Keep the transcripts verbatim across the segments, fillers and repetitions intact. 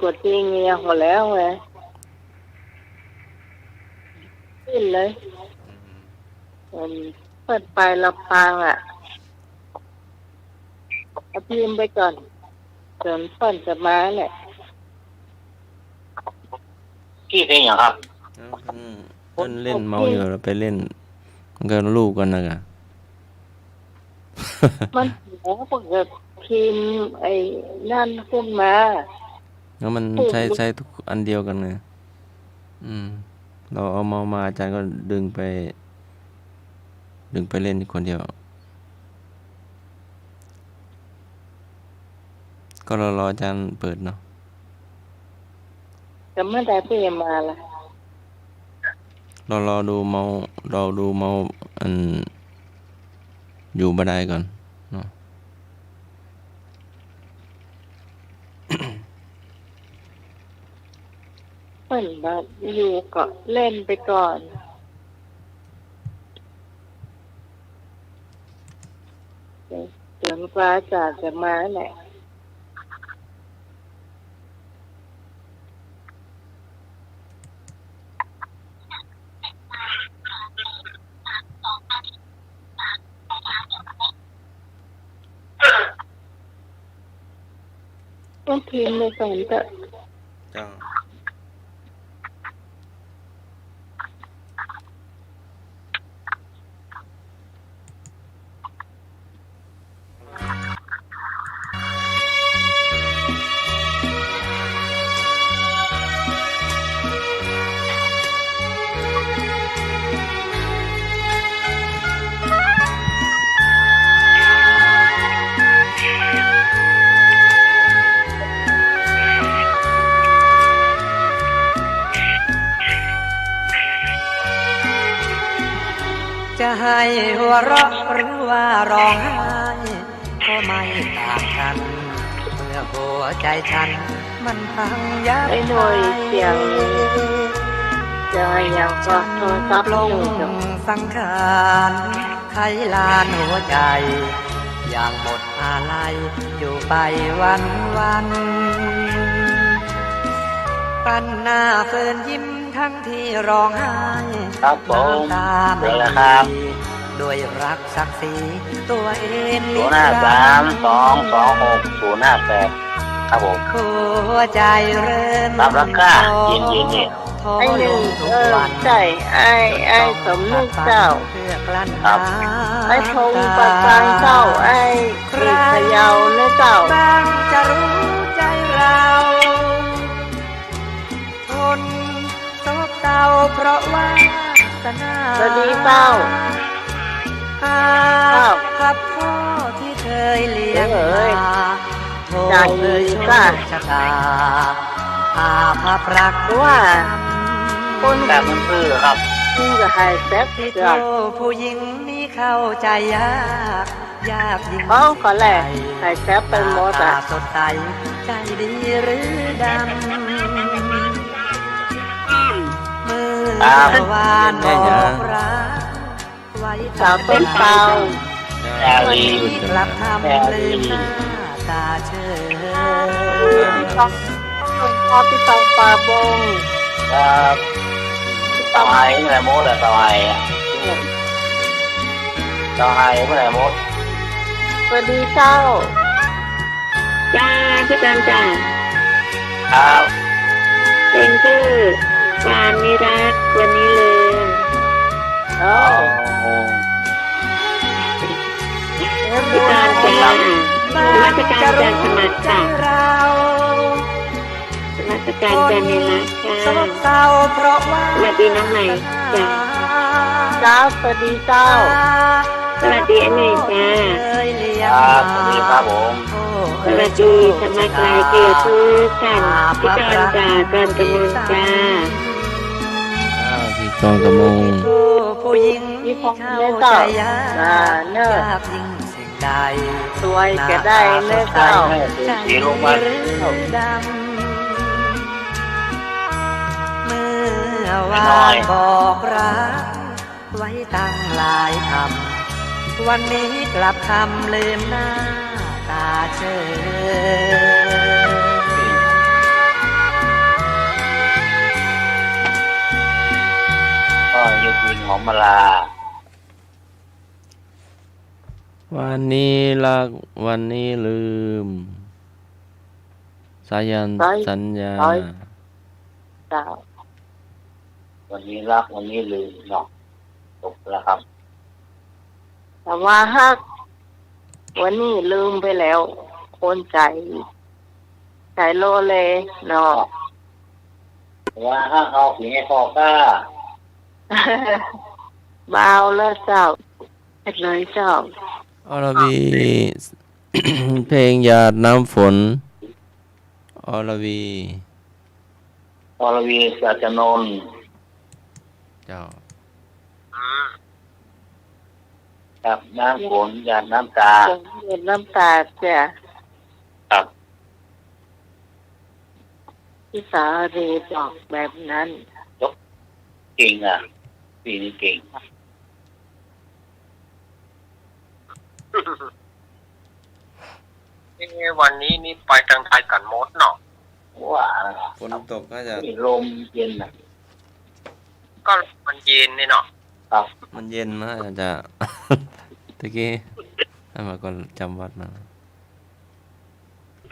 กว่าจริงเนี่ย หัวแล้วไง สิ้นเลย อืม เปิ้นไปลำปางอะ เอาพิมพ์ไปก่อน จนเปิ้นจะมาแหละ พี่เพลงหยังครับ เอ้า เปิ้น เปิ้นเล่นเมาอยู่ แล้วไปเล่น มันก็ลูกกันนะกะ มันหัวเปิ้นก็พิมพ์ไอ้นั่นขึ้นมา แล้วมันใช้ ใช้ทุกอันเดียวกันไง อืม เราเอาเมาส์มา อาจารย์ก็ดึงไป ดึงไปเล่นคนเดียว ก็รอ รออาจารย์เปิดเนาะ แต่เมื่อใดเปิ้นจะมาล่ะ รอ รอดูเมาส์ รอดูเมาส์ อัน อยู่บ่ได้ก่อนเนาะ เปิ้นบ่อยู่ก็เล่นไปก่อน จนกว่าอาจารย์จะมาแหละ ต้องพิมพ์ไปก่อนเต๊อะ เจ้า จะให้หัวเราะหรือว่าร้องไห้ ก็ไม่ต่างกัน เมื่อหัวใจฉันมันพังยับ ไอ้หน่วยเสียง จะยังก็โทรศัพท์อยู่จ้ะ สังขารไขลานหัวใจ อย่างหมดอาลัยอยู่ไปวันวันๆ ปันหน้าเฟินยิ้ม ทั้งที่ร้องไห้ ครับผม น้ำตาไม่มี เชิญเลยครับ ด้วยรักศักดิ์ศรีตัวเอง ศูนย์ห้าสาม สองสองหก ศูนย์ห้าแปด ครับผม หัวใจเริ่ม รับราคา เย็นๆ นี่ ไอ้หนึ่ง เออ ใช่ ไอ้ ไอ้สมนึกเจ้า ครับ ไอ้พงษ์ปากกลางเจ้า ไอ้กรีกพะเยาเนอะเจ้า บางจะรู้ใจเรา ทนโศกเศร้าเพราะวาสนา สวัสดีเจ้า อาภัพข้อที่เคยเลี้ยงมา เอ้ย โทษเอ่ยโชคชะตา อาภัพรัก ว่า คนแบบมันซื่อครับ มึงก็หายแซบ ที่ เจ้า เจ้าผู้หญิงนี้เข้าใจยาก ยากยิ่ง เอ้า ก็แหละ หายแซบไปหมดอะ หน้าตาสดใส ใจดีหรือดำ เมื่อวานบอกรักไว้ สาวต้นเปา วันนี้กลับทำลืมหน้าตาเฉย พ่อพี่ตองปาบง ครับ พี่ตอง เต้าไฮเมื่อไหร่หมดอะ เต้าไฮอะ เต้าไฮเมื่อไหร่หมด สวัสดีเจ้า จ้า พี่จันจ้า ครับ เพลงชื่อ วานนี้รัก วันนี้ลืม เอ้า โอ้โห พี่จันจ้า นมัสการจ้า สมัครจ้า นมัสการจ้า เนรมิตจ้า สวัสดีน้องใหม่จ้า จ้า สวัสดีเจ้า สวัสดีอันใหม่จ้า ครับ สวัสดีครับผม สวัสดีสมัครหลายเกียรติทุกท่าน พี่กรณ์จ้า กรณ์กมลจ้า อ้าว พี่กรณ์กมล พี่พงษ์เนอะเจ้า อ่า เนอะ สวยก็ได้เนอะเจ้า เมื่อวานบอกรักไว้ตั้งหลายคำ วันนี้กลับทำลืมหน้าตาเฉย มาลา วันนี้รัก วันนี้ลืม สายัน สาย สัญญา สาย เจ้า วันนี้รัก วันนี้ลืมเนาะ จบแล้วครับ แต่ว่าฮัก วันนี้ลืมไปแล้ว คนใจ๋ ใจ๋โลเลเนาะ ว่าฮักเอาผีให้พอก้า บ่าวแล้วเจ้า เฮ็ดเลยเจ้า อรวี เพลงหยาดน้ำฝน อรวี อรวี สัจจนนท์ เจ้า อืม ครับ น้ำฝน หยาดน้ำตา ฝนหยาดน้ำตาจ้ะ ครับ พี่สาลีบอกแบบนั้น เก่งอ่ะ ปีนี้เก่ง เอ๊ะ วันนี้นี่ไปตางใดกั๋นหมดเนาะ ว่า ฝนตกน่าจะ นี่ลมเย็นน่ะ ก็มันเย็นนี่เนาะ ครับ มันเย็นน่าจะ ตะกี้ ให้มาก่อนจำวัดมา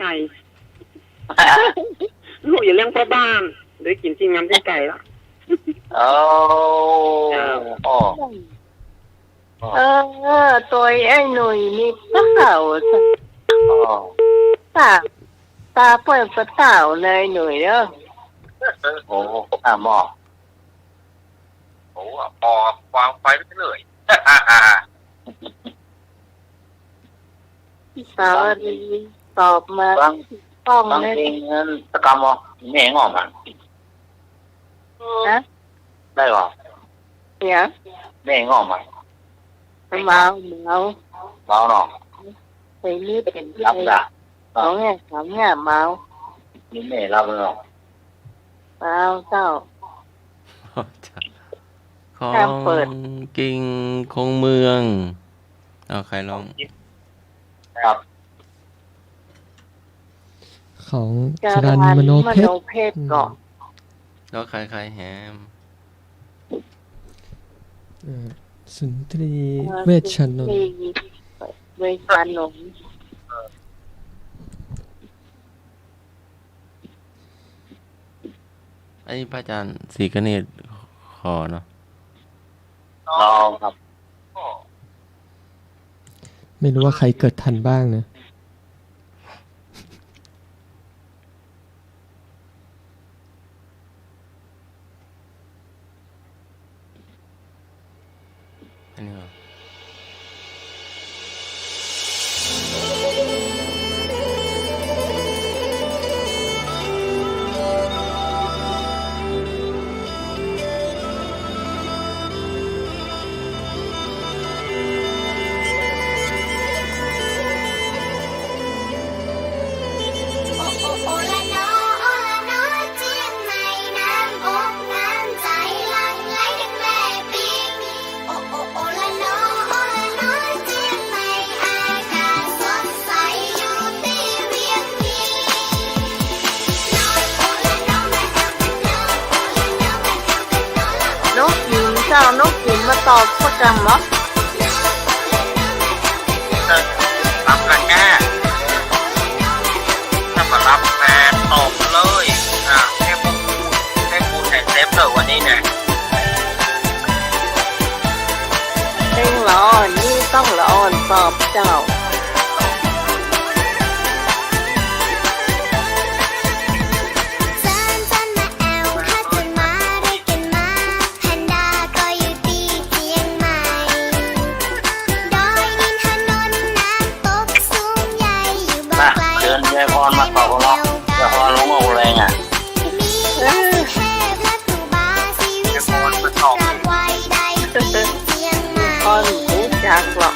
ไก่ ลูกอย่าเลี้ยงพ่อบ้าน เดี๋ยวกิ๋นจริงงามเส้นไก่ละ โอ้ ครับ อ้อ เออ ตวยไอ้หนุ่ยนี่เต้า อ้อ ตา ตาเปิ้นก็เต้าเลยหนุ่ยเนาะ โอ้ อ่ะหมอ โอ้ ปอวางไปเรื่อย สาวรีตอบมา ฟัง ต้อง ฟัง เลย เพลงนั้นสักกำบ่ แม่งอมอ่ะ ฮะ ได้บ่ เสียง แม่งอมอ่ะ เมา เมา เมาเนาะ ไปนี่เป็น หลับด่ะ สองแง่ สามแง่ เมา นี่แม่หลับแล้วเนาะ เมาเจ้า ของ ห้ามเปิด กิ่งของเมือง เอา ใครร้อง ครับ ของ จรัญ จรัญ มโนเพชร มโนเพชร อืม ก่อน แล้วใคร ใครแหม เอ่อ สุนทรี เอ่อ เวชชนนท์ สุนทรี เวชชนนท์ อันนี้พระอาจารย์ศรีกเนตรขอเนาะ อ๋อ ครับ ไม่รู้ว่าใครเกิดทันบ้างนะ อันนี้เหรอ นกหญิงเจ้า นกหญิงมาตอบประกำเหรอ รับกันแน่ ถ้ามารับแฟนตอบเลย อ่ะ ให้พูด ให้พูดแทนเซฟเถอะวันนี้เนี่ย เอ็งละอ่อน นี่ต้องละอ่อนตอบเจ้า มา เชิญยายพรมาตอบกันเนาะ ยายพรลงออกแรงอ่ะ เออ ยายพรมาตอบ พรรู้จักหรอก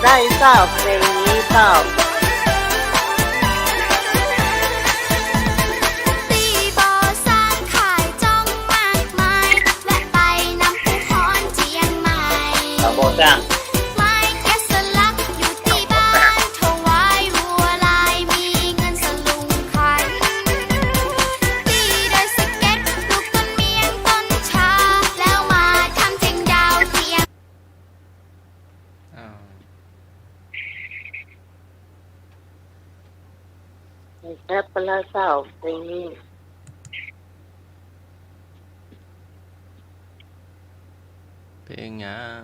ได้เจ้า เพลงนี้เจ้า ตี้บ่อสร้างขายจ้องมากมาย แวะไปนำผู้พรเจียงใหม่ อ่า บ่อสร้าง ไม้แกะสลักอยู่ตี้บ้าน ถวายวัวลาย มีเงินสลุงไข ตี้ได้สะเก็ด ปลูกต้นเมียงต้นชา แล้วมาทำเทียนดาวเทียม อ้าว แคปไปแล้วเจ้า เพลงนี้ เพลงหยัง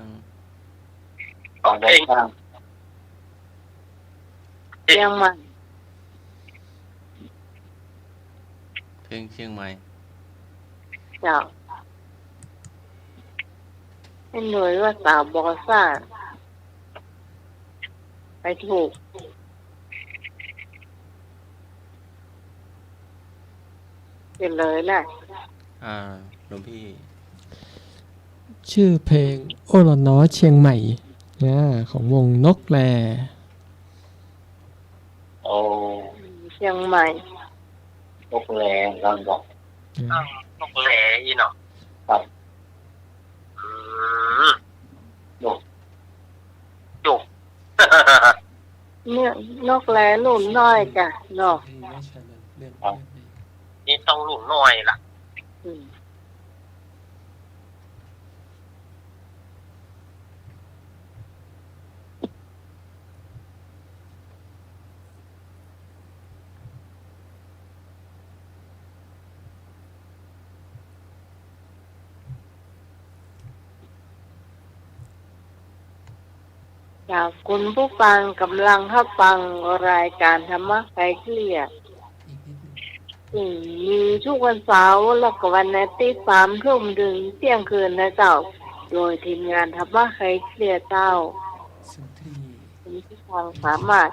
ของเพลง เจียงใหม่ เพลงเจียงใหม่ เจ้า ไอ้หน่วยว่าสาวบ่อสร้าง ไปถูก เฉลยนะ อ่า หลวงพี่ ชื่อเพลง โอ้หล่อหนอเจียงใหม่ อ่า ของวงนกแล โอ้ เจียงใหม่ นกแล ลองบอก อืม อ้าว นกแลอีเนาะ ครับ อืม นก นก เนี่ย นกแลลุ่นน้อยก่ะเนาะ ครับ นี่ต้องลุ่นน้อยละ อืม จ้า คุณผู้ฟังก่ำลังฮับฟังรายก๋านธรรมะไขเครียด ซึ่งมีกู้วันเสาร์และก็วันอาทิตย์ สามทุ่มเถิงเตี้ยงคืนนะเจ้า โดยทีมงานธรรมะไขเครียดเจ้า คุณผู้ฟังสามารถ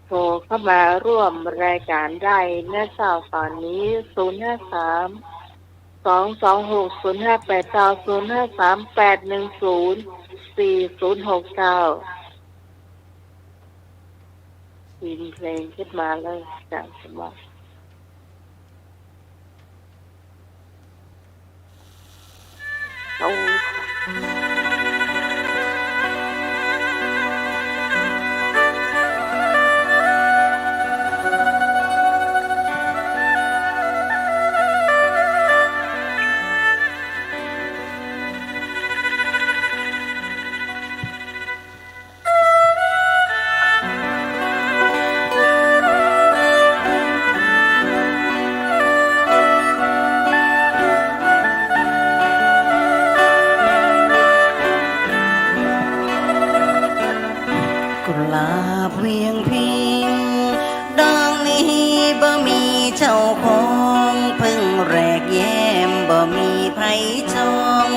โทรเข้ามาร่วมรายก๋านได้นะเจ้า ต๋อนนี้ ศูนย์ห้าสาม สองสองหก ศูนย์ห้าแปดเก้า ศูนย์ห้าสาม แปดหนึ่งศูนย์ สี่ศูนย์หกเก้า พิมพ์เพลงขึ้นมาเลยจ้ะ สมัคร เอา กุหลาบเวียงพิงค์ ดอกนี้บ่มีเจ้าของ เพิ่งแรกแย้มบ่มีใผจอง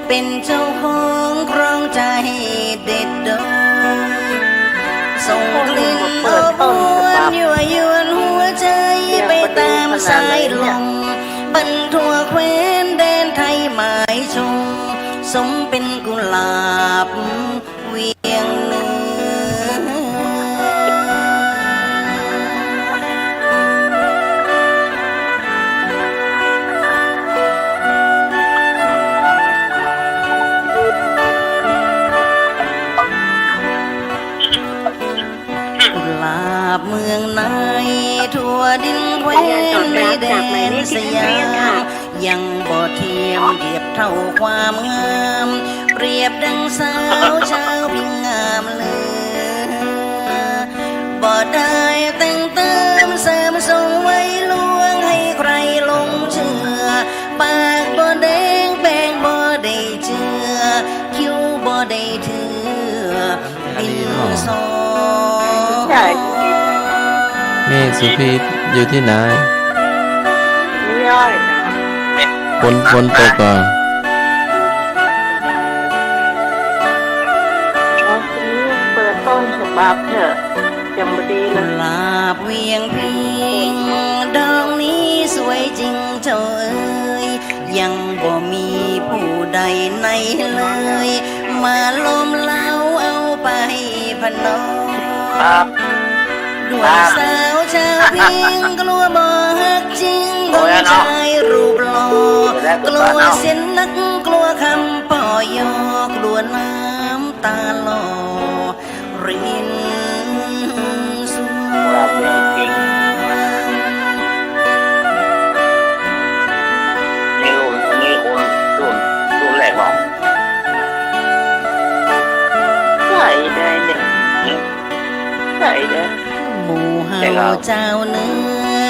เป๋นเจ้าของครองใจ๋เด็ดดม ส่งกลิ่นอบอวลยั่วยวนหัวใจ๋ไปต๋ามสายลม บั้นทั่วแคว้นแดนไทยหมายชม สมเป๋นกุหลาบ เวียงเหนือ กุหลาบเมืองใน ทั่วดินแคว้นในแดนสยาม ยังบ่เทียมเทียบเท่าความงาม เปรียบดังสาวเจ้าพิงงามเหลือ บ่ได้แต่งเติมเสริมส่งไว้ลวงให้ใครหลงเจื้อ ปากบ่แดงแป้งบ่ได้เจื้อ คิ้วบ่ได้เถื้อ อันนี้เนาะ ใช่ นี่สุพิษอยู่ตี้ไหน นี่อ้อย ฝน ฝนตกอ่ะ อ๋อ ทีนี้เปิดต้นฉบับเถอะ ยังบ่ดีเลย กุหลาบเวียงพิงค์ ดอกนี้สวยจริงเจ้าเอ๋ย ยังบ่มีผู้ใดในเลย มาลมเล้าเอาไป ครับ ด้วยสาวชาวพิง กลัวบ่ฮักจริง โอ้ย ของชายรูปหล่อ แล้วก็ กลัวเสียนัก กลัวคำป้อยอ กลัวน้ำตาหล่อ รินสวง นี่รุ่น นี่รุ่น รุ่น รุ่นแรกเหรอ ใช่ได้เนี่ย ใช่ได้ หมู่เฮาเจ้าเน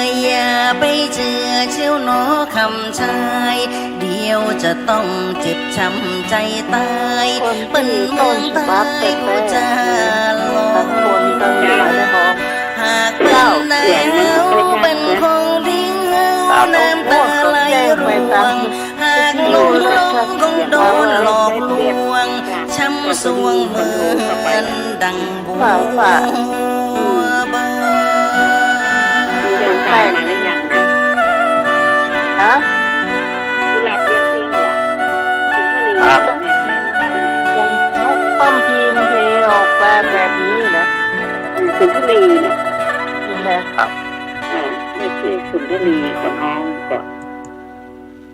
ย อย่าไปเจื้อเชียวหนอคำชาย เดี๋ยวจะต้องเจ็บช้ำใจ๋ต๋าย เปิ้นเมืองใต้ผู้จาหลอกลวง หากเปิ้นได้เฮาเป็นของทิ้ง น้ำต๋าไหลร่วง หากหลงลงคงโดนหลอกลวง ช้ำสวงเหมือนดังบัวบาน เดินทางมาหรือยังนะ ฮะ กุหลาบเดือนสิงห์เหรอ สิงห์บุรี ครับ ยังต้มทีมเทออกมาแบบนี้นะ สิงห์บุรีนะ นี่นะ ครับ อ่า ไม่ใช่สิงห์บุรี ขอน้องก่อน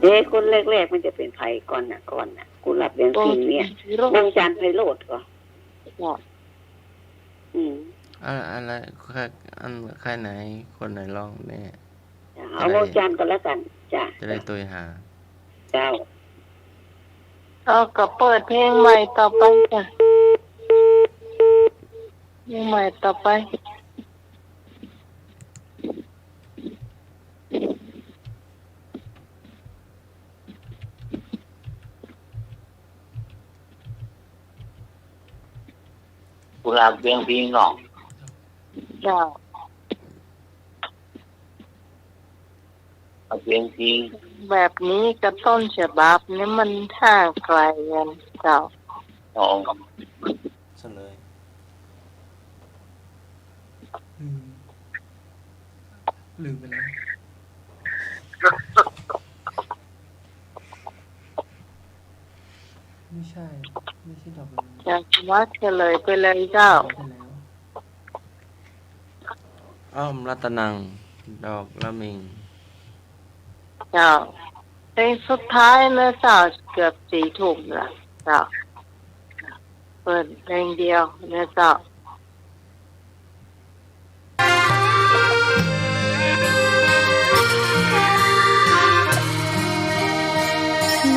เอ๊ะ คนแรกๆ มันจะเป็นใผก่อนน่ะ ก่อนน่ะ กุหลาบเดือนสิงห์เนี่ย วงศ์จันทร์ไพโรจน์ก่อ จ้ะ อืม อ่า อันละ ใค่ อันใค่ไหน คนไหนร้องเนี่ย จ้ะ เอาวงศ์จันทร์ก่อนแล้วกั๋น จ้ะ จะได้ตวยหา เจ้า เอา ก็เปิดเพลงใหม่ต่อไปจ้ะ เพลงใหม่ต่อไป กุหลาบเวียงพิงค์เนาะ เจ้า กุหลาบเวียงพิงค์ แบบนี้กับต้นฉบับนี่มันห่างไกลกั๋น เจ้า อ๋อ เฉลย ลืม ลืมไปแล้ว ไม่ใช่ ไม่ใช่ดอกลำดวน อยากว่าเฉลยไปเลยเจ้า เฉลยไปแล้ว อ้อมรัตนัง ดอกละมิง เจ้า เพลงสุดท้ายนะเจ้า เกือบสี่ทุ่มละเจ้า เปิดเพลงเดียวนะเจ้า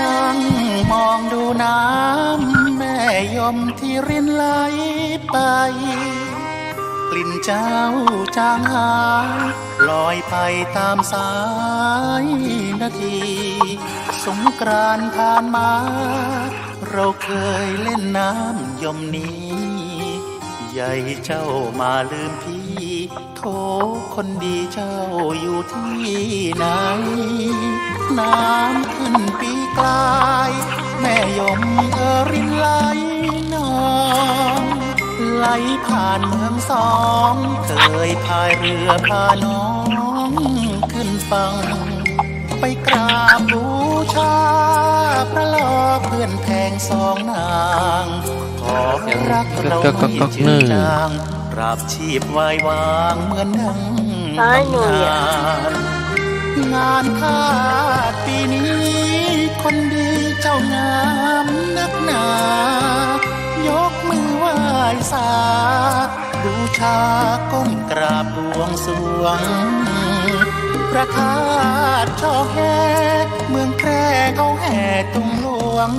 นั่งมองดูน้ำแม่ยมที่รินไหลไป กลิ่นเจ้าจางหาย ลอยไปตามสายนาที สงกรานต์ผ่านมา เราเคยเล่นน้ำยมนี้ ใยเจ้ามาลืมพี่ โถคนดีเจ้าอยู่ที่ไหน น้ำขึ้นปีกลาย แม่ยมเอ่อรินไหลนอง ไหลผ่านเมืองสอง เคยพายเรือพาน้องขึ้นฝั่ง ไปกราบบูชาพระหล่อเปื้อนแพงสองนาง ขอรักเราไม่จืดจาง ตราบชีพวายวางเหมือนดัง ตายหนูเนี่ย ตำนาน งานธาตุปีนี้ คนดีเจ้างามนักหนา ยกมือไหว้สา บูชาก้มกราบบวงสรวง พระธาตุช่อแฮ เมืองแพร่เขาแห่ตุงหลวง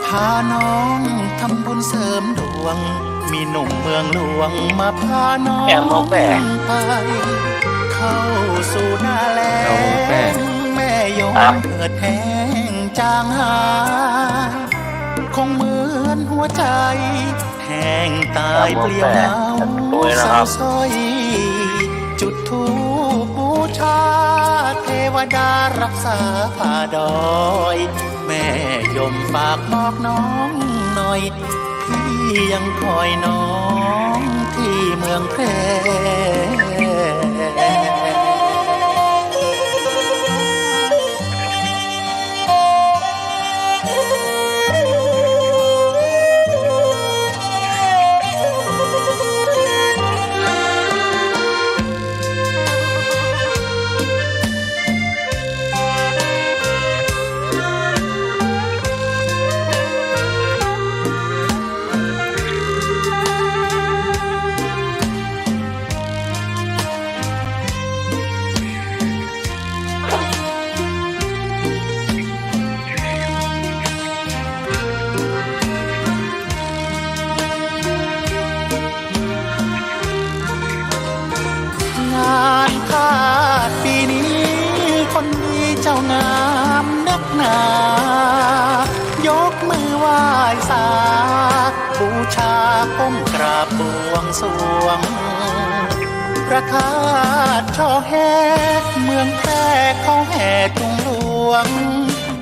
พาน้องทำบุญเสริมดวง มีหนุ่มเมืองหลวงมาพาน้อง แอบมองแปลก ไป เข้าสู่หน้าแล้ง แอบมองแปลก แม่ยม ครับ เหือดแห้งจางหาย คงเหมือนหัวใจ แห้งตายเปลี่ยวเหงา เศร้าสร้อย จุดธูปบูชา เทวดารักษาป่าดอย แม่ยมฝากบอกน้องหน่อย พี่ยังคอยน้องที่เมืองแพร่ นายกมือไหว้สา บูชาก้มกราบบวงสรวง พระธาตุช่อแฮ เมืองแพร่เขาแห่ตุงหลวง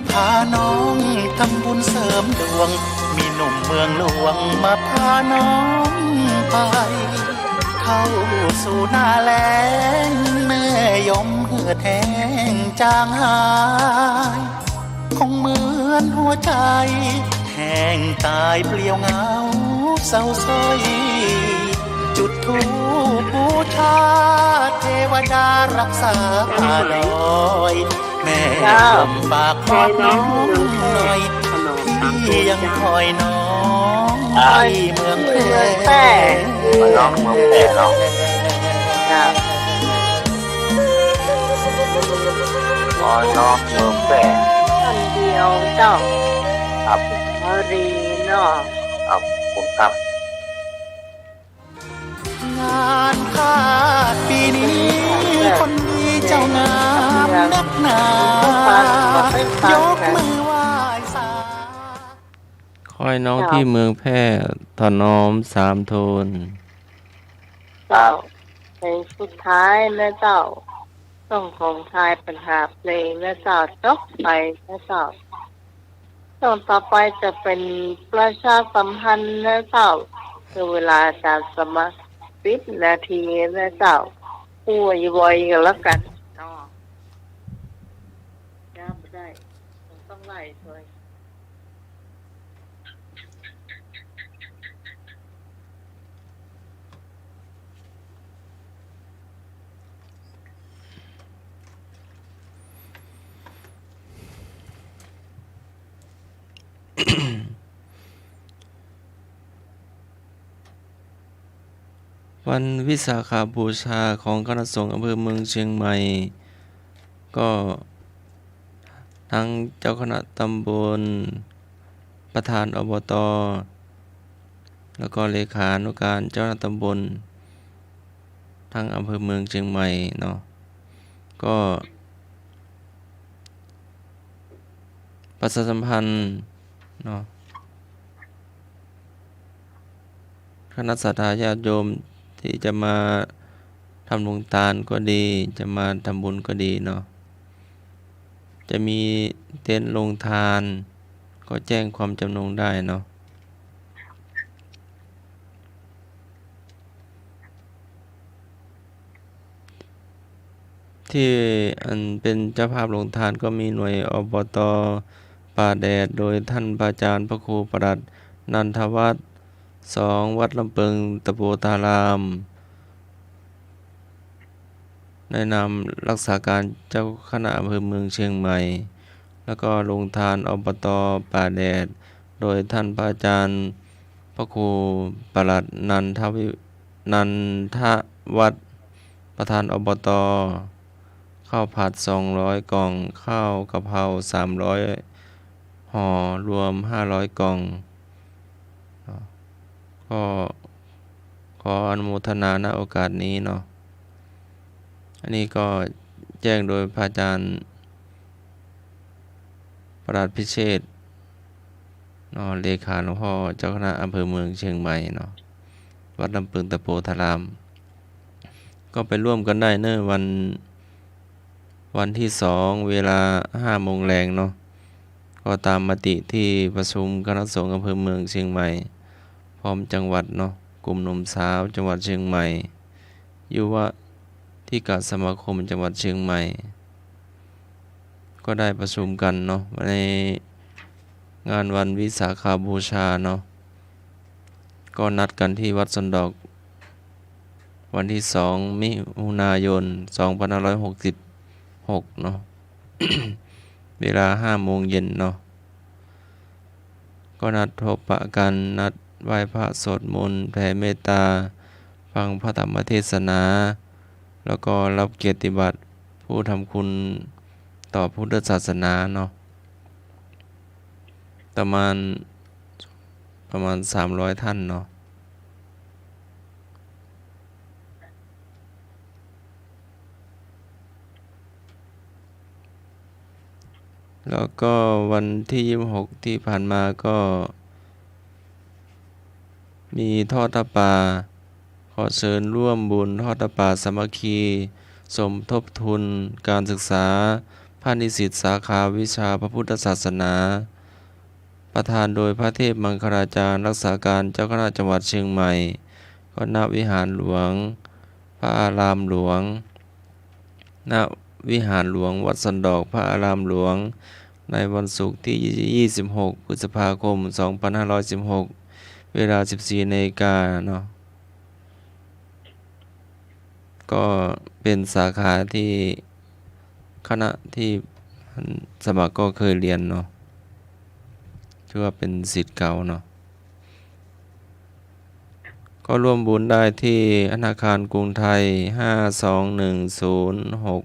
พาน้องทำบุญเสริมดวง มีหนุ่มเมืองหลวงมาพาน้องไป เข้าสู่หน้าแล้ง แม่ยมเหือดแห้งจางหาย คงเหมือนหัวใจ แห้งตายเปลี่ยวเหงาเศร้าส้อย จุดธูปบูชา เทวดารักษาป่าดอย แม่ เจ้า ยมฝากบอกน้องหน่อย พี่ยังคอยน้อง เจ้า ที่เมืองแพร่ เมืองแพร่ คอยน้องเมืองแพร่เนาะ เจ้า คอยน้องเมืองแพร่ คนเดียวเจ้า ครับ พอดีเนาะ ครับ ขอบคุณครับ งานคาดปีนี้ คนดีเจ้างามนักหนา ยกมือไหว้สา คอยน้องที่เมืองแพร่ ถนอมสามโทน เจ้า เพลงสุดท้ายนะเจ้า ต้องของทายปัญหาเพลงนะเจ้า จบไปนะเจ้า ช่วงต่อไปจะเป็นประชาสัมพันธ์นะเจ้า คือเวลาจะสมัครสิบนาทีนะเจ้า พูดไวๆ กันแล้วกันเนาะ จำได้ ต้องไล่ช่วย วันวิสาขบูชาของคณะสงฆ์อำเภอเมืองเชียงใหม่ ก็ทั้งเจ้าคณะตำบล ประธาน อบต. แล้วก็เลขานุการเจ้าคณะตำบล ทั้งอำเภอเมืองเชียงใหม่เนาะ ก็ประชาสัมพันธ์เนาะ คณะศรัทธาญาติโยมที่จะมาทำโรงทานก็ดี จะมาทำบุญก็ดีเนาะ จะมีเต็นท์โรงทาน ก็แจ้งความจำนงได้เนาะ ที่อันเป็นเจ้าภาพโรงทานก็มีหน่วย อบต. ป่าแดด โดยท่านพระอาจารย์พระครูประหลัดนันทวัฒน์ สอง วัดลำเปิงตะโพธาราม ในนามรักษาการเจ้าคณะอำเภอเมืองเชียงใหม่ แล้วก็โรงทาน อบต. ป่าแดด โดยท่านพระอาจารย์พระครูประหลัดนันทวิ- นันทวัฒน์ ประธาน อบต. ข้าวผัด สองร้อย กล่อง ข้าวกะเพรา สามร้อย ห่อ รวม ห้าร้อย กล่อง ก็ขออนุโมทนา ณ โอกาสนี้เนาะ อันนี้ก็แจ้งโดยพระอาจารย์ประหลัดพิเชษฐ์เนาะ เลขาหลวงพ่อเจ้าคณะอำเภอเมืองเชียงใหม่เนาะ วัดลำเปิงตะโพธาราม ก็ไปร่วมกันได้เนอะ วัน วันที่สอง เวลา ห้าโมงแลงเนาะ ก็ตามมติที่ประชุมคณะสงฆ์อำเภอเมืองเชียงใหม่ พร้อมจังหวัดเนาะ กลุ่มหนุ่มสาวจังหวัดเชียงใหม่ ยุวธิกะสมาคมจังหวัดเชียงใหม่ ก็ได้ประชุมกันเนาะ ในงานวันวิสาขบูชาเนาะ ก็นัดกันที่วัดสวนดอก วันที่สอง มิถุนายน สองพันห้าร้อยหกสิบหก เนาะ เวลา ห้าโมงเย็นเนาะ ก็นัดพบปะกัน นัดไหว้พระ สวดมนต์ แผ่เมตตา ฟังพระธรรมเทศนา แล้วก็รับเกียรติบัตรผู้ทำคุณต่อพุทธศาสนาเนาะ ประมาณ ประมาณ สามร้อย ท่านเนาะ แล้วก็วันที่ยี่สิบหกที่ผ่านมาก็มีทอดผ้าป่า ขอเชิญร่วมบุญทอดผ้าป่าสามัคคี สมทบทุนการศึกษาพระนิสิตสาขาวิชาพระพุทธศาสนา ประธานโดยพระเทพมังคลาจารย์ รักษาการเจ้าคณะจังหวัดเชียงใหม่ ก็ณวิหารหลวง พระอารามหลวง ณวิหารหลวงวัดสวนดอก พระอารามหลวง ในวันศุกร์ที่ยี่สิบหกพฤษภาคมสองพันห้าร้อยสิบหก เวลาสิบสี่นาฬิกาเนาะ ก็เป็นสาขาที่คณะที่สมัครก็เคยเรียนเนาะ ถือว่าเป็นศิษย์เก่าเนาะ ก็ร่วมบุญได้ที่ธนาคารกรุงไทย ห้าสองหนึ่งศูนย์หก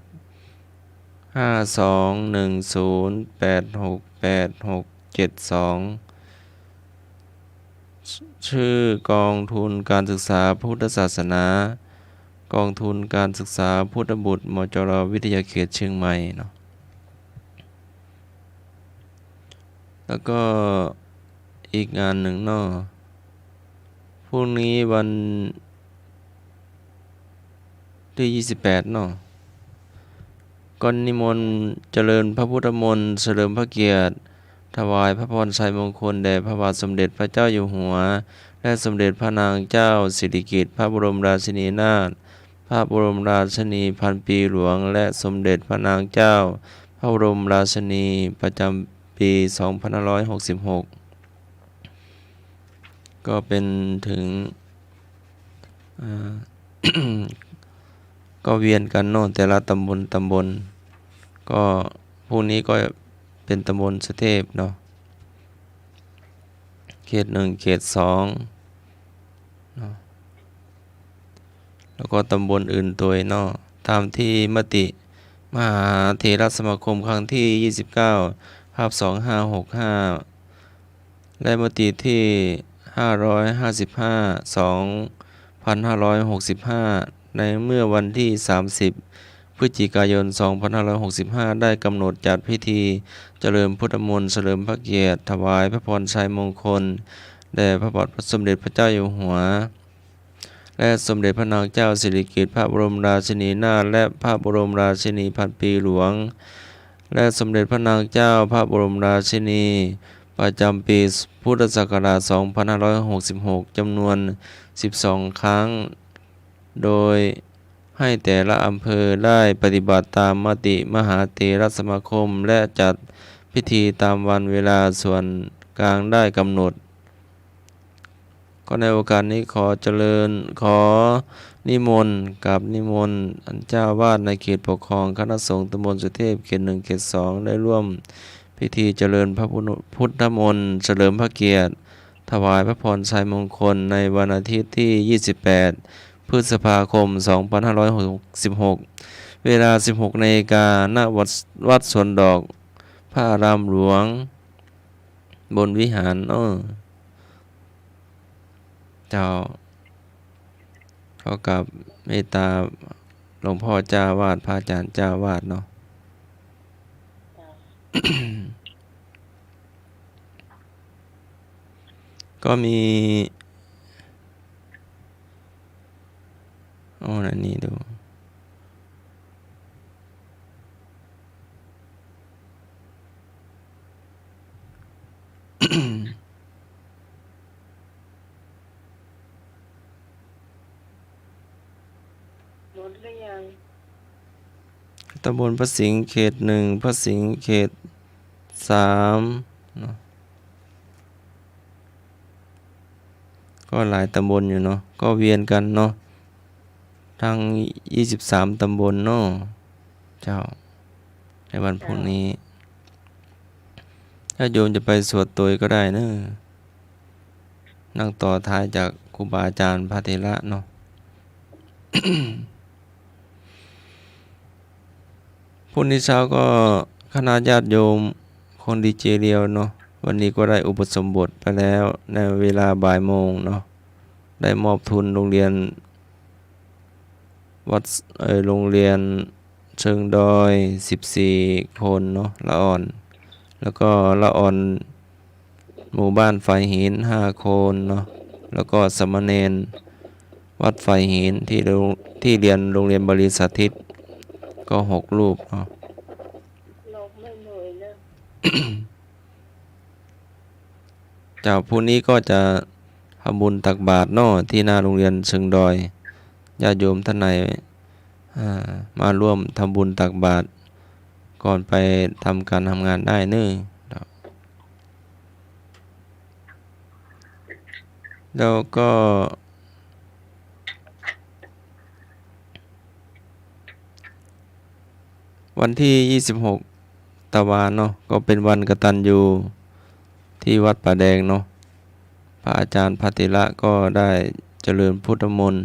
ห้าสองหนึ่งศูนย์แปดหกแปดหกเจ็ดสอง ชื่อกองทุนการศึกษาพุทธศาสนา กองทุนการศึกษาพุทธบุตร มจร วิทยาเขตเชียงใหม่เนาะ แล้วก็อีกงานหนึ่งเนาะ พรุ่งนี้วันที่ยี่สิบแปดเนาะ ก็นิมนต์เจริญพระพุทธมนต์ เฉลิมพระเกียรติ ถวายพระพรชัยมงคลแด่พระบาทสมเด็จพระเจ้าอยู่หัว และสมเด็จพระนางเจ้าสิริกิติ์ พระบรมราชินีนาถ พระบรมราชินีพันปีหลวง และสมเด็จพระนางเจ้า พระบรมราชินีประจำปีสองพันห้าร้อยหกสิบหก ก็เป็นถึง อ่า ก็เวียนกันเนาะ แต่ละตำบล ตำบล ก็พรุ่งนี้ก็เป็นตำบลสุเทพเนาะ เขตหนึ่ง เขตสองเนาะ แล้วก็ตำบลอื่นตวยเนาะ ตามที่มติมหาเถรสมาคมครั้งที่ยี่สิบเก้าทับสองห้าหกห้า และมติที่ห้าร้อยห้าสิบห้า สองพันห้าร้อยหกสิบห้า ในเมื่อวันที่สามสิบพฤศจิกายนสองพันห้าร้อยหกสิบห้า ได้กำหนดจัดพิธีเจริญพุทธมนต์ เฉลิมพระเกียรติ ถวายพระพรชัยมงคลแด่พระบาทสมเด็จพระเจ้าอยู่หัว และสมเด็จพระนางเจ้าสิริกิติ์ พระบรมราชินีนาถ และพระบรมราชินีพันปีหลวง และสมเด็จพระนางเจ้าพระบรมราชินีประจำปีพุทธศักราชสองพันห้าร้อยหกสิบหก จำนวนสิบสองครั้ง โดยให้แต่ละอำเภอได้ปฏิบัติตามมติมหาเถรสมาคม และจัดพิธีตามวันเวลาส่วนกลางได้กำหนด ก็ในโอกาสนี้ขอเจริญ ขอนิมนต์ กราบนิมนต์อันเจ้าอาวาสในเขตปกครองคณะสงฆ์ตำบลสุเทพ เขตหนึ่ง เขตสอง ได้ร่วมพิธีเจริญพระพุทธมนต์ เฉลิมพระเกียรติ ถวายพระพรชัยมงคลในวันอาทิตย์ที่ยี่สิบแปดพฤษภาคมสองพันห้าร้อยหกสิบหก เวลาสิบหกนาฬิกา ณ วัด วัดสวนดอก พระอารามหลวง บนวิหาร เออ เจ้า ขอกราบเมตตาหลวงพ่อเจ้าอาวาส พระอาจารย์เจ้าอาวาสเนาะ ก็มี โอ้ อันนี้ดู หมดหรือยัง ตำบลพระสิงห์เขตหนึ่ง พระสิงห์เขตสามเนาะ ก็หลายตำบลอยู่เนาะ ก็เวียนกันเนาะ ทั้งยี่สิบสามตำบลเนาะ เจ้า ในวันพรุ่งนี้ ญาติโยมจะไปสวดตวยก็ได้เนอะ นั่งต่อท้ายจากครูบาอาจารย์พระเถระเนาะ พรุ่งนี้เช้าก็คณะญาติโยมของดีเจเรียวเนาะ วันนี้ก็ได้อุปสมบทไปแล้วในเวลาบ่ายโมงเนาะ ได้มอบทุนโรงเรียนวัด เอ่อ โรงเรียนเชิงดอยสิบสี่คนเนาะ ละอ่อน แล้วก็ละอ่อนหมู่บ้านฝายหินห้าคนเนาะ แล้วก็สามเณรวัดฝายหินตี้โรง ตี้เฮียนโรงเฮียนบริสาธิตก็หกรูปเนาะ เจ้า พรุ่งนี้ก็จะทำบุญตักบาตรเนาะ ตี้หน้าโรงเฮียนเชิงดอย ญาติโยมต้านใด อ่า มาร่วมทำบุญตักบาตรก่อนไปทำก๋านทำงานได้เนาะ แล้วก็ วันตี้ยี่สิบหกตะวาเนาะ ก็เป๋นวันกตัญญูตี้วัดป่าแดงเนาะ พระอาจารย์พระเถระก็ได้เจริญพุทธมนต์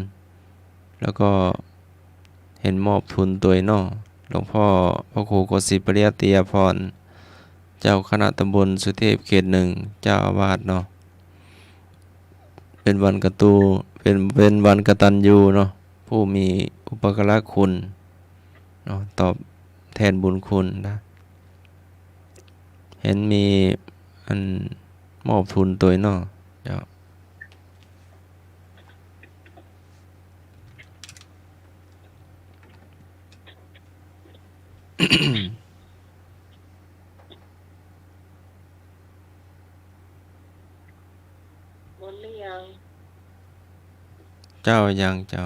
แล้วก็เห็นมอบทุนตวยเนาะ หลวงพ่อพระครูโกสิตปริยัตติยาภรณ์ เจ้าคณะตำบลสุเทพเขตหนึ่ง เจ้าอาวาสเนาะ เป๋นวันกระตู เป๋น เป๋นวันกตัญญูเนาะ ผู้มีอุปการะคุณเนาะ ตอบแทนบุญคุณนะ เห็นมีอันมอบทุนตวยเนาะ เจ้า หมดหรือยัง เจ้า ยังเจ้า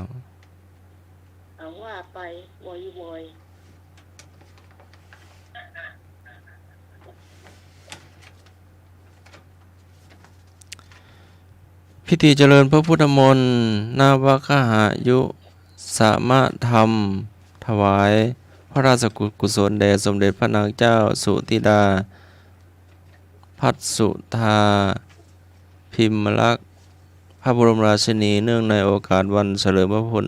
เอาว่าไป วอยๆ พิธีเจริญพระพุทธมนต์ นวคหายุสมธรรม ถวายพระราชกุศลแด่สมเด็จพระนางเจ้าสุธิดา พัสสุธา พิมลักษณ์ พระบรมราชินี เนื่องในโอกาสวันเฉลิมพระพล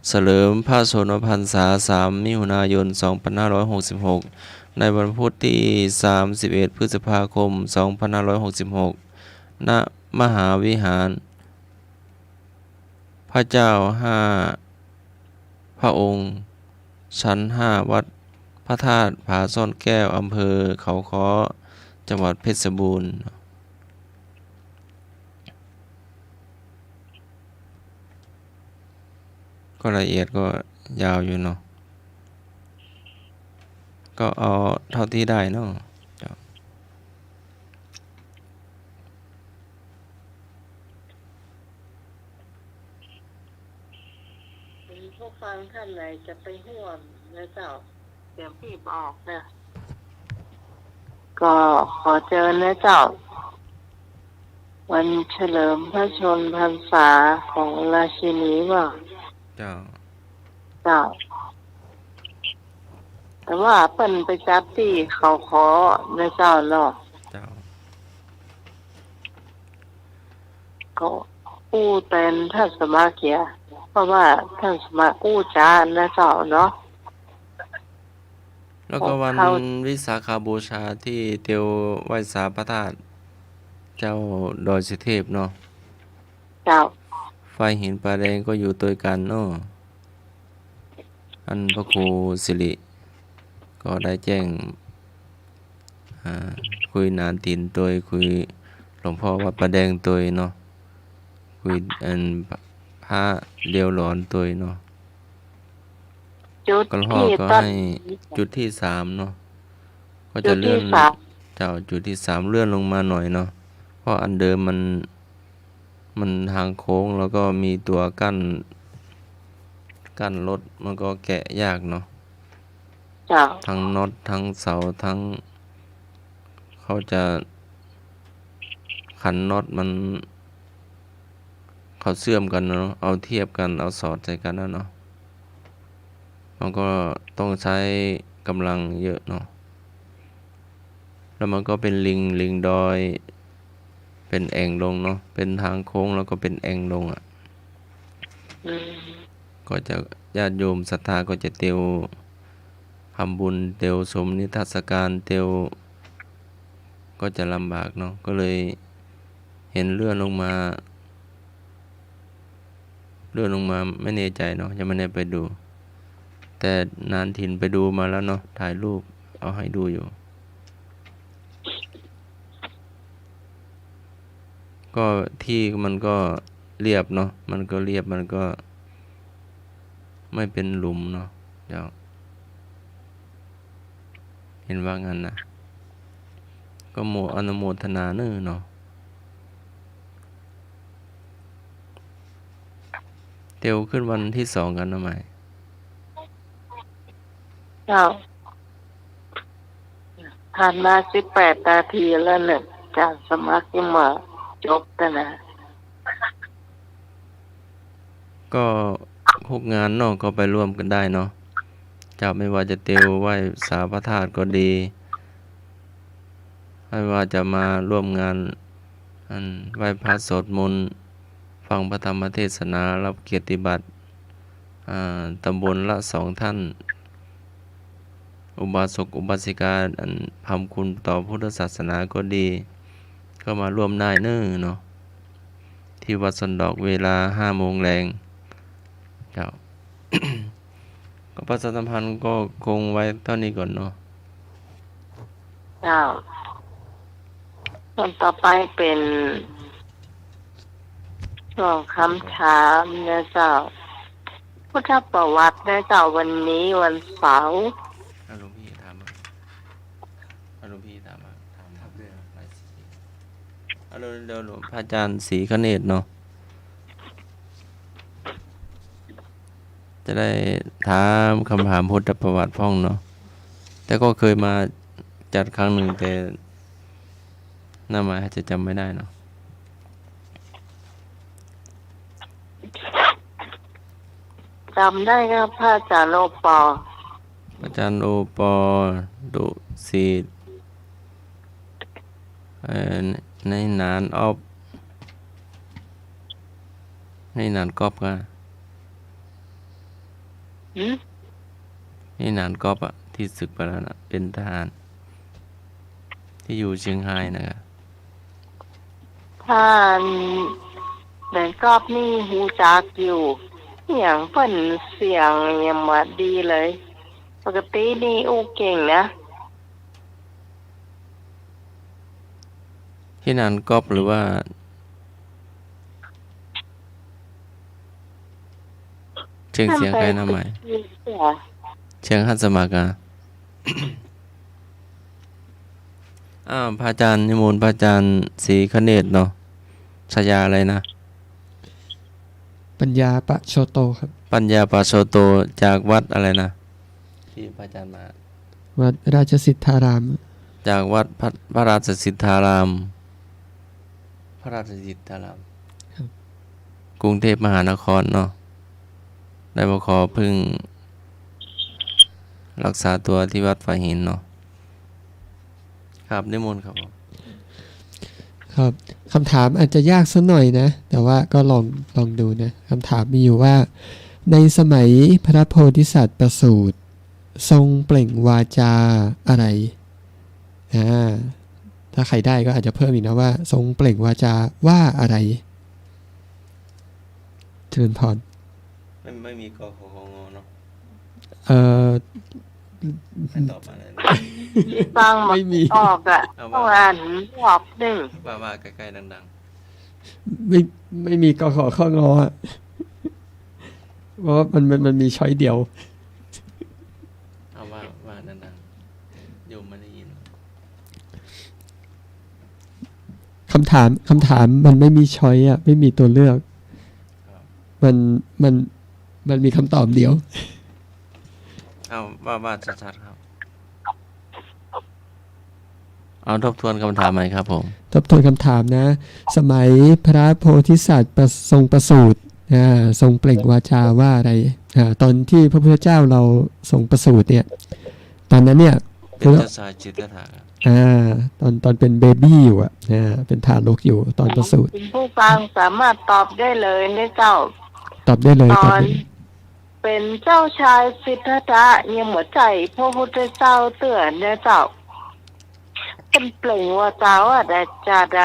เฉลิมพระชนมพรรษา สาม มิถุนายน สองพันห้าร้อยหกสิบหก ในวันพุธตี้ สามสิบเอ็ด พฤษภาคม สองพันห้าร้อยหกสิบหก ณ มหาวิหาร พระเจ้าห้าพระองค์ ชั้นห้า วัดพระธาตุผาซ่อนแก้ว อำเภอเขาค้อ จังหวัดเพชรบูรณ์ ก็ละเอียดก็ยาวอยู่เนาะ ก็เอาเท่าตี้ได้เนาะ เจ้า ผู้ฟังท่านไหนจะไปฮ่วมนะเจ้า เตรียมรีบออกนะ ก็ขอเจิญนะเจ้า วันเฉลิมพระชนมพรรษาของราชินีว่า เจ้า เจ้า แต่ว่าเปิ้นไปจัดตี้เขาค้อนะเจ้าเนาะ เจ้า ก็อู้แตนท่านสมาเกีย เพราะว่าท่านสมาอู้จ๊านะเจ้าเนาะ แล้วก็วันวิสาขบูชาตี้เตียวไหว้สาพระธาตุเจ้าดอยสุเทพเนาะ เจ้า ฝายหินป่าแดงก็อยู่ตวยกั๋นเนาะ อันพระครูสิริก็ได้แจ้ง อ่า คุยหนานถินตวย คุยหลวงพ่อวัดป่าแดงตวยเนาะ คุยอันพระเดียวหลอนตวยเนาะ จุด ก็ ที่ ก็ ต้น ให้จุดตี้สามเนาะ ก็จะเลื่อน จุดตี้สาม เจ้า จุดตี้สามเลื่อนลงมาหน่อยเนาะ เพราะอันเดิมมัน มันทางโค้ง แล้วก็มีตั๋วกั้น กั้นรถ มันก็แกะยากเนาะ เจ้า ทั้งน็อต ทั้งเสา ทั้ง เขาจะขันน็อตมัน เขาเชื่อมกั๋นเนาะ เอาเทียบกั๋น เอาสอดใส่กั๋นนะเนาะ มันก็ต้องใจ๊ก๋ำลังเยอะเนาะ แล้วมันก็เป๋นลิง ลิงดอย เป๋นแอ่งลงเนาะ เป๋นทางโค้งแล้วก็เป๋นแอ่งลงอะ อืม ก็จะ ญาติโยมศรัทธาก็จะเตียวทำบุญ เตียวชมนิทรรศการ เตียว ก็จะลำบากเนาะ ก็เลยเห็นเลื่อนลงมา เลื่อนลงมา ไม่แน่ใจเนาะ ยังไม่ได้ไปดู แต่หนานถินไปดูมาแล้วเนาะ ถ่ายรูปเอาให้ดูอยู่ ก็ตี้มันก็เรียบเนาะ มันก็เรียบ มันก็ไม่เป๋นหลุมเนาะ เจ้า หันว่างั้นนะ ก็โม อนุโมทนาเน้อเนาะ เตียวขึ้นวันตี้สองกั๋นนะไหม เจ้า ผ่านมาสิบแปดนาทีแล้วเนี่ย อาจ๋ารย์สมัครยังบ่จบกั๋นนะ ก็ฮุกงานเนาะ ก็ไปร่วมกั๋นได้เนาะ เจ้า ไม่ว่าจะเตียวไหว้สาพระธาตุก็ดี ไม่ว่าจะมาร่วมงาน อัน ไหว้พระสวดมนต์ ฟังพระธรรมเทศนา รับเกียรติบัตร อ่า ตำบลละสองท่าน อุบาสกอุบาสิกา อัน พร่ำคุณต่อพุทธศาสนาก็ดี ก็มาร่วมได้เน้อเนาะ ตี้วัดสันดอก เวลาห้าโมงแลง เจ้า ก็ประชาสัมพันธ์ก็คงไว้เต้านี้ก่อนเนาะ เจ้า ส่วนต่อไปเป๋น สองกำถามนะเจ้า พุทธประวัตินะเจ้า วันนี้วันเสาร์ อ่ะ หลวงพี่ถามมา อ่ะ หลวงพี่ถามมา ถาม ถามเรื่องอะไรสิ อ่ะ เดี๋ยว เดี๋ยวหลวงพระอาจารย์ศรีคเนศเนาะ จะได้ถามกำถามพุทธประวัติพ่องเนาะ แต่ก็เคยมาจัดครั้งหนึ่ง แต่หน้าไม้อาจจะจ๋ำไม่ได้เนาะ จ๋ำได้ครับ พระอาจ๋ารย์โอปอล์ พระอาจ๋ารย์โอปอล์ ดุสิต เอ่อ ในหนานออฟ ในหนานก๊อฟก็ หืม ในหนานก๊อฟอะ ตี้สึกไปแล้วนะ เป๋นทหาร ตี้อยู่เชียงฮายนะ ต้านหนานก๊อฟนี่ฮู้จักอยู่ เสียงเปิ้นเสียงยังบ่ดีเลย ปกตินี่อู้เก่งนะ ตี้หนานก๊อฟหรือว่า เชียง เชียงใกล้น้ำไหม เชียงฮัดสมัครอะ อ้าว พระอาจ๋ารย์ นิมนต์พระอาจ๋ารย์ศรีคเนศเนาะ ฉายาอะไรนะ ปัญญาปะโชโตครับ ปัญญาปะโชโต จากวัดอะไรนะ ตี้พระอาจ๋ารย์มา วัดราชสิทธาราม จากวัดพระ พระราชสิทธาราม พระราชสิทธาราม ครับ กรุงเทพมหานครเนาะ ได้มาขอพึ่งรักษาตั๋วตี้วัดฝายหินเนาะ ครับ นิมนต์ครับผม ครับ กำถามอาจจะยากสักหน่อยนะ แต่ว่าก็ลอง ลองดูนะ กำถามมีอยู่ว่า ในสมัยพระโพธิสัตว์ประสูติ ทรงเปล่งวาจาอะไร อ่า ถ้าใครได้ก็อาจจะเพิ่มอีกนะว่า ทรงเปล่งวาจาว่าอะไร เจริญพร ไม่ ไม่มี ก ข ค ง เนาะ เอ่อ ให้ตอบมาเลย ฟังบ่ ไม่มี ออกอะ เอาว่า ต้องอ่านรอบหนึ่ง ว่า ว่าใกล้ๆ ดังๆ ไม่ ไม่มี ก ข ค ง อะ เพราะว่ามัน มัน มันมีช้อยเดียว เอาว่า ว่าดังๆ โยมไม่ได้ยิน คำถาม คำถามมันไม่มีช้อยอะ ไม่มีตัวเลือก ครับ มัน มัน มันมีคำตอบเดียว เอา ว่า ว่าชัดๆ ครับ เอาทบทวนคำถามใหม่ครับผม ทบทวนคำถามนะ สมัยพระโพธิสัตว์ประ ทรงประสูติ อ่า ทรงเปล่งวาจาว่าอะไร อ่า ตอนที่พระพุทธเจ้าเราทรงประสูติเนี่ย ตอนนั้นเนี่ย เป็นเจ้าชายสิทธัตถะครับ อ่า ตอน ตอนเป็นเบบี้อยู่อะ อ่า เป็นทารกอยู่ตอนประสูติ คุณผู้ฟังสามารถตอบได้เลยนะเจ้า ตอบได้เลย ตอน ตอบได้เลย เป๋นเจ้าชายสิทธัตถะยังบ่ใจ้พระพุทธเจ้าเตื้อนะเจ้า เปิ้นเปล่งวาจาว่าจะใด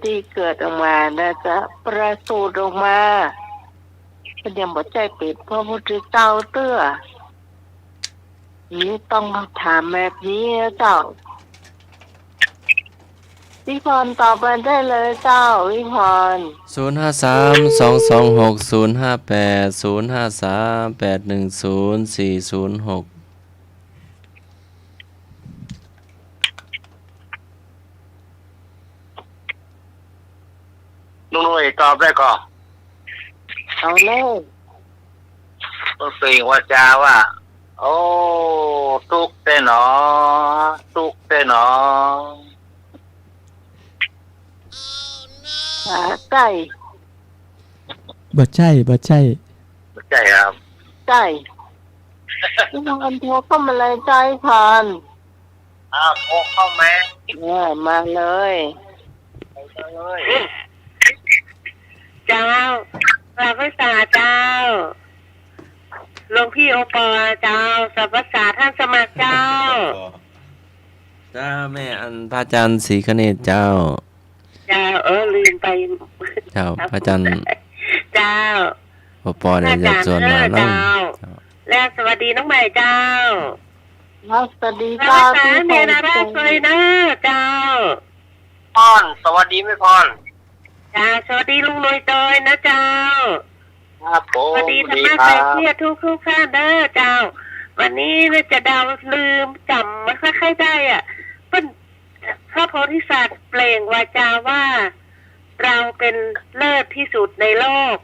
ตี้เกิดออกมานะเจ้า ประสูติออกมา เปิ้นยังบ่ใจ้เป๋นพระพุทธเจ้าเตื้อ นี่ต้องถามแบบนี้นะเจ้า วิภรณ์ตอบไปได้เลยเจ้า วิภรณ์ ศูนย์ห้าสาม สองสองหก ศูนย์ห้าแปด ศูนย์ห้าสาม แปดหนึ่งศูนย์ สี่ศูนย์หก ลุงหนุ่ยตอบได้ก่อ เอาเลย เปิ้นเปล่งวาจาว่า โอ้ ตุ๊กข์แต๊หนอ ตุ๊กข์แต๊หนอ อ่า ใจ้ บ่ใจ้ บ่ใจ้ บ่ใจ้ครับ ใจ้ พี่น้องอันโทรเข้ามาเลย ใจ้ผ่าน อ่า โทรเข้ามา เออ มาเลย มาเลย เจ้า สาภาษาเจ้า หลวงพี่โอปอเจ้า สาภาษาท่านสมัครเจ้า เจ้า แม่อันพระอาจารย์ศรีคเนศเจ้า เจ้า เออ ลืมไป เจ้า พระอาจารย์ เจ้า โอปอเนี่ยอยากชวนมาเนาะ เจ้า เจ้า และสวัสดีน้องใหม่เจ้า ครับ สวัสดีเจ้า สวัสดี พี่พร เนรราชเลยนะเจ้า พร สวัสดีแม่พร เจ้า สวัสดีลุงหน่วยเตยนะเจ้า ครับผม สวัสดี สวัสดี ธรรมะ ครับ ไตรเทศน์ทุกๆ ท่านเด้อเจ้า วันนี้เนี่ยจะเดาลืมจ๋ำไม่ค่อยได้อะ เปิ้น พระโพธิสัตว์เปล่งวาจาว่า เราเป็นเลิศที่สุดในโลก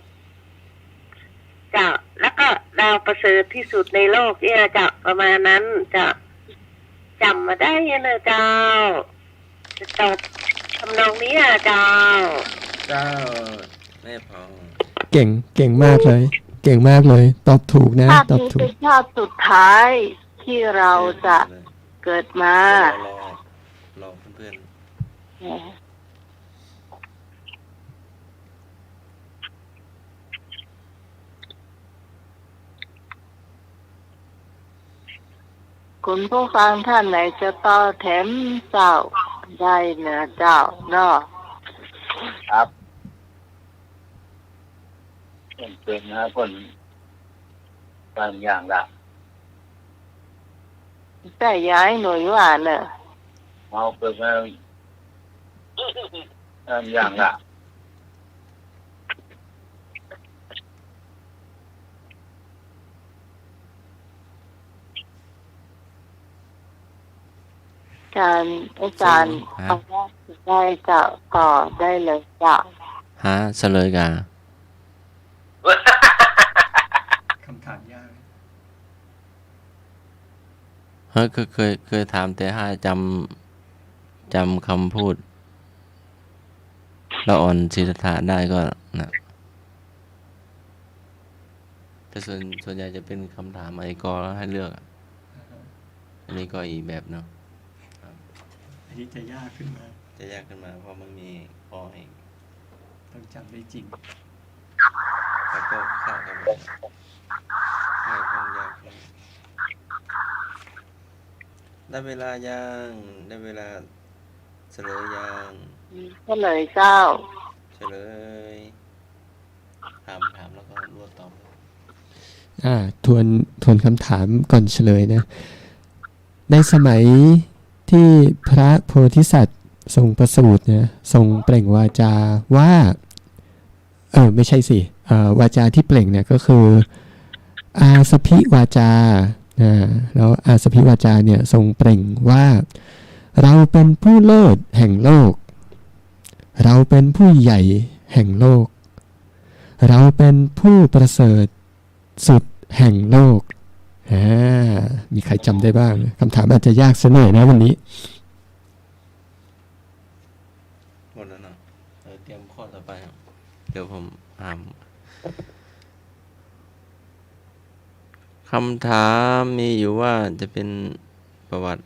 เจ้า แล้วก็เราประเสริฐที่สุดในโลกเนี่ยเจ้า ประมาณนั้นเจ้า จ๋ำมาได้เนี่ยนะเจ้า จะตอบทำนองนี้อะเจ้า เจ้า แม่พร เก่ง เก่งมากเลย เก่งมากเลย ตอบถูกนะ ชาตินี้ ตอบถูก เป็นชาติสุดท้ายที่เราจะเกิดมา เดี๋ยว รอ รอเพื่อนๆ เออ คุณผู้ฟังท่านไหนจะต่อแถมเจ้าได้นะเจ้าเนาะ ครับ เพิ่นเกิดมาเพิ่นบางอย่างละ แต่ยายหน่วยว่าเนอะ เฮาเกิดมาบางอย่างละ อาจารย์ อาจารย์ เชิญ ฮะ เอาว่าได้เจ้า ต่อได้เลยเจ้า ฮะ เฉลยกา คำถามยาก เฮ้ย เคย เคย เคยถามแต่ถ้าจ๋ำ จ๋ำกำพูด ละอ่อนสิทธัตถะได้ก็นะ แต่ส่วน ส่วนใหญ่จะเป็นคำถามไอ้กอให้เลือกอะ อันนี้ก็อีกแบบเนาะ ครับ อันนี้จะยากขึ้นมา จะยากขึ้นมา เพราะมันมีข้อให้ ต้องจ๋ำได้จริง แล้วก็เข้ากัน ให้ความยากขึ้น ได้เวลายัง ได้เวลาเฉลยยัง เฉลยเจ้า เฉลย ถาม ถามแล้วก็รวดตอบ อ่า ทวน ทวนคำถามก่อนเฉลยนะ ในสมัยที่พระโพธิสัตว์ทรงประสูตินะ ทรงเปล่งวาจาว่า เออ ไม่ใช่สิ เอ่อ วาจาที่เปล่งเนี่ยก็คือ อาสพิวาจา อ่า แล้วอาสพิวาจาเนี่ยทรงเปล่งว่า เราเป็นผู้เลิศแห่งโลก เราเป็นผู้ใหญ่แห่งโลก เราเป็นผู้ประเสริฐสุดแห่งโลก อ่า มีใครจ๋ำได้บ้าง คำถามอาจจะยากสักหน่อยนะวันนี้ หมดแล้วเนาะ เออ เตรียมข้อต่อไปครับ เดี๋ยวผมถาม คำถามมีอยู่ว่าจะเป็นประวัติ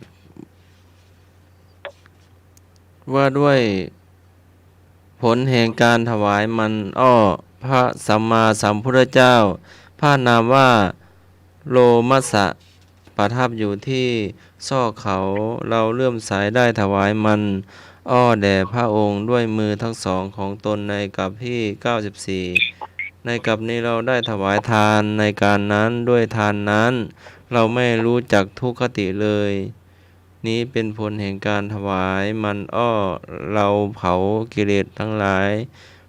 ว่าด้วยผลแห่งการถวายมัน อ้อ พระสัมมาสัมพุทธเจ้า พระนามว่าโลมัสสะ ประทับอยู่ที่ซอกเขา เราเลื่อมใสได้ถวายมัน อ้อ แด่พระองค์ด้วยมือทั้งสองของตนในกัปที่เก้าสิบสี่ ในกัปนี้เราได้ถวายทานในการนั้น ด้วยทานนั้น เราไม่รู้จักทุกขติเลย นี้เป็นผลแห่งการถวายมันอ้อ เราเผากิเลสทั้งหลาย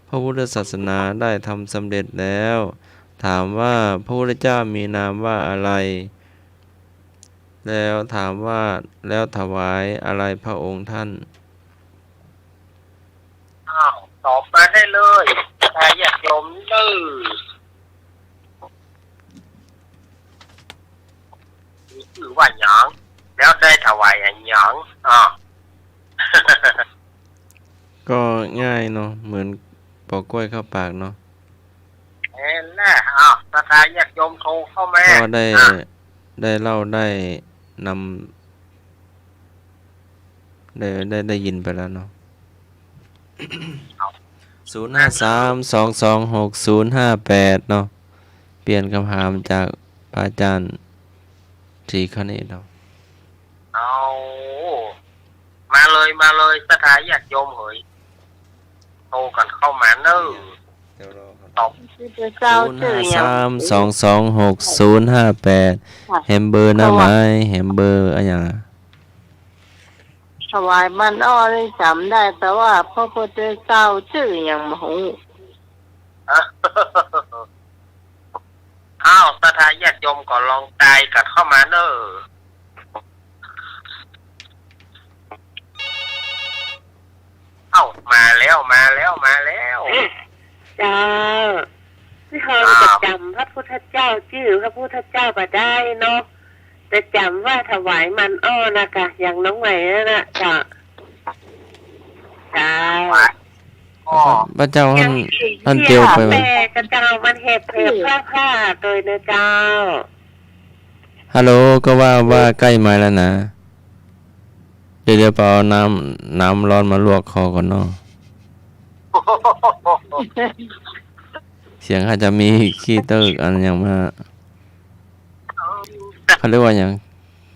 พระพุทธศาสนาได้ทำสำเร็จแล้ว ถามว่าพระพุทธเจ้ามีนามว่าอะไร แล้วถามว่า แล้วถวายอะไรพระองค์ท่าน อ้าว ตอบมาได้เลย ศรัทธาญาติโยมเน่อ มีจื้อว่าหยัง แล้วได้ถวายอะหยัง อ้าว ก็ง่ายเนาะ เหมือนปอกกล้วยเข้าปากเนาะ แม่นแหละ อ้าว ศรัทธาญาติโยมโทรเข้ามา ก็ได้ อ่ะ ได้เล่าได้นำ ได้ ได้ ได้ยินไปแล้วเนาะ เอา ศูนย์ห้าสาม สองสองหก ศูนย์ห้าแปด เนาะ เปลี่ยนกำถามจากพระอาจารย์ศรีคเนศเนาะ เอา มาเลย มาเลย ศรัทธาญาติโยมเหย โทรกันเข้ามาเน่อ เดี๋ยวรอก่อน ตอบ เจ้าจื้อหยัง ศูนย์ห้าสาม สองสองหก ศูนย์ห้าแปด ค่ะ แหมเบอร์หน้าไม้ แหมเบอร์อะหยังอะ ถวายมันอ้อนี่จ๋ำได้ แต่ว่าพระพุทธเจ้าจื้อหยังบ่ฮู้ อ้าว ศรัทธาญาติโยมก็ลองทายกันเข้ามาเน่อ เอ้า มาแล้ว มาแล้ว มาแล้ว เจ้า ตี้เฮา อ้าว จะจ๋ำพระพุทธเจ้าจื้อพระพุทธเจ้าบ่ได้เนาะ แต่จ๋ำว่าถวายมันอ้อนะกะ อย่างน้องใหม่นั่นน่ะ เจ้า เจ้า อ้อ พระเจ้าท่าน ยัง ท่านเตียวไปวะ แต่กระเจ้ามันแหบๆ พร่าๆ โตยนะเจ้า ฮัลโหล ก็ว่า ว่าใก้ไม้แล้วนะ เดี๋ยว เดี๋ยวไปเอาน้ำ น้ำร้อนมาลวกคอก่อนเนาะ เสียงอาจจะมีขี้เติกอันยังมา เขาเรียกว่าหยัง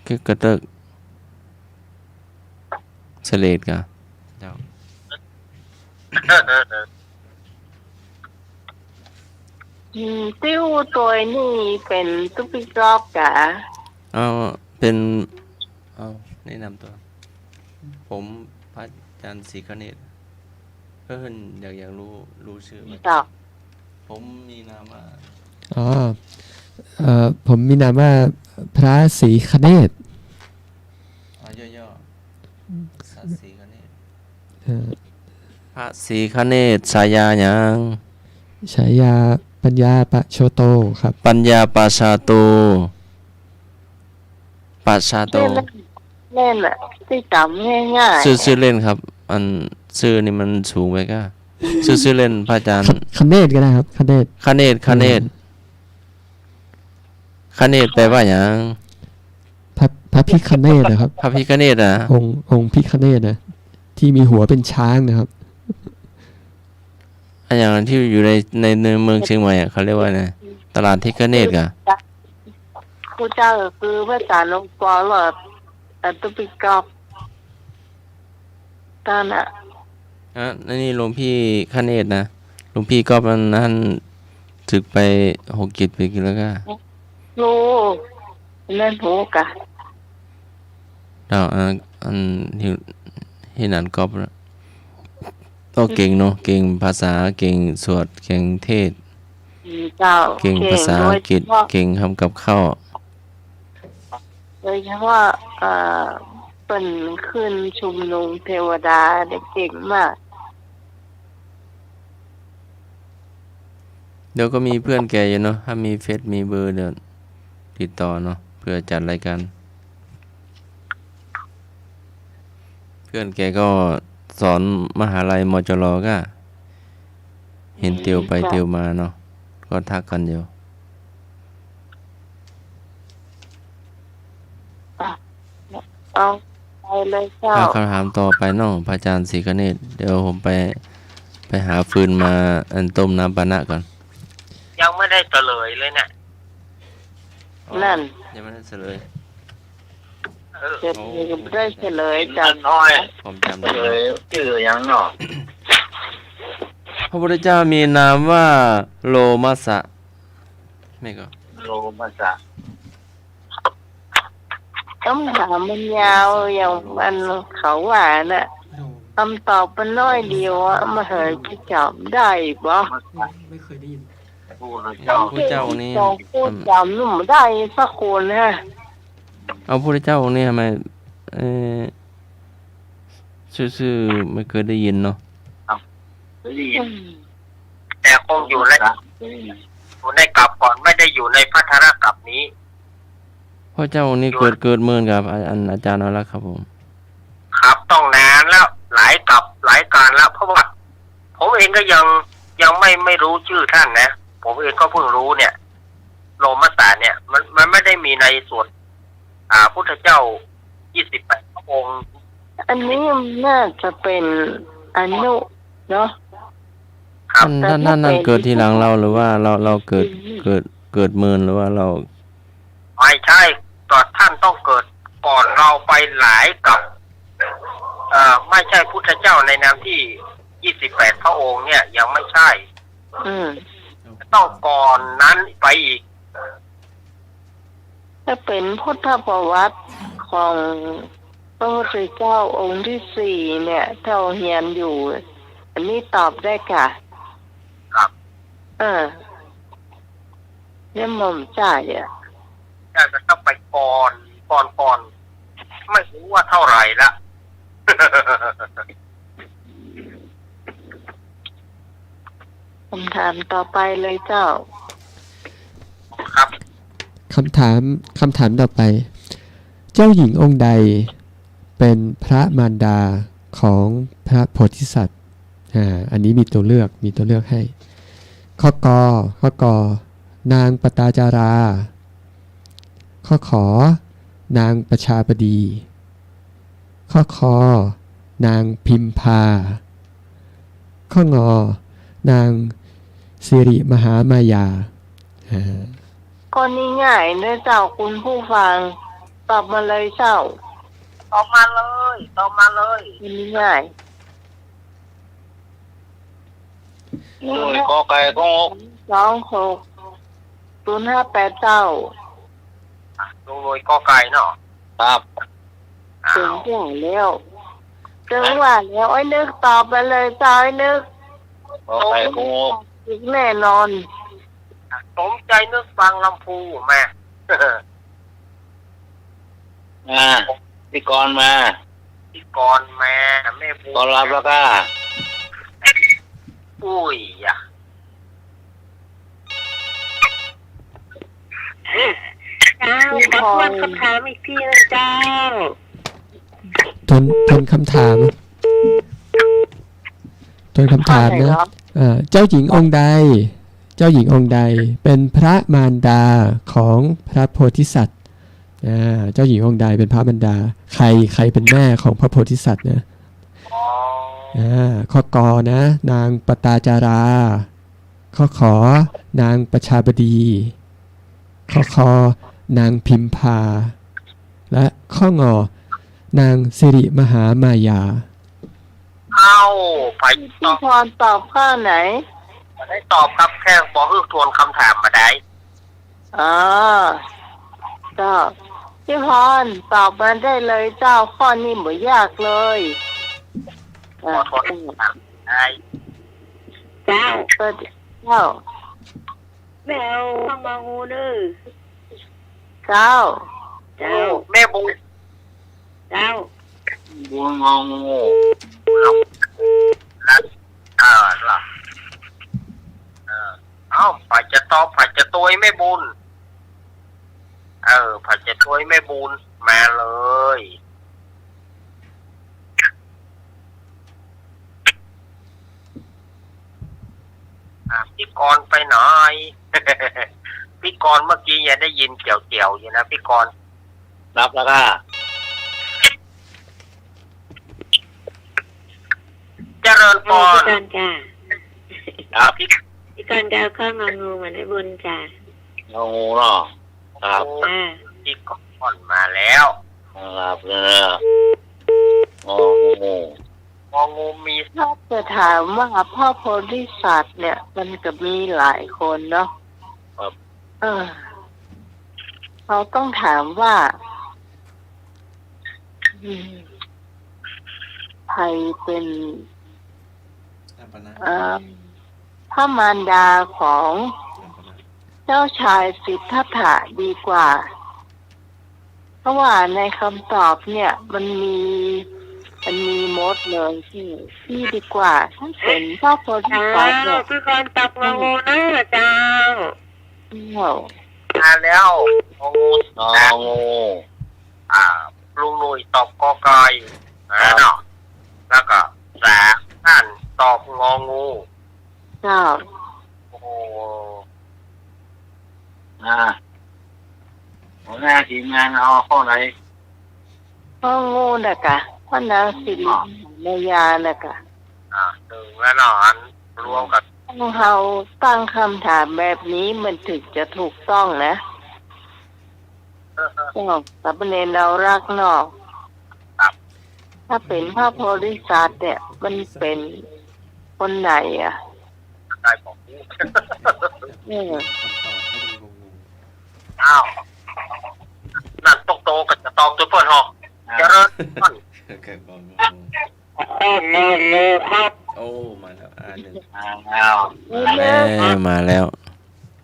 ขี้กระเติก เสลดกะ เจ้า อืม ตี้อู้ตวยนี่เป๋นตุ๊ปิกอบกะ เอา เป๋น เอา แนะนำตัว ผมพระอาจารย์ศรีคเนศ เพิ่นอยาก อยากรู้ รู้ชื่อไหม เจ้า ผมมีนามว่า อ๋อ เอ่อ ผมมีนามว่าพระศรีคเนศ อ๋อ ย่อๆ พระศรีคเนศ เอ่อ พระศรีคเนศ ฉายาหยัง ฉายาปัญญาปะโชโตครับ ปัญญาปะชาโต ปะชาโต เล่น เล่นอะ ตี้จ๋ำง่ายๆ ชื่อ ชื่อเล่นครับ อันชื่อนี่มันสูงไปก้า ชื่อ ชื่อเล่นพระอาจารย์ ค คเนศก็ได้ครับ คเนศ คเนศ คเนศ อืม คเนศแปลว่าหยัง พระ พระพิฆเนศนะครับ พระพิฆเนศอะ องค์ องค์พิฆเนศนะ ที่มีหัวเป็นช้างนะครับ อะหยังตี้อยู่ใน ใน ในเมืองเชียงใหม่อะ เขาเรียกว่าไง ตลาดพิฆเนศกะ ครูเจ้าก็คือพระอาจารย์หลวงปอหลอด อันตุ๊ปิกอบ ต้านอะ อ่ะ อันนี้หลวงพี่คเนศนะ หลวงพี่ก๊อฟอันนั้น สึกไปหกเจ็ดปี๋แล้วก้า ฮู้ อันนั้นฮู้กะ เจ้า อัน อันตี้ ตี้นั่นก๊อฟนะ ก็เก่งเนาะ เก่งภาษา เก่งสวด เก่งเทศน์ อืม เจ้า เก่งภาษาอังกฤษ เก่งโดยเฉพาะ เก่งทำกับข้าว โดยเฉพาะ เอ่อ เปิ้นขึ้นชุมนุมเทวดาได้เก่งมาก เดี๋ยวก็มีเพื่อนแกอยู่เนาะ ถ้ามีเฟซมีเบอร์เดี๋ยวติดต่อเนาะ เผื่อจัดรายการ เพื่อนแกก็สอนมหาลัย มจร ก้า เห็นเตียวไปเตียวมาเนาะ ก็ทักกั๋นอยู่ อ่ะ เอา ไปเลยเจ้า อ่ะ คำถามต่อไปเนาะ พระอาจารย์ศรีคเนศ เดี๋ยวผมไป ไปหาฟืนมา อันต้มน้ำปานะก่อน ยังไม่ได้เฉลยเลยเนี่ย อ๋อ นั่น ยังไม่ได้เฉลย เออ เฉลย ยังไม่ได้เฉลย จำ น้อย ผมจำได้ เฉลยจื้อหยังเนาะ พระพุทธเจ้ามีนามว่าโลมัสสะ ไม่ก็ โลมัสสะ คำถามมันยาวอย่างมันเขาว่าน่ะ โอ้ คำตอบมันน้อยเดียวอะ มหาจะจำได้บ่ ไม่ ไม่เคยได้ยิน ผู้เจ้านี่ สองผู้จำไม่ได้สักคนฮะ เอาพุทธเจ้าองค์นี้ทำไม เอ่อ ซื่อๆ ไม่เคยได้ยินเนาะ ครับ เคยได้ยิน อืม แต่คงอยู่ใน อยู่ในกัปก่อน ไม่ได้อยู่ในพัทธกัปนี้ พระเจ้าองค์นี้เกิด เกิดเมินกับอา อันอาจารย์เอาละครับผม ครับ ต้องนานแล้ว หลายกัปหลายกาลแล้ว เพราะว่าผมเองก็ยัง ยังไม่ ไม่รู้ชื่อท่านนะ ผมเองก็เพิ่งรู้เนี่ย โลมัสสะเนี่ย มัน มันไม่ได้มีในส่วน อ่า พุทธเจ้า ยี่สิบแปดพระองค์ อันนี้น่าจะเป็นอนุเนาะ ครับ ท่าน แต่ถ้า ท่าน ท่าน เป็น เกิดทีหลังเรา หรือว่าเรา เราเกิด อืม เกิด เกิดเมิน หรือว่าเรา ไม่ใช่ ก็ท่านต้องเกิดก่อนเราไปหลายกัป เอ่อ ไม่ใช่พุทธเจ้าในนามที่ ยี่สิบแปดพระองค์เนี่ย ยังไม่ใช่ อืม ต้องก่อนนั้นไปอีก ถ้าเป็นพุทธประวัติของพระพุทธเจ้าองค์ที่สี่เนี่ย เจ้าเฮียนอยู่ อันนี้ตอบได้ก่ะ ครับ เออ เนี่ยหม่อมจ๋ายอะ น่าจะต้องไปก่อน ก่อน ก่อน ไม่รู้ว่าเท่าไหร่ละ คำถามต่อไปเลยเจ้า ครับ คำถาม คำถามต่อไป เจ้าหญิงองค์ใดเป็นพระมารดาของพระโพธิสัตว์ อ่า อันนี้มีตัวเลือก มีตัวเลือกให้ ข้อ ก ข้อ ก นางปตาจารา ข้อ ข นางประชาบดี ข้อ ค นางพิมพา ข้อ ง นางสิริมหามายา อ่า ข้อนี้ง่ายนะเจ้า คุณผู้ฟัง ตอบมาเลยเจ้า ตอบมาเลย ตอบมาเลย ข้อนี้ง่าย หน่วยกอไก่ ข้อ หก สองหก ศูนย์ห้าแปดเก้า อ่ะ ลงหน่วยกอไก่เนาะ ครับ อ้าว เจ๋งกว่าแล้ว เจ๋งกว่าแล้ว ไอ้นึกตอบไปเลยเจ้า ไอ้นึก กอไก่ ข้อ หก อีกแน่นอน สมใจนึกฟังลำพูแม่ อ่า พี่กรณ์มา พี่กรณ์มา แม่บุญ กรณ์รับแล้วก็ อุ้ยอะ เจ้า ขอทวนคำถามอีกทีนะเจ้า ทวน ทวนคำถาม ทวนคำถามนะ ข้อไหนเหรอ อ่า เจ้าหญิงองค์ใด เจ้าหญิงองค์ใดเป็นพระมารดาของพระโพธิสัตว์ อ่า เจ้าหญิงองค์ใดเป็นพระมารดา ใคร ใครเป็นแม่ของพระโพธิสัตว์นะ อ๋อ อ่า ข้อ ก นะ นางปตาจารา ข้อ ข นางประชาบดี ข้อ ค นางพิมพา และข้อ ง นางสิริมหามายา เอ้า ไป พี่พรตอบข้อไหน บ่ได้ตอบครับ แค่บอกให้ทวนคำถามมาได้ อ๋อ เจ้า พี่พรตอบมาได้เลยเจ้า ข้อนี้บ่ยากเลย ขอโทษ อ่ะ ครับ ได้ เจ้า เจ้า แม่เอาข้างมางูเด้อ เจ้า เจ้า แม่บุญ เจ้า บุญงองู ครับ ครับ อ่า ล่ะ เออ เอ้า ใผจะตอบ ใผจะตวยแม่บุญ เออ ใผจะตวยแม่บุญ มาเลย อ่ะ พี่กรณ์ไปไหน พี่กรณ์เมื่อกี้ยังได้ยินแจ๋วๆ อยู่นะ พี่กรณ์ รับแล้วค่ะ เจริญพร เออ พี่กรณ์จ้ะ ครับ พี่ พี่กรณ์ก็เอาข้ององูมาให้บุญจ้ะ งองูเนาะ ครับ อ่า พี่กรณ์มาแล้ว ครับ เออ งองู งองูมี ถ้าจะถามว่าพระโพธิสัตว์เนี่ย มันก็มีหลายคนเนาะ ครับ เออ เราต้องถามว่า อืม ใครเป็น อัปปนะ อ่า พระมารดาของ อัปปนะ เจ้าชายสิทธัตถะดีกว่า เพราะว่าในคำตอบเนี่ยมันมี มันมีหมดเลย ที่ ที่ดีกว่า ถ้าเป็นพระโพธิสัตว์เนี่ย เจ้า คือการตอบงองูนะเจ้า เจ้า มาแล้ว งองู งองู อ่า ลุงหนุ่ยตอบกอไก่ ครับ นะเนาะ แล้วก็สามท่านตอบงองู เจ้า โอ้ อ่า หัวหน้าทีมงานเอาข้อไหน ข้ององูน่ะกะ พ่อนางสิริ อ๋อ มายาน่ะกะ อ่า หนึ่งแล้วเนาะ อันรวมกับ ต้องเฮาตั้งคำถามแบบนี้มันถึงจะถูกต้องนะ เจ้า สามเณรดาวรักษ์เนาะ ครับ ถ้าเป็นพระโพธิสัตว์เนี่ย มันเป็นคนไหนอะ ได้ของกู เออ อ้าว นั่นตกโตก็จะตอบตัวเปิ้นเหาะ อ่า เจริญพร เกิดความงง โอ้ มาแล้ว อ่า หนึ่ง มาแล้ว มาแล้ว แม่มาแล้ว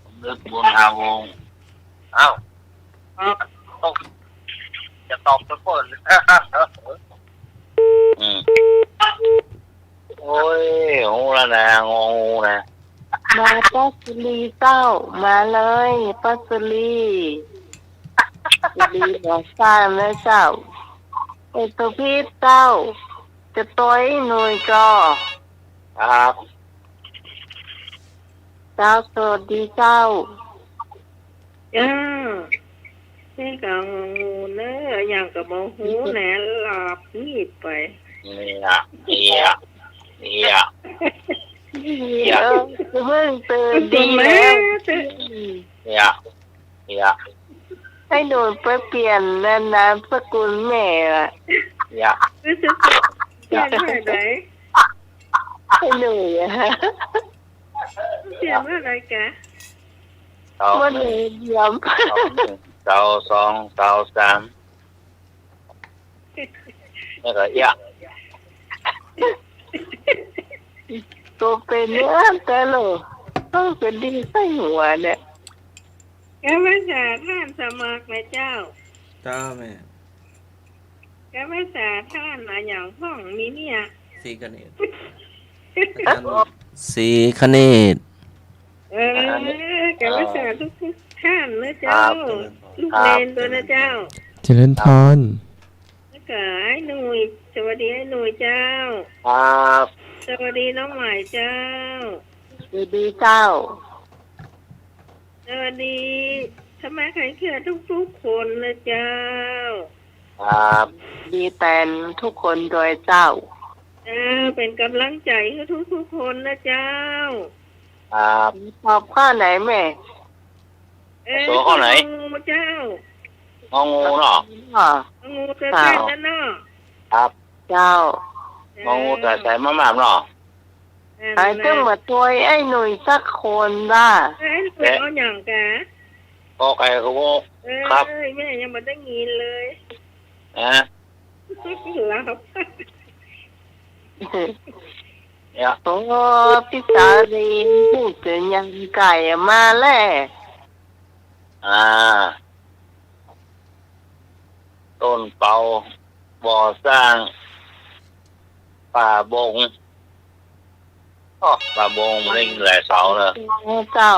สมนึกบุญหาวงศ์ อ้าว จะตอบตัวเปิ้น อืม โอ้ย ฮู้แล้วนะ งองูนะ มาป้าสุรีเจ้า มาเลย ป้าสุรี สุรีบ่อสร้างนะเจ้า เอกพิษเจ้า จะต่อยหน่วยก่อ ครับ เจ้า สวัสดีเจ้า เจ้า นี่ก็งองูเนอะ อย่างก็บ่ฮู้นะ หลับงีบไป เนี่ย เนี่ย เนี่ย เออ เพิ่งตื่นดีแล้ว เนี่ย เนี่ย ให้หนูไปเปลี่ยนนามสกุลแม่อะ เนี่ย เปลี่ยนเมื่อไหร่ ให้หนูอะ เปลี่ยนเมื่อไหร่กะ เต้า เมื่อหนึ่ง เดือน เต้าหนึ่ง เต้าสอง เต้าสาม แล้วก็เอี้ยะ ตัวเป็นเนี่ยแต่ละ ต้องเป็นดีใส่หัวเนี่ย กาภาษาท่านสมัครนะเจ้า เจ้าแม่ กาภาษาท่านอะหยังพ่องมีเนี่ย ศรีคเนศ อาจารย์ศรีคเนศ เออ กาภาษาทุกๆท่านนะเจ้า ครับ ลูกเณรตัวนะเจ้า เจริญพร แล้วก็ไอ้หนุ่ย สวัสดีไอ้หนุ่ยเจ้า ครับ สวัสดีน้องใหม่เจ้า สวัสดีเจ้า สวัสดีธรรมะไขเครือทุกๆคนนะเจ้า ครับ ดีแตนทุกคนโดยเจ้า เออ เป็นกำลังใจให้ทุกๆคนนะเจ้า ครับ ตอบข้อไหนแม่ เออ หัวข้อไหน งองูเจ้า งองูเนาะ งองูเจ้า เจ้า นั่นเนาะ ครับ เจ้า งองูใส่ ใส่มะม่าเนาะ นั่นแหละ ใครต้องมาช่วยไอ้หนุ่ยสักคนล่ะ ไอ้หนุ่ยเอาหยังกะ กอไก่ ครับ เอ้ย แม่ยังบ่ได้ยินเลย ฮะ หลับ เนี่ย โอ้ พี่สาลี พูดถึงยังไก่อะ มาแล้ว อ่า ต้นเปา บ่อสร้าง ป่าบง อ้อ ป่าบง เล่นหลายเสาเนอะ เจ้า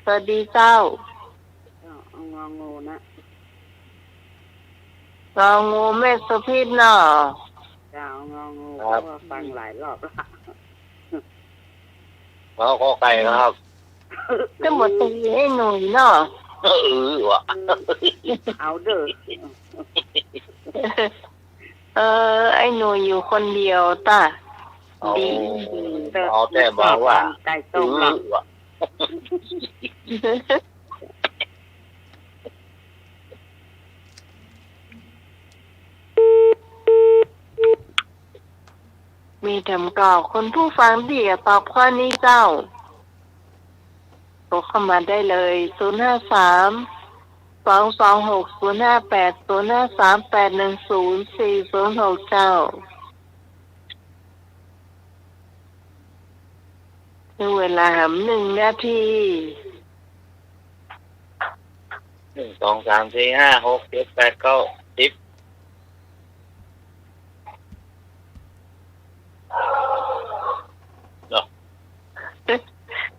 สวัสดีเจ้า เจ้า เอางองูนะ งองูแม่โสภิตเนาะ เจ้า งองู ครับ เพราะว่าฟังหลายรอบละ แล้วกอไก่ครับ จะหมดตีให้หนุ่ยเนาะ เออว่ะ เอาเด้อ เออ ไอ้หนุ่ยอยู่คนเดียวต้า เอา ดี เอาแต่บอกว่า ไก่ต้มหรอ เออว่ะ มีแถมก่อ คุณผู้ฟังตี้จะตอบข้อนี้เจ้า โทรเข้ามาได้เลย ศูนย์ห้าสาม ส สองสองหก ศูนย์ห้าแปด ศูนย์ห้าสาม แปดหนึ่งศูนย์ สี่ศูนย์หก เจ้า เหลือเวลาหนึ่งนาที หนึ่ง สอง สาม สี่ ห้า หก เจ็ด แปด เก้า สิบ เนาะ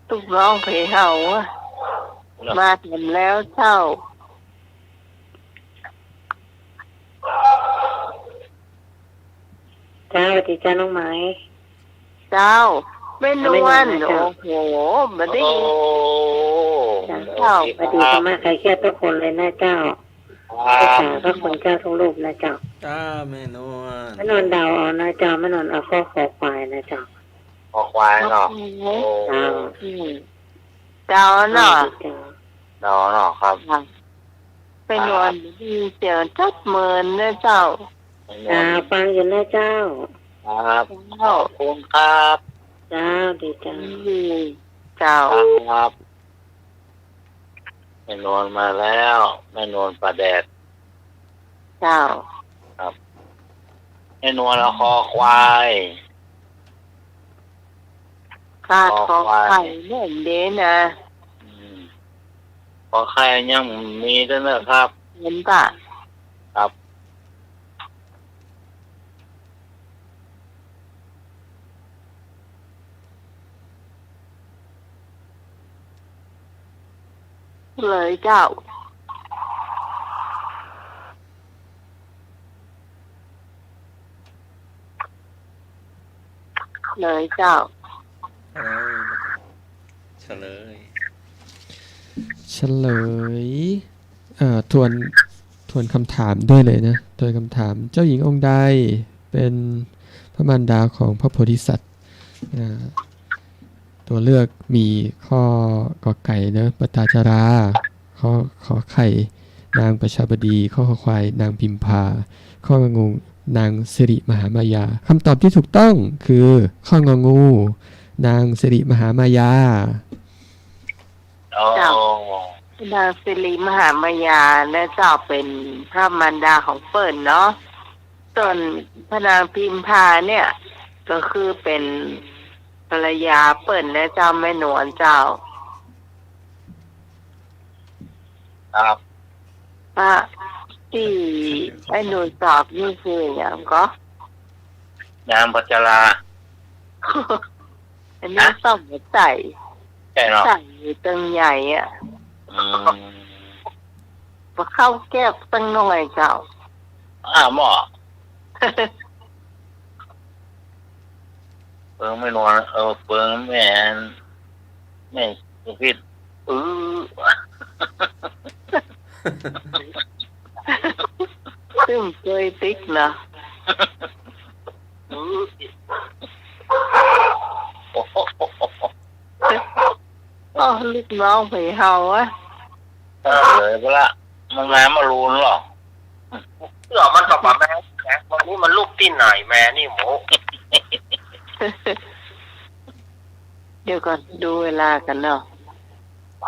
ตุ๊กน้องเผยเฮาอะ เนาะ มาถึงแล้วเจ้า เจ้า สวัสดีเจ้าน้องไหม เจ้า แม่นวล แม่นวล เจ้า โอ้โห บ่ได้ยิน โอ้ เจ้า สวัสดี สวัสดีค่ะ ธรรมะใครเชื่อทุกคนเลยนะเจ้า ครับ ขอบพระคุณเจ้าทุกรูปนะเจ้า จ้า แม่นวล แม่นวลเดาเอานะเจ้า แม่นวลเอาข้อคอควายนะเจ้า คอควายเนาะ โอ้โห โอ้ เจ้า อืม เดาเนาะ เดาเนาะ ครับ ค่ะ แม่นวล ครับ ได้ยินเสียงจับมือนะเจ้า แม่นวล จ้า ฟังอยู่นะเจ้า ครับ เจ้า ขอบคุณครับ เจ้า ดีเจ้า อืม เจ้า ครับ แม่นวลมาแล้ว แม่นวลป่าแดด เจ้า ครับ แม่นวลเอาคอควาย ขาด คอควาย คอไข่เนี่ยเด้นะ อืม คอไข่ยังมีด้วยนะครับ เห็นปะ ครับ เลยเจ้า เลยเจ้า เฉลย เฉลย เฉลย เอ่อ ทวน ทวนคำถามด้วยเลยนะ ทวนคำถาม เจ้าหญิงองค์ใดเป็นพระมารดาของพระโพธิสัตว์ อ่า ตัวเลือกมีข้อกอไก่เนอะ ปตาจารา ข้อ ขอไข่ นางประชาบดี ข้อคอควาย นางพิมพา ข้ององู นางสิริมหามายา คำตอบที่ถูกต้องคือข้ององู นางสิริมหามายา อ๋อ เจ้า นางสิริมหามายานะเจ้า เป็นพระมารดาของเปิ้นเนาะ ส่วนพระนางพิมพาเนี่ย ก็คือเป็นภรรยาเปิ้นนะเจ้า แม่นวลเจ้า ครับ พระตี้ไอ้หนุ่ยตอบนี่คือหยังก็ นางพัชรา อันนี้ ฮะ ซ่อมหัวใจ๋ ใช่เนาะ ใจ๋อยู่ตึงใหญ่อะ อืม บ่เข้าแก๊บตั้งหน่อยเจ้า อ้าว หม้อ เปิงแม่นวล เออ เปิงแม่ แม่สุพิษ เออ ตึงเกยติ๊กนะ โอ้ ลูกน้องเผยเฮาอะ เออ เลยไปละ มันแม่มาลูนเหรอ เสื้อมันก็บ่แม่นแหม วันนี้มันลูกตี้ไหนแม่นี่หมู เดี๋ยวก่อน ดูเวลาก่อนเนาะ ไป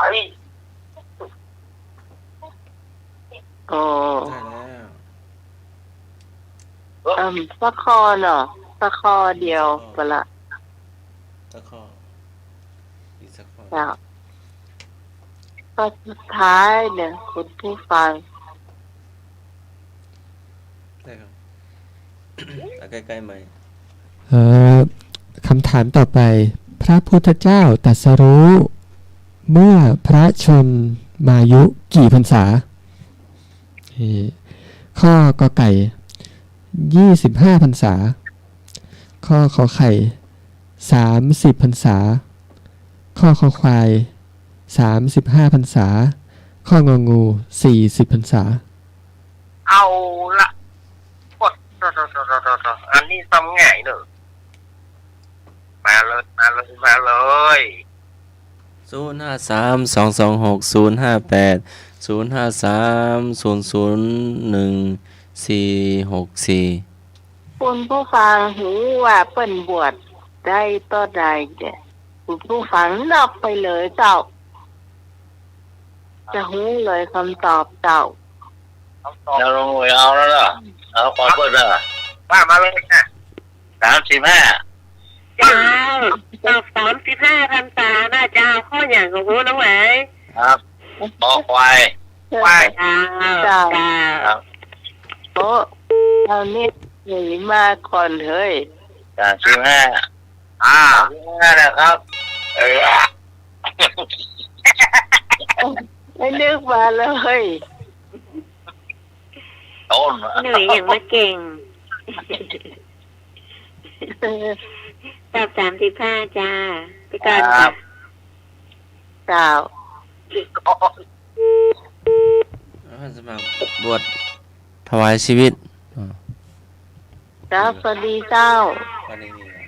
โอ้ ได้แล้ว เอิ่ม สักข้อเนาะ สักข้อเดียว สักข้อ ก็ละ สักข้อ อีกสักข้อ เจ้า ข้อสุดท้ายเนี่ย คุณผู้ฟัง ได้ครับ เอาใกล้ๆ ไมค์ เอ่อ คำถามต่อไป พระพุทธเจ้าตรัสรู้เมื่อพระชนมายุกี่พรรษา นี่ ข้อกอไก่ ยี่สิบห้าพรรษา ข้อขอไข่ สามสิบพรรษา ข้อคอควาย สามสิบห้าพรรษา ข้ององู สี่สิบพรรษา เอาละ โอ๊ย โตๆๆๆๆ อันนี้ซ้ำง่ายเนอะ มาเลย มาเลย มาเลย ศูนย์ห้าสาม สองสองหก ศูนย์ห้าแปด ศูนย์ห้าสาม ศูนย์ศูนย์หนึ่ง สี่หกสี่ คุณผู้ฟังฮู้ว่าเปิ้นบวชได้ตอนใดเนี่ย คุณผู้ฟังนอกไปเลยเจ้า จะฮู้เลยกำตอบเจ้า เจ้าลุงหนุ่ยเอาแล้วเหรอ เอาขอเปิ้นเหรอ ว่ามาเลยนะ สามสิบห้า เจ้า ตอบสามสิบห้าพรรษานะเจ้า ข้อหยังก็ฮู้น้องไหม ครับ คอควาย ควาย เจ้า เจ้า เจ้า ครับ โอ้ เอานี่หนีมาก่อนเฮ้ย สามสิบห้า อ่า สามสิบห้านะครับ เออ ไม่นึกมาเลย ต้น หนุ่ยยังมาเก่ง ตอบสามสิบห้าจ้า ไปก่อน ครั ค่ะ บ เจ้า อ๋อ สมัครบวชถวายชีวิต อ๋อ ครับ สวัสดีเจ้า วันนี้มีอะไร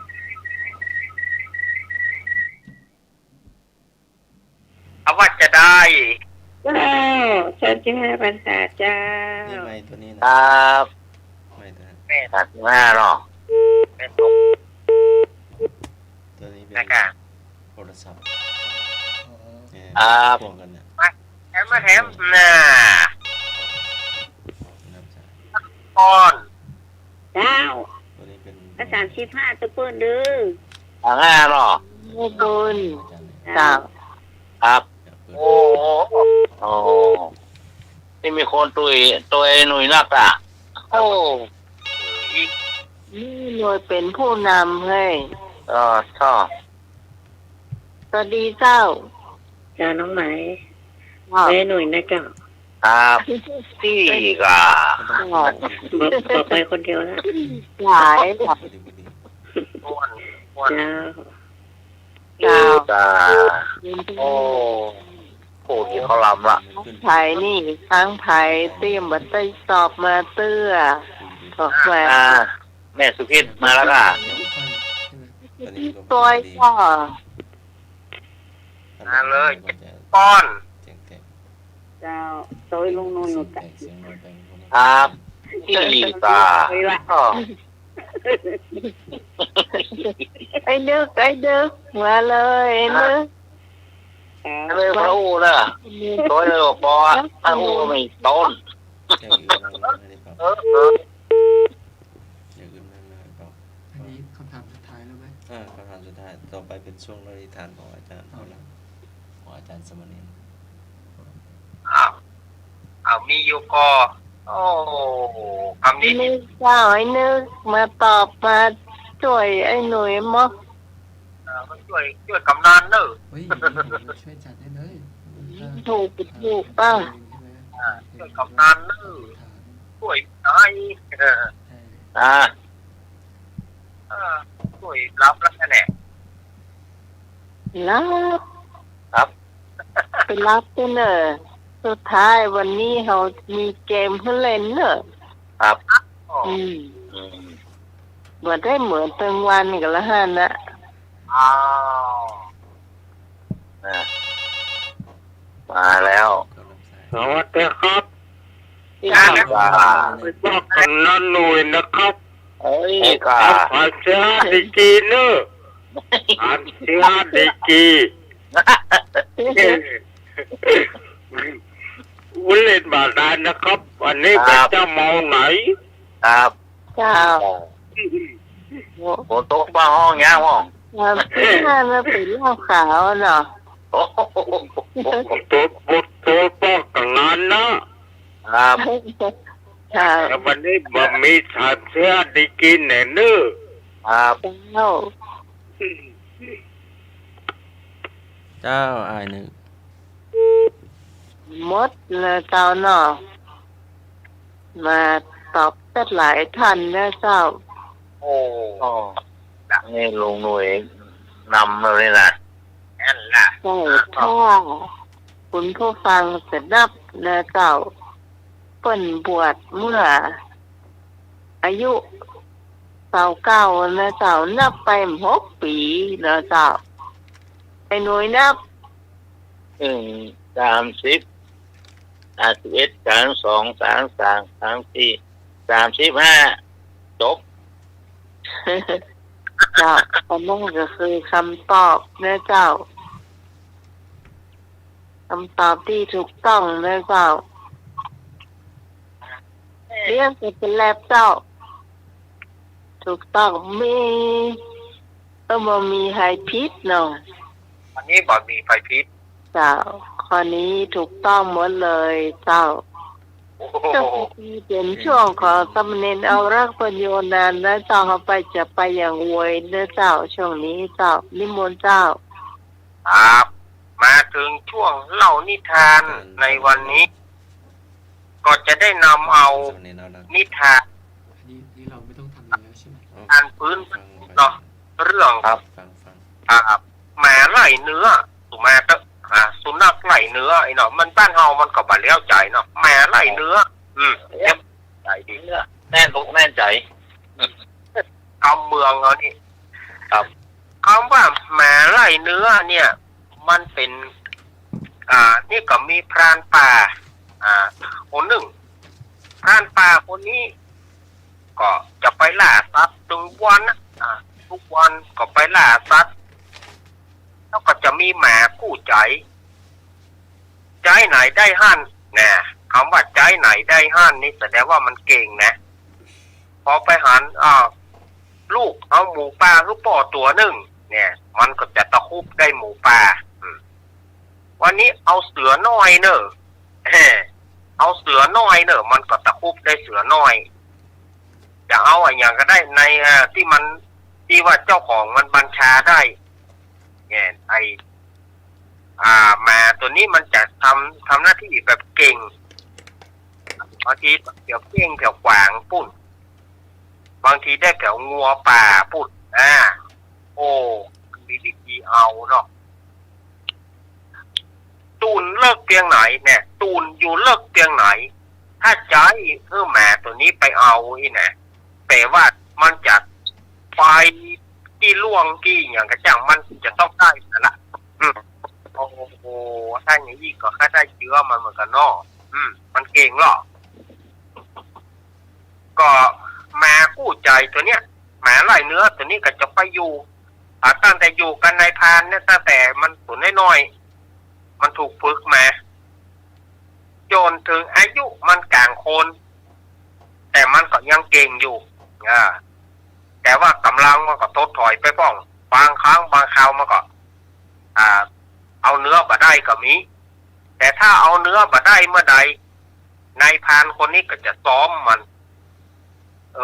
อวัจจดาย เจ้า สามสิบห้าพรรษาเจ้า นี่ไมค์ตัวนี้นะ ครับ ไมค์ตัวนั้น แม่ สามสิบห้าเนาะ แม่น ตัวนี้เป็น นะคะ โทรศัพท์ อ๋อ เนี่ย ครับ พ่วงกันเนี่ย มา แถม มาแถม น่ะ นับจาก ก่อน เจ้า ตัวนี้เป็น ก็สามสิบห้าตะเปิ้นเด้อ สามห้าเนาะ ตะเปิ้น เจ้า ครับ โอ้โห โอ้ นี่มีคนตุ้ย ตุ้ยหนุ่ยนักอะ โอ้ นี่หน่วยเป็นผู้นำเฮ้ย เออ ชอบ สวัสดีเจ้า เจ้าน้องไหม ครับ แม่หนุ่ยนะเจ้า ครับ ตี้ก่า บอก บอกไปคนเดียวนะ หลาย พอดี พอดี ม่วน ม่วน เจ้า ตี้ก่า โอ้ โอ้ ตี้เขาลำละ ไผนี่ ตังไผ ตี้บ่ได้ตอบมาเตื้อ ตอบมา อ่า แม่สุพิตมาแล้วค่ะ ตัวก็ มาเลย ป้อน เจ้า โตยลุงหนุ่ย ครับ ตี้ก่า โตยละ อ๋อ ไอ้นึก ไอ้นึก มาเลย ไอ้นึก ครับ ไอ้นึกพระอู้น่ะ โตยเลยบอกปออะ พระอู้ก็ไม่ต้น เออ เออ อย่างอื่นไม่ ไม่ตอบ อันนี้คำถามสุดท้ายแล้วไหม อ่า คำถามสุดท้าย ต่อไปเป็นช่วงอธิษฐานของอาจารย์ เอาละ ของอาจารย์สมณี อ้าว อ้าว มีอยู่ก็ โอ้ คำนี้ ไอ้นึกเจ้า ไอ้นึก มาตอบ มาจ้วยไอ้หนุ่ยมะ เออ มาจ้วย จ้วยกำนันเนอะ เฮ้ย มาจ้วยจัดได้เลย ถูก ถูกป่ะ ใช่ไหม อ่า จ้วยกำนันเนอะ จ้วยไหน เออ ใช่ อ่า เออ จ้วยรับแล้วแหละ รับ ครับ ไปรับเต๊อะเน่อ สุดท้ายวันนี้เฮามีเกมหื้อเล่นเน่อ ครับ อืม อืม บ่ได้เหมือนตึงวันกั๋นละหั้นนะ อ้าว นะ มาแล้ว สวัสดีครับ ครับ ไปบอกกำนันหน่อยนะครับ เอ้ย ผม ครับ ทำภาษาดีกรีเนอะ ภาษาดีกรี เออ วันเล่นบ่าดาลนะครับ วันนี้ ครับ เป็นเจ้าเมาไหน ครับ เจ้า ฝนตกฟ้าฮ้องยังม่อง ครับ ที่นั่นมันเป็นเหล้าขาวเนาะ โอ้โห โต โต โต ป้องกันงานนะ ครับ ครับ แต่วันนี้บ่มีสามเสื้อดีกินแหน่เนอะ ครับ เจ้า เจ้า อ้ายนึก หมดแล้วเจ้าเนาะ มาตอบจัดหลายท่านนะเจ้า โอ้ โอ้ นี่ลุงหนุ่ยนำเลยนะ นั่นล่ะ ใช่ ถ้าคุณผู้ฟังจะนับนะเจ้า เปิ้นบวชเมื่ออายุซาวเก้านะเจ้า นับไปหกปี๋นะเจ้า ไอ้หนุ่ยนับ หนึ่ง สามสิบ อ่า สิบเอ็ด สามสอง สามสาม สามสี่ สามสิบห้า จบ เจ้า อันนั้นก็คือคำตอบนะเจ้า กำตอบตี้ถูกต้องนะเจ้า เลี้ยงเป๋นแล็บเจ้า ถูกต้อง มี ก็บ่มีใผผิดเนาะ อันนี้บ่มีใผผิด เจ้า ข้อนี้ถูกต้องหมดเลยเจ้า โอ้โห ช่วงต่อไปเป๋นช่วงของสามเณรเอารักปัญโญนานะเจ้า เฮาไปจะไปอย่างไวนะเจ้า ช่วงนี้เจ้า นิมนต์เจ้า ครับ มาเถิงช่วงเล่านิทานในวันนี้ ก็จะได้นำเอานิทาน นี่ นี่เราไม่ต้องทำอะไรแล้วใช่ไหม อ๋อ อันพื้น ฟัง เนาะ เรื่อง ครับ ฟัง ฟัง อ่า หมาไล่เนื้อ สุมาเตอะ อ่า สุนัขไล่เนื้อ ไอ้เนาะ มันบ้านเฮามันก็บ่แล้วใจ๋เนาะ หมาไล่เนื้อ อืม เยี่ยม ใจ๋ดี แน่นอกแน่นใจ๋ กำเมืองเฮานี่ ครับ กำว่าหมาไล่เนื้อเนี่ย มันเป๋น อ่า นี่ก็มีพรานป่า อ่า คนนึ่ง พรานป่าคนนี้ ก็จะไปล่าสัตว์ตึงวันนะ อ่า กู้วันก็ไปล่าสัตว์ แล้วก็จะมีหมากู้ใจ๋ ใจ๊ไหนได้หั้น แน่ กำว่าใจ๊ไหนได้หั้นนี่แสดงว่ามันเก่งนะ พอไปหัน อ่า ลูกเอาหมูป่าหื้อป้อตั๋วนึ่ง เนี่ย มันก็จะตะคุบได้หมูป่า อืม วันนี้เอาเสือน้อยเน่อ แฮ่ เอาเสือน้อยเน่อ มันก็ตะคุบได้เสือน้อย จะเอาอะหยังก็ได้ใน อ่า ตี้มัน ตี้ว่าเจ้าของมันบัญชาได้ เนี่ย ไอ้ อ่า หมาตั๋วนี้มันจะทำ ทำหน้าตี้แบบเก่ง บางทีแถวเก้งแถวขวางปู้น บางทีได้แถวงัวป่าปู้น อ่า โอ้ มีวิธีเอาเนาะ ตูนเลิกเปียงไหนเนี่ย ตูนอยู่เลิกเปียงไหน ถ้าใจ๊หื้อหมาตั๋วนี้ไปเอาอี้นะ แป๋ว่ามันจะไปตี้ล่วงตี้หยังก็จ้าง มันจะต้องได้นั่นละ อืม โอ้โห ถ้าอย่างอี้ก็ข้าได้เจื้อมันเหมือนกั๋นเนาะ อืม มันเก่งเหรอ ก็หมากู้ใจ๋ตั๋วเนี้ย หมาไล่เนื้อตั๋วนี้ก็จะไปอยู่ อ่า ตั้งแต่อยู่กับนายพรานเนี่ย ตั้งแต่มันตั๋วน้อยๆ มันถูกฝึกมา จ๋นเถิงอายุมันก๋างคน แต่มันก็ยังเก่งอยู่ อ่า แต่ว่ากำลังมันก็ถดถอยไปพ่อง บางครั้งบางคราวมันก็ อ่า เอาเนื้อบ่ได้ก็มี แต่ถ้าเอาเนื้อบ่ได้เมื่อใด นายพรานคนนี้ก็จะซ้อมมัน เอ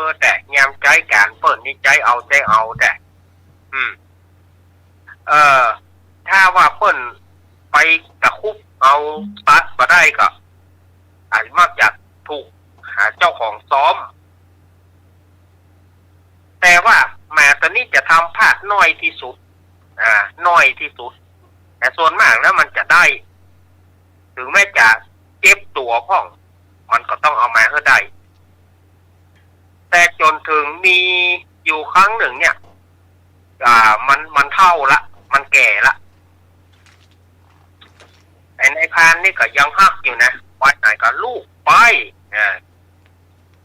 อ แต่ยามใจ๊ก๋านเปิ้นนี่ใจ๊เอาใจ๊เอาแต่ อืม เออ ถ้าว่าเปิ้นไปตะคุบเอาสัตว์บ่ได้ก็ อาจมักจะถูก อ่า เจ้าของซ้อม แต่ว่าหมาตั๋วนี้จะทำพลาดน้อยตี้สุด อ่า น้อยตี้สุด แต่ส่วนมากแล้วมันจะได้ เถิงแม้จะเจ็บตั๋วพ่อง มันก็ต้องเอามาหื้อได้ แต่จ๋นเถิงมีอยู่ครั้งนึ่งเนี่ย อ่า มัน มันเฒ่าละ มันแก่ละ ไอ้นายพรานนี่ก็ยังฮักอยู่นะ ว่าไหนก็ลูกไป อ่า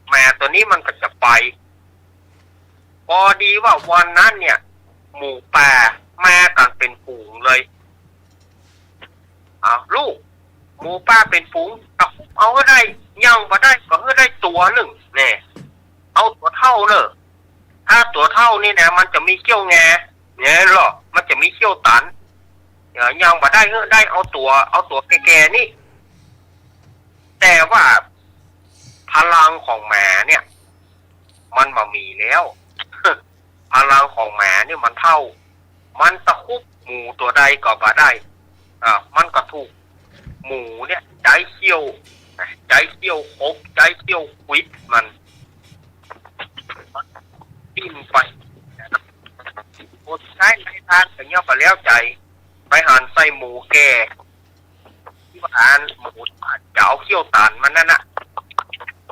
หมาตั๋วนี้มันก็จะไป ปอดีว่าวันนั้นเนี่ย หมูป่ามากั๋นเป๋นฝูงเลย อ้าว ลูก หมูป่าเป๋นฝูง ตะคุบเอาหื้อได้ ยังบ่ได้ก็หื้อได้ตั๋วนึ่ง แน่ เอาตั๋วเฒ่าเน่อ ถ้าตั๋วเฒ่านี่นะ มันจะมีเขี้ยวแง เนี่ยเหรอ มันจะมีเขี้ยวตัน เดี๋ยวยังบ่ได้หื้อได้ เอาตั๋ว เอาตั๋วแก่ๆ นี่ แต่ว่าพลังของหมาเนี่ย มันบ่มีแล้ว พลังของหมาเนี่ยมันเฒ่า มันตะคุบหมูตั๋วใดก็บ่ได้ อ่า มันก็ถูกหมูเนี่ยใจ๊เขี้ยวนะ ใจ๊เขี้ยวขบ ใจ๊เขี้ยวขวิดมัน ดิ้นไป สุดท้ายนายพรานก็ยังบ่แล้วใจ๋ ไปหันใส่หมูแก่ ตี้ว่าอันหมูจะเอาเขี้ยวตันมันนั่นน่ะ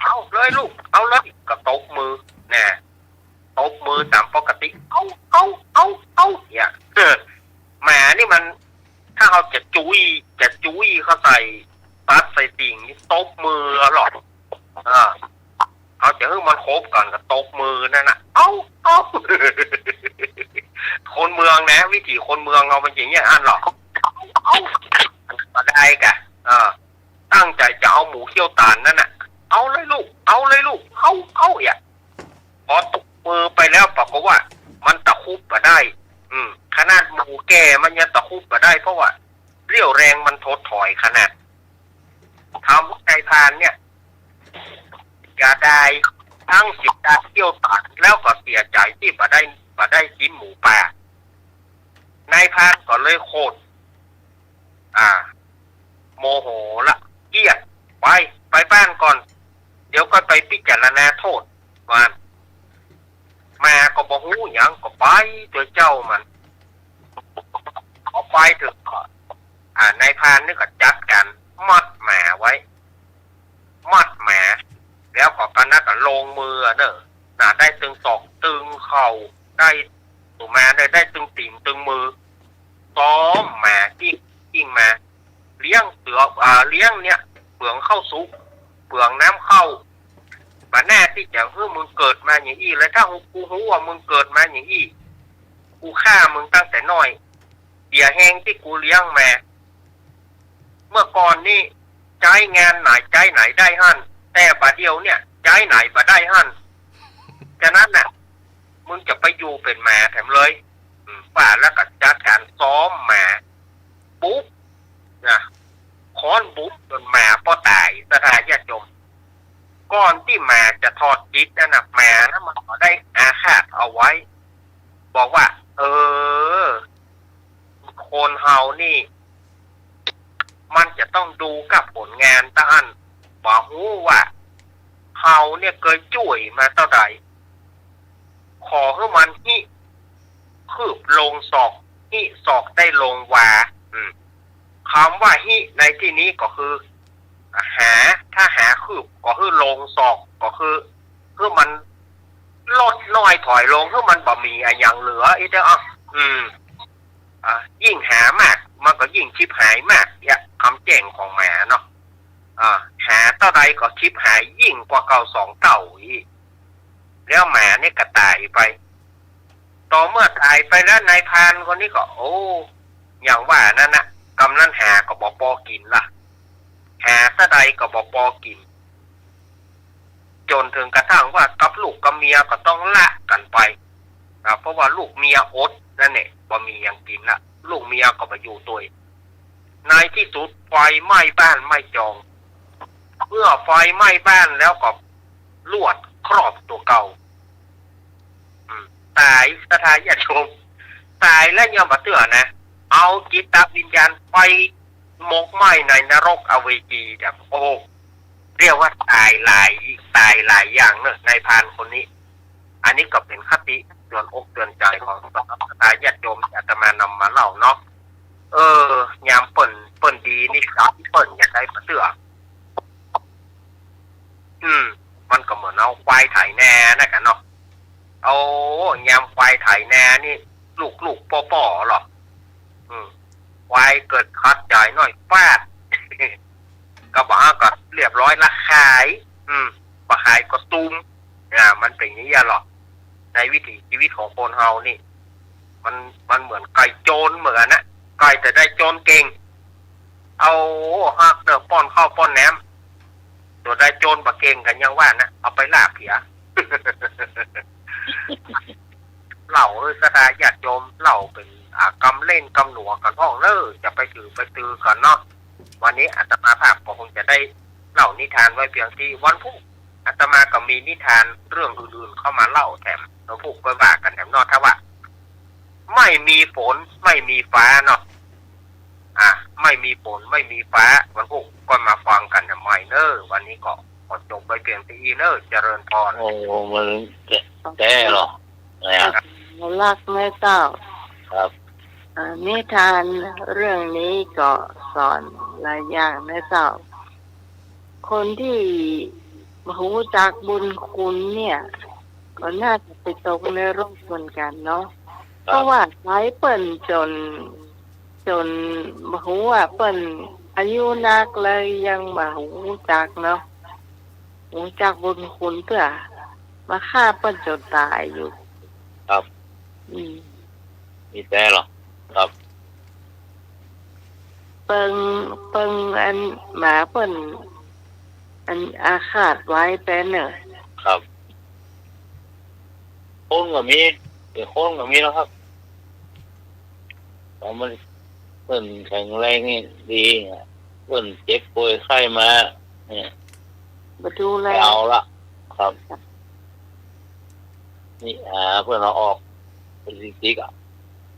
เอาเลยลูก เอาเลย ก็ตบมือ แน่ ตบมือต๋ามปกติ เอา เอา เอา เอา เนี่ย เออ หมานี่มัน ถ้าเฮาจะจุ้ย จะจุ้ยเข้าใส่ ตั๊ดใส่สิ่งนี่ตบมือเอาหลอด เออ เฮาจะหื้อมันขบก่อนก็ตบมือนั่นน่ะ เอา เอา คนเมืองนะ วิถีคนเมืองเฮามันอย่างเงี้ยอั้นหรอ เอา เอา บ่ได้ก่ะ เออ ตั้งใจ๋จะเอาหมูเขี้ยวต๋านนั้นน่ะ เอาเลยลูก เอาเลยลูก เอา เอา เหีย พอตกมือไปแล้วปรากฏว่ามันตะคุบบ่ได้ อืม ขนาดหมูแก่มันยังตะคุบบ่ได้ เพราะว่าเรี่ยวแรงมันถดถอยขนาด ทำให้นายพรานเนี่ย เสียดาย ตึงเสียดายเขี้ยวต๋าน แล้วก็เสียใจ๋ตี้บ่ได้ บ่ได้กิ๋นหมูป่า นายพรานก็เลยโขด อ่า โมโหละ เคียด ไป ไปบ้านก่อน เดี๋ยวก็ไปพิจารณาโต้ษ ว่า หมาก็บ่ฮู้หยัง ก็ไปตวยเจ้ามัน พอไปเถิงก็ อ่า นายพรานนี่ก็จัดก๋านมัดหมาไว้ มัดหมา แล้วก็กำนันก็ลงมือเนาะ น่ะ ได้ตึงศอกตึงเข่า ได้ ตุมาได้ ได้ตึงตี๋นตึงมือ ซ้อมหมา อิ้ง อิ้งหมา เลี้ยงเสือ อ่า เลี้ยงเนี่ย เปลืองข้าวสุก เปลืองน้ำข้าว บ่น่าตี้จะหื้อมึงเกิดมาอย่างอี้เลย ถ้ากูฮู้ว่ามึงเกิดมาอย่างอี้ กูฆ่ามึงตั้งแต่น้อย เสียแฮงตี้กูเลี้ยงมา เมื่อก่อนนี่ใจ๊งานไหนใจ๊ไหนได้หั้น แต่บ่าเดี่ยวเนี่ยใจ๊ไหนบ่ได้หั้น ฉะนั้นน่ะ มึงจะไปอยู่เป๋นหมาแถมเลย อืม ว่าแล้วก็จัดก๋านซ้อมหมา บุบ นะ ค้อนบุบจ๋นหมาป้อต๋าย ศรัทธาญาติโยม ก่อนตี้หมาจะถอดจิตนั่นน่ะ หมานั้นมันก็ได้อาฆาตเอาไว้ บอกว่า เออ คนเฮานี่ มันจะต้องดูกับผลงานตะอั้น บ่ฮู้ว่าเฮาเนี่ยเกยจ้วยมาเต้าใด ขอหื้อมันฮิคืบลงศอก ฮิศอกได้ลงวา อืม กำว่าฮิในตี้นี้ก็คือ หา ถ้าหาคืบก็คือลงศอก ก็คือ คือมันลดน้อยถอยลง คือมันบ่มีอะหยังเหลือ อีเด้อ อืม อ่า ยิ่งหามาก มันก็ยิ่งฉิบหายมาก เนี่ย กำแจ้งของหมาเนาะ อ่า หาเต้าใดก็ฉิบหายยิ่งกว่าเก่าสองเต้าอีก แล้วหมาเนี่ยก็ต๋ายไป ต่อเมื่อต๋ายไปแล้วนายพรานคนนี้ก็ โอ้ อย่างว่านั้นน่ะ กำนั้นหาก็บ่ปอกิ๋นละ หาเต้าใดก็บ่ปอกิ๋น จ๋นเถิงกระทั่งว่ากับลูกกับเมียก็ต้องละกั๋นไป อ่า เพราะว่าลูกเมียอดนั่นแหละ บ่มีหยังกิ๋นละ ลูกเมียก็บ่อยู่ตวย ในตี้สุดไฟไหม้บ้านไหม้จอง เมื่อไฟไหม้บ้านแล้วก็ลวดครอบตั๋วเก่า อืม ต๋าย ศรัทธาญาติโยม ต๋ายแล้วยังบ่เตื้อนะ เอาจิตวิญญาณไปหมกไหม้ในนรกอเวจีแบบ โอ้ เรียกว่าต๋ายหลาย ต๋ายหลายอย่างเนาะ นายพรานคนนี้ อันนี้ก็เป๋นคติเตือนอกเตือนใจ๋ของศรัทธาญาติโยมตี้อาตมานำมาเล่าเนาะ เออ ยามเปิ้น เปิ้นดีนี่ เปิ้นอย่าได้บ่เตื้อ อืม มันก็เหมือนเอาควายไถนานะกะเนาะ เอา ยามควายไถนานี่ ลูกๆ ป้อๆ หรอก อืม ควายเกิดขัดจ๋ายน้อยฟาด ก็บ่าก็เรียบร้อยละ ขาย อืม บ่ขายก็ตุ้ม อ่า มันเป๋นอย่างนี้หรอก ในวิถีชีวิตของคนเฮานี่ มัน มันเหมือนไก่โจรเหมือนกั๋นนะ ไก่แต่ได้โจรเก่ง เอาฮักเนาะ ป้อนข้าวป้อนน้ำ ตั๋วได้โจรบ่เก่งก็ยังว่านะ เอาไปล่าเผีย เล่าหื้อศรัทธาญาติโยม เล่าเป๋น อ่า กำเล่นกำหนัวกั๋นพ่องเน่อ จะไปถือไปตือกั๋นเนาะ วันนี้อาตมาภาพก็คงจะได้เล่านิทานไว้เพียงตี้ วันพุธอาตมาก็มีนิทานเรื่องอื่นๆ เข้ามาเล่าแถม วันพุธก็ว่ากั๋นแถมเนาะ ถ้าว่า ไม่มีฝน ไม่มีฟ้าเนาะ อ่ะ ไม่มีฝน ไม่มีฟ้า วันพุธก็มาฟังกั๋นใหม่เน่อ วันนี้ก็ขอจบไว้เพียงตี้เน่อ เจริญพร โอ้ มันแก่ แก่เหรอ เนี่ย รักแม่เจ้า ครับ อ่า นิทานเรื่องนี้ก็สอนหลายอย่างนะเจ้า คนตี้บ่ฮู้จักบุญคุณเนี่ย ก็น่าจะไปตกนรกเหมือนกั๋นเนาะ ครับ เพราะว่าใจ๊เปิ้นจ๋น จ๋นบ่ฮู้ว่าเปิ้นอายุนักแล้วยังบ่ฮู้จักเนาะ ฮู้จักบุญคุณเตื้อ มาฆ่าเปิ้นจ๋นต๋ายอยู่ ครับ อืม มีแต่เหรอ ครับ เปิง เปิงอันหมาเปิ้น อันอาฆาตไว้แต๊เน่อ ครับ คนก็มี เป๋นคนก็มีแล้วครับ แต่มัน เปิ้นแข็งแรงนี่ดีอะ เปิ้นเจ็บป่วยไข้มาเนี่ย บ่ดูแล เอาละ ครับ นี่หาเปิ้นเอาออก เปิ้นสิติกอะ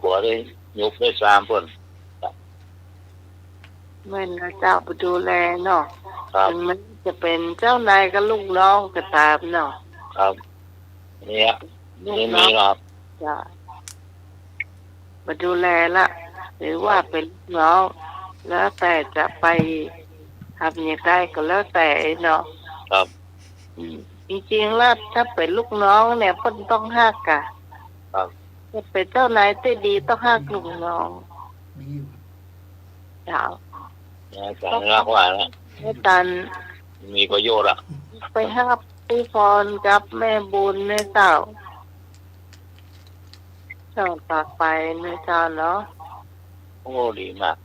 กั๋วได้ยุบได้ซามเปิ้น ครับ แม่นนะเจ้า บ่ดูแลเนาะ ครับ เถิงมันจะเป๋นเจ้านายกับลูกน้องก็ต๋ามเนาะ ครับ เนี่ย ลูกน้อง นี่มีครับ เจ้า บ่ดูแลละ ถือว่าเป๋นลูกน้อง แล้วแต่จะไปทำหยังได้ก็แล้วแต่เนาะ ครับ อืม จริงๆ แล้วถ้าเป๋นลูกน้องเนี่ยเปิ้นต้องฮักอะ ครับ ถ้าเป๋นเจ้านายตี้ดีต้องฮักลูกน้อง มีอยู่ เจ้า เนี่ย อาจ๋ารย์ฮักว่านะ อาจ๋ารย์ มีประโยชน์อะ ไปฮับปี้พรกับแม่บุญเนี่ยเจ้า ช่วงต่อไปนะเจ้าเนาะ โอ้ ดีมาก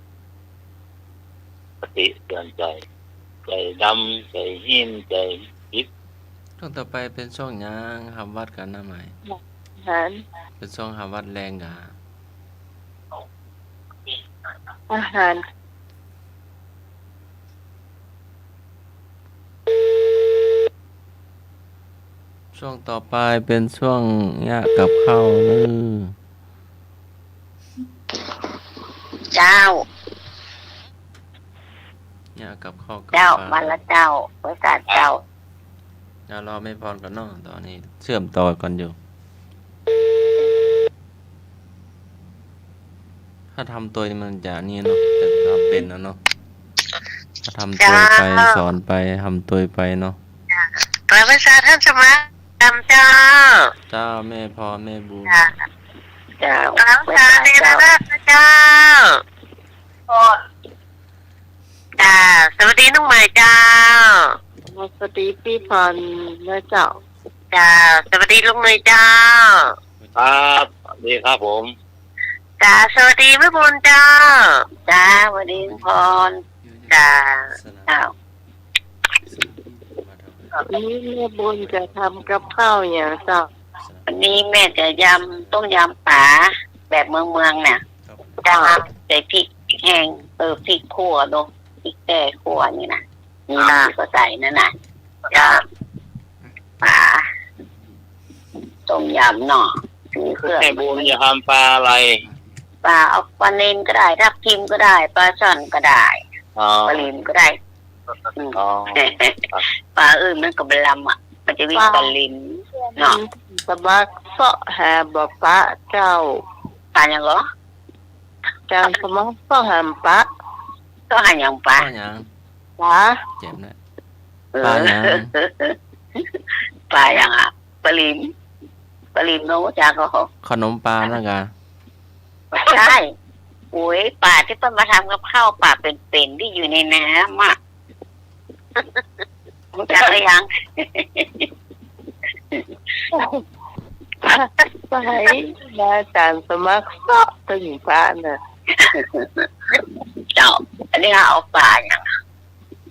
คติเตือนใจ๋ ใจ๋ดำ ใจ๋หิน ใจ๋อิฐ ช่วงต่อไปเป๋นช่วงหยัง ฮับวัดกั๋นนะไหม อาหาร เป๋นช่วงฮับวัดแลงกา อาหาร ช่วงต่อไปเป๋นช่วงเยียะกับข้าวเน้อ เจ้า เยียะกับข้าวกับ เจ้า ป๋า มาละเจ้า ประสาทเจ้า เดี๋ยวรอแม่พรก่อนเนาะ ต๋อนนี้เชื่อมต่อกั๋นอยู่ ถ้าทำตวยมันจะนี่เนาะ จะทำเป๋นแล้วเนาะ ถ้าทำตวยไป เจ้า สอนไป ทำตวยไปเนาะ กราบไหว้สาท่านสมาคมเจ้า เจ้า แม่พร แม่บุญ เจ้า เจ้า กราบไหว้สาเจ้า เจ้า จ้า สวัสดีน้องใหม่เจ้า สวัสดีปี้พรนะเจ้า จ้า สวัสดีลุงหนุ่ยเจ้า ครับ สวัสดีครับผม จ้า สวัสดีแม่บุญเจ้า จ้า สวัสดีพร จ้า เจ้า วันนี้แม่บุญจะทำกับข้าวหยังเจ้า วันนี้แม่จะยำต้มยำป๋าแบบเมืองๆ น่ะ เจ้า ใส่พริกแห้ง เออ พริกขั่วเนาะ พริกแก้ขั่วนี่นะ มี ค่ะ ก็ใส่นั่นน่ะ จ้า ป๋า ต้มยำเนาะ ซื้อเครื่อง แม่บุญจะทำปลาอะไร ป๋าเอาปลานิลก็ได้ ทับทิมก็ได้ ปลาช่อนก็ได้ อ๋อ ปลาหลิมก็ได้ อืม อ๋อ ครับ ป๋าอื่นมันก็บ่ลำอะ มันจะมีป๋าหลิมเนาะ สมัครเซาะหาบ่ปะเจ้า ป๋าหยังก่อ เจ้าสมัครเซาะหาบ่ปะ เซาะหาหยังป๋า เซาะหยัง ป๋า เจ็บนะ เออ ป๋าหยัง ป๋าหยังอะ ปลาหลิม ปลาหลิมเนาะ จ๋าก็ ขนมป๋านะกะ ใช่ โอ้ย ป๋าตี้เปิ้นมาทำกับข้าว ป๋าเป๋นๆ ตี้อยู่ในน้ำอะ รู้จักหรือยัง ใส่มาจ๋าสมัครเซาะตึงป๋าน่ะ เจ้า อันนี้เอาป๋าหยัง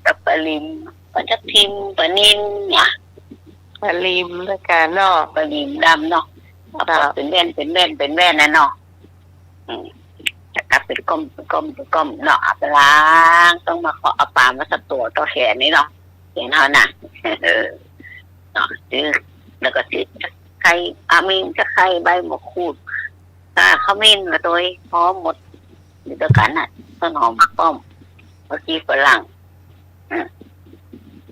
กับปลาหลิม ปลาทับทิม ปลานิลเนี่ย ปลาหลิมละกะเนาะ ปลาหลิมดำเนาะ เอาไป เจ้า เป๋นแว่น เป๋นแว่น เป๋นแว่นน่ะเนาะ อืม แล้วก็ไปก้ม ไปก้ม ไปก้มเนาะ เอาไปล้าง ต้องมาขอเอาป๋ามาสักตั๋วต่อแขนนี่เนาะ แขนเฮาน่ะ เออ เนาะ ซื้อ แล้วก็ซื้อตะไคร้ อ่ะ มีตะไคร้ ใบมะกรูด อ่า ขมิ้นก็ตวย หอมหมด อยู่ตวยกั๋นน่ะ ต้นหอมป้อม ผักชีฝรั่ง อืม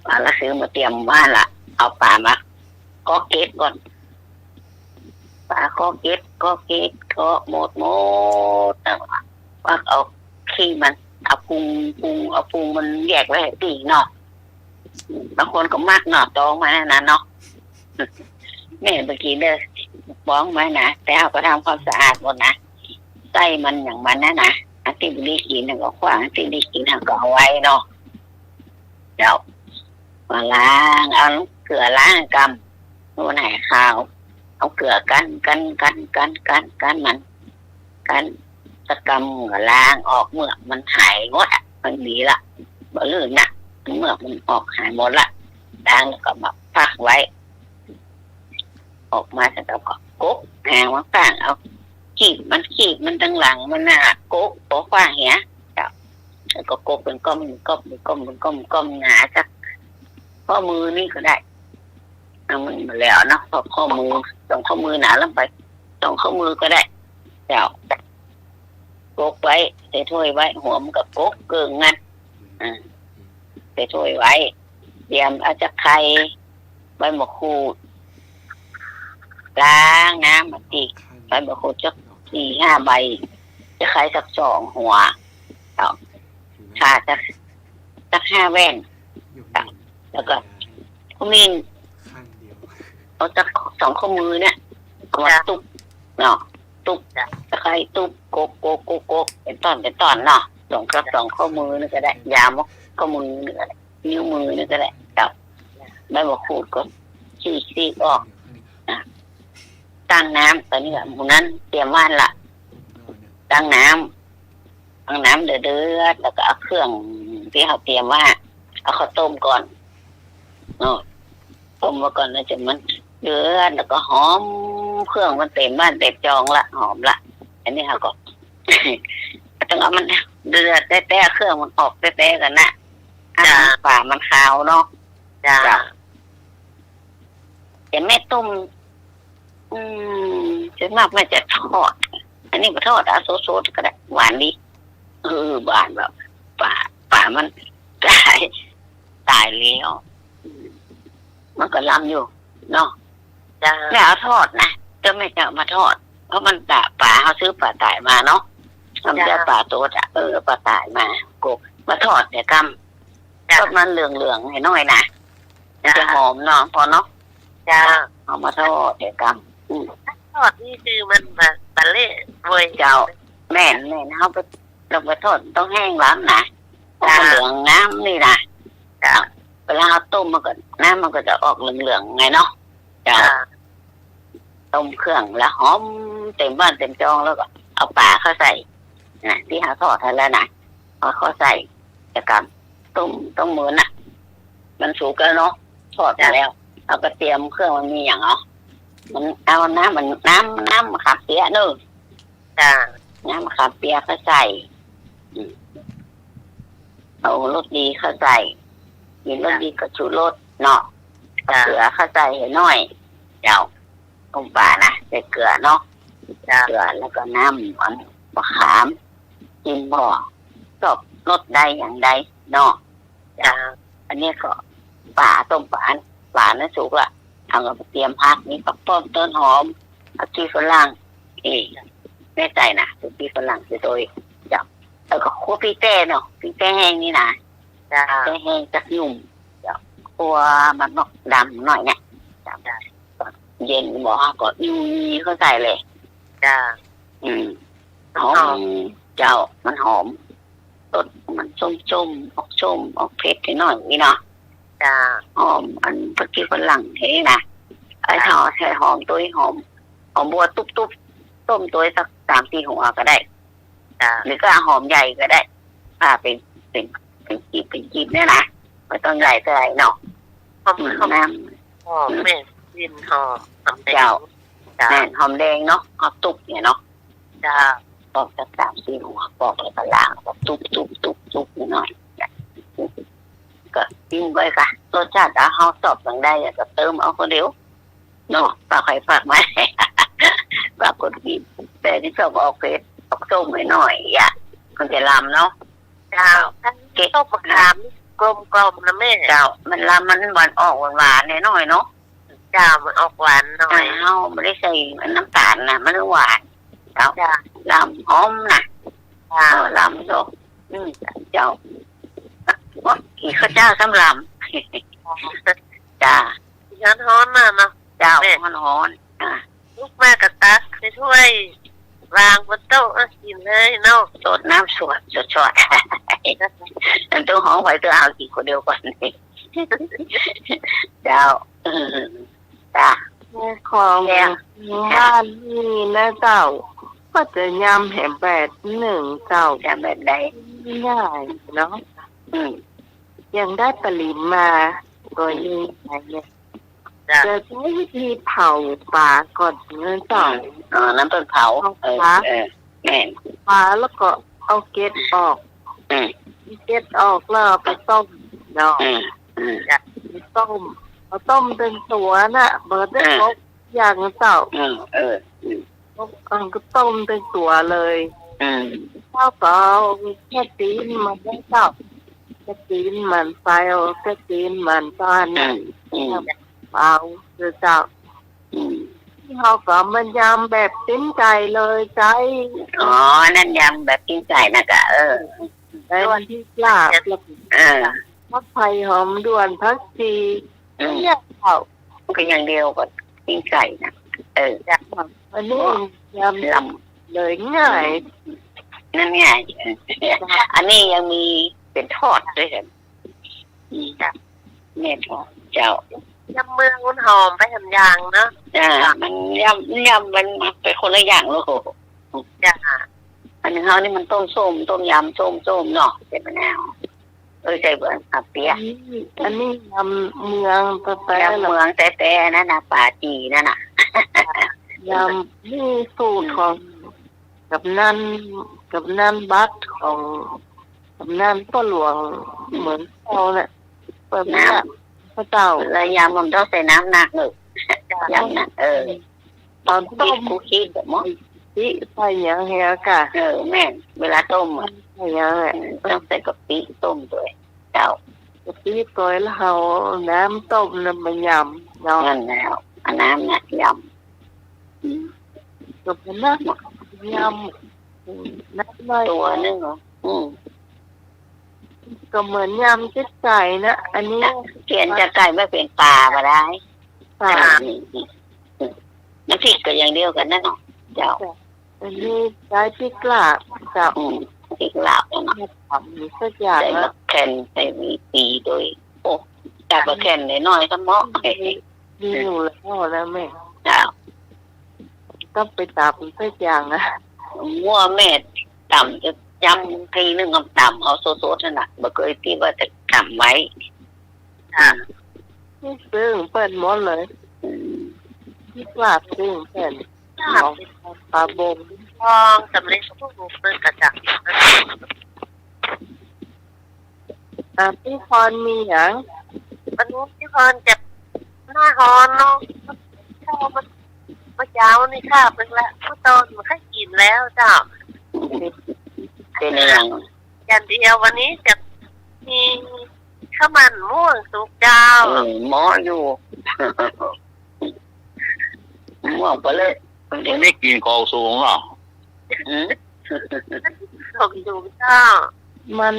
ป๋าละซื้อมาเตรียมมาละ เอาป๋ามา ก็เก็บก่อน ป๋าก็เก็บ ก็เก็บ ก็หมด หมด แต่ว่า ว่าเอาขี้มัน เอาพุง พุง เอาพุงมันแยกไว้ให้ตี้เนาะ บางคนก็มักเนาะ ตองมันน่ะเนาะ แม่เมื่อกี้เด้อ ปองมันนะ แต่เฮาก็ทำความสะอาดหมดนะ ไส้มันหยังมันน่ะนะ อันตี้บ่ได้กิ๋นเฮาก็ขว้าง อันตี้ได้กิ๋นเฮาก็เอาไว้เนาะ เจ้า มาล้าง เอาเกลือล้างกำ โน่นให้ขาว เอาเกลือกั้น กั้น กั้น กั้น กั้น กั้นมัน กั้น ใส กำก็ล้างออก เมือกมันหายหมดอะ มันดีละ บ่ลื่นนะ เมือกมันออกหายหมดละ ล้างแล้วก็มาฟักไว้ ออกมาแล้วก็กกหางมันฟ้าง เอาคีบมัน คีบมันตังหลังมันน่ะ กก กกฟ้างเหีย เจ้า แล้วก็กกเป๋นก้อม เป๋นก้อม เป๋นก้อม เป๋นก้อม ก้อมหนาสัก ข้อมือนี่ก็ได้ เอามันมาแล้วเนาะ พอข้อมือ สองข้อมือหนาลงไป สองข้อมือก็ได้ เจ้า กกไว้ ใส่ถ้วยไว้ หัวมันก็กกเกิ่งมัน อ่า ใส่ถ้วยไว้ เตรียมเอาตะไคร้ ใบมะกรูด ล้างน้ำมันติ ใบมะกรูดสักสี่ห้าใบ ตะไคร้สักสองหัว เจ้า ข่าสัก สักห้าแว่น เจ้า แล้วก็ขมิ้น เอาสักสองข้อมือเนี่ย เอามาตุ๊บเนาะ ตุ๊บ ตะไคร้ตุ๊บ กก กก กก กก เป๋นต้อน เป๋นต้อนเนาะ สอง สักสองข้อมือนี่ก็ได้ ยาวมั้ง ข้อมือนี่ก็ได้ นิ้วมือนี่ก็ได้ เจ้า ใบมะกรูดก็ฉีก ฉีกออก อ่ะ ตั้งน้ำ ต๋อนนี้อะ หมู่นั้นเตรียมไว้ละ ตั้งน้ำ ตั้งน้ำเดือดๆ แล้วก็เอาเครื่องตี้เฮาเตรียมไว้ เอาเข้าต้มก่อนเนาะ ต้มไว้ก่อน แล้วจ๋นมันเดือด แล้วก็หอม เครื่องมันเต๋มบ้านเต๋มจองละ หอมละ อันนี้เฮาก็ ต้องเอามันเดือดแต๊ๆ เครื่องมันออกแต๊ๆ ก่อนนะ อ่า เจ้า ป๋ามันคาวเนาะ เจ้า เจ้า แต่แม่ต้ม อืม ส่วนมากแม่จะทอด อันนี้บ่ทอด เอาสดๆ ก็ได้ หวานดี เออ หวานแบบ ป๋า ป๋ามันต๋าย ต๋ายแล้ว อืม มันก็ลำอยู่เนาะ เจ้า แม่เอาทอดนะ แต่แม่จะเอามาทอด เพราะมันต๋าย ป๋าเฮาซื้อป๋าต๋ายมาเนาะ มันจะ เจ้า ป๋าโตดอะ เออ ป๋าต๋ายมา กก มาทอดเดี๋ยวกำ เจ้า ทอดมันเหลืองๆ ให้หน้อยนะ มันจะ เจ้า หอมเนาะ ปอเนาะ เจ้า เอามาทอดเดี๋ยวกำ อืม ทอดนี่คือมันบ่ บ่เละเว้ย เจ้า แม่น แม่น เฮาไป ลงไปทอดต้องแห้งล้ำนะ เจ้า มันเหลืองน้ำนี่นะ เจ้า เวลาเฮาต้มมันก็ น้ำมันก็จะออกเหลืองๆ ไงเนาะ เจ้า เจ้า ต้มเครื่องแล้วหอมเต๋มบ้านเต๋มจอง แล้วก็เอาป๋าเข้าใส่นะ ตี้เฮาทอดไว้แล้วนะ เอาเข้าใส่ เดี๋ยวกำ ต้ม ต้มมื้อน่ะ มันสุกแล้วเนาะ ทอดมาแล้ว เจ้า เฮาก็เตรียมเครื่อง มันมีหยังเนาะ มันเอาน้ำ มัน น้ำ น้ำมะขามเปียกเนาะ เจ้า น้ำมะขามเปียกเข้าใส่ อืม เอารสดีเข้าใส่ มีรสดีก็ชูรสเนาะ เจ้า เอาเกลือเข้าใส่ให้หน้อย เจ้า ต้มป๋านะ ใส่เกลือเนาะ เจ้า เกลือ แล้วก็น้ำ อัน มะขาม กิ๋นบ่ ชอบรสใดอย่างใดเนาะ เจ้า อันนี้ก็ป๋า ต้มป๋า ป๋านั้นสุกละ เฮาก็เตรียมผัก มีผักป้อม ต้นหอม ผักชีฝรั่ง เอ้ย แม่ใส่นะ ผักชีฝรั่งใส่โตย เจ้า แล้วก็คั่วพริกแป้เนาะ พริกแป้แห้งนี่นะ เจ้า พริกแป้แห้งจักหยุ่ม เจ้า คั่วมันนอกดำหน้อยเนี่ย เจ้า เจ้า เย็นบ่ ก็อี้เข้าใส่เลย เจ้า อืม หอม หอม เจ้า มันหอม รสมันส้มๆ ออกส้ม ออกเผ็ดหน้อยนี่เนาะ เจ้า หอม อัน ผักชีฝรั่งเฮ้นะ ไอ้ เจ้า ทอด ใส่หอม โตยหอม หอมบัวตุ๊บๆ ต้มโตยสักสามสี่หัวก็ได้ เจ้า หรือก็หอมใหญ่ก็ได้ ผ่าเป๋น เป๋น เป๋นกีบ เป๋นกีบเนี่ยนะ บ่ต้องใหญ่เท่าไหร่เนาะ หอม อืม หอม น้ำ หอม อืม แม่น กลิ่นหอม หอมแดง เจ้า เจ้า แม่น หอมแดงเนาะ เอาตุ๊บเนี่ยเนาะ เจ้า ปอกสักสามสี่หัว ปอกแล้วก็ล้าง ก็ตุ๊บตุ๊บตุ๊บตุ๊บหน้อย ก็ปิ้งไว้ค่ะ รสชาติเฮาชอบอย่างใดก็เติมเอาคนเดียว เนาะ ฝากใผฝากมัน ฝากคนกิ๋น แต่ตี้ชอบออกเผ็ด ออกส้มหน้อยๆ อ่ะ มันจะลำเนาะ เจ้า เก็บ ต้มมะขามนี่กลมกล่อมนะแม่ เจ้า มันลำ มันหวาน ออกหวานๆ หน้อยๆ เนาะ เจ้า มันออกหวานหน้อย เฮาบ่ได้ใส่น้ำต๋าลนะ มันหวาน เจ้า เจ้า ลำหอมนะ เจ้า เออ ลำดอก อืม เจ้า กิ๋นข้าวเจ้าซ้ำลำ เจ้า ฮ้อนๆ น่ะเนาะ เจ้า แม่ ฮ้อนๆ อ่ะ ลุกมาก็ตักใส่ถ้วย วางบนโต๊ะ อ่ะ กิ๋นเลยเนาะ ซดน้ำสดๆ มันต้องฮ้องไผต้องเอากิ๋นคนเดียวก่อน เจ้า เออ จ้ะ แม่ของ แม่ บ้านนี่นะเจ้า ก็จะยำแหมแบบนึ่งเจ้า ยำแบบใด ง่ายเนาะ อืม ยังได้ปริมาณก็ยังไงเนี่ย จ้ะ จะใช้วิธีเผาป๋าก่อนเนาะเจ้า อืม อ๋อ น้ำต้มเผา เผา เออ ป๋า เออ แม่น ป๋าแล้วก็เอาเกล็ดออก อืม เกล็ดออกแล้วเอาไปต้มเนาะ อืม อืม จ้ะ ต้ม เอาต้มตึงตั๋วน่ะ บ่ได้ อืม ครบอย่างเจ้า อืม เออ อืม เอาก็ต้มตึงตั๋วเลย อืม เฮาก็เอาแค่ตี๋นมันเนาะเจ้า แค่ตี๋นมันไป เอาแค่ตี๋นมันตอนนั้น อืม อืม เอาเจ้า อืม เฮาก็มายำแบบตี๋นไก่เลยเจ้า อ๋อ นั่นยำแบบตี๋นไก่นะกะ เออ แต่น้ำพริกลาบ เออ ผักไผ่หอมด่วน ผักชี อืม เนี่ยเจ้า ก็อย่างเดียวกับตี๋นไก่นะ เออ จ้ะ อันนี้ โอ้ ยำ ลำ เลยง่าย อืม นั่นง่าย จ้ะ อันนี้ยังมีเป๋นทอดด้วยกัน อืม จ้ะ แม่นบ่เจ้า ยำเมืองมันหอมไปแหมอย่างเนาะ จ้ะ มันยำ ยำมันเป๋นคนละอย่างเลย จ้ะ อันเฮานี่มันต้มส้ม ต้มยำ ส้มๆ เนาะ เป๋นแนว เออ ใช่เป๋น อ่ะ เปียะ อันนี้ อันนี้ยำเมืองแต๊ๆ ยำเมืองแต๊ๆ นั่นน่ะ ปาจี๋นั่นน่ะ ยำ นี่สูตรของ กำนัน กำนันบัตรของกำนันป้อหลวงเหมืองเก่าแหละ แบบนี้แหละ น้ำ พระเจ้า แล้วยำมันต้องใส่น้ำหนักเลย จ้ะ ยำน่ะ เออ ตอนต้ม คุกกี้กับหม้อ กะปิใส่หยังแหมกะ เออ แม่น เวลาต้มอะ ใส่หยังแหม เออ ต้องใส่กะปิต้มตวย เจ้า กะปิตวยแล้วเอาน้ำต้มน่ะมายำเนาะ นั่นแล้ว เอาน้ำน่ะยำ อืม กับน้ำยำ อืม น้ำน้อย ตั๋วนึ่งเหรอ อืม ก็เหมือนยำจิ๊กไก่นะ อันนี้ เปลี่ยนจากไก่มาเป๋นป๋าบ่ได้ ป๋า อืม น้ำพริกก็อย่างเดียวกันนั่นเนาะ เจ้า อันนี้ใส่พริกลาบ เจ้า อืม พริกลาบนั่นน่ะ ทำสักอย่าง ใส่ ละ บักแคน ใส่มีปีโดย โอ้ ตัดบักแคนน้อยๆ ก็เหมาะ มี มีอยู่แล้วนะแม่ เจ้า ต้องไปตำสักอย่างนะ มั่วแม่ตำจะยำทีนึ่งก็ตำเอาสดๆ นั่นน่ะ บ่เกยตี้ว่าจะตำไว้ จ้ะ นี่ซื้อของเปิ้นหมดเลย อืม พริกลาบซื้อของเปิ้น จ้ะ ของป๋าบง ของสำเร็จรูปเปิ้นกะจ้ะ อ่ะ ปี้พรมีหยัง วันนี้ปี้พรจะหน้าฮ้อนเนาะ ข้าวมัน เมื่อเจ๊านี่ข้าเปิ้นละ เมื่อตอนมันค่อยกิ๋นแล้วเจ้า เป๋นอะหยัง อย่างเดียววันนี้จะมีข้าวมันม่วงสุกเจ้า เออ เหมาะอยู่ ม่วงไปเลย วันนี้กิ๋นของสูงเนาะ อืม ของสูงเจ้า มัน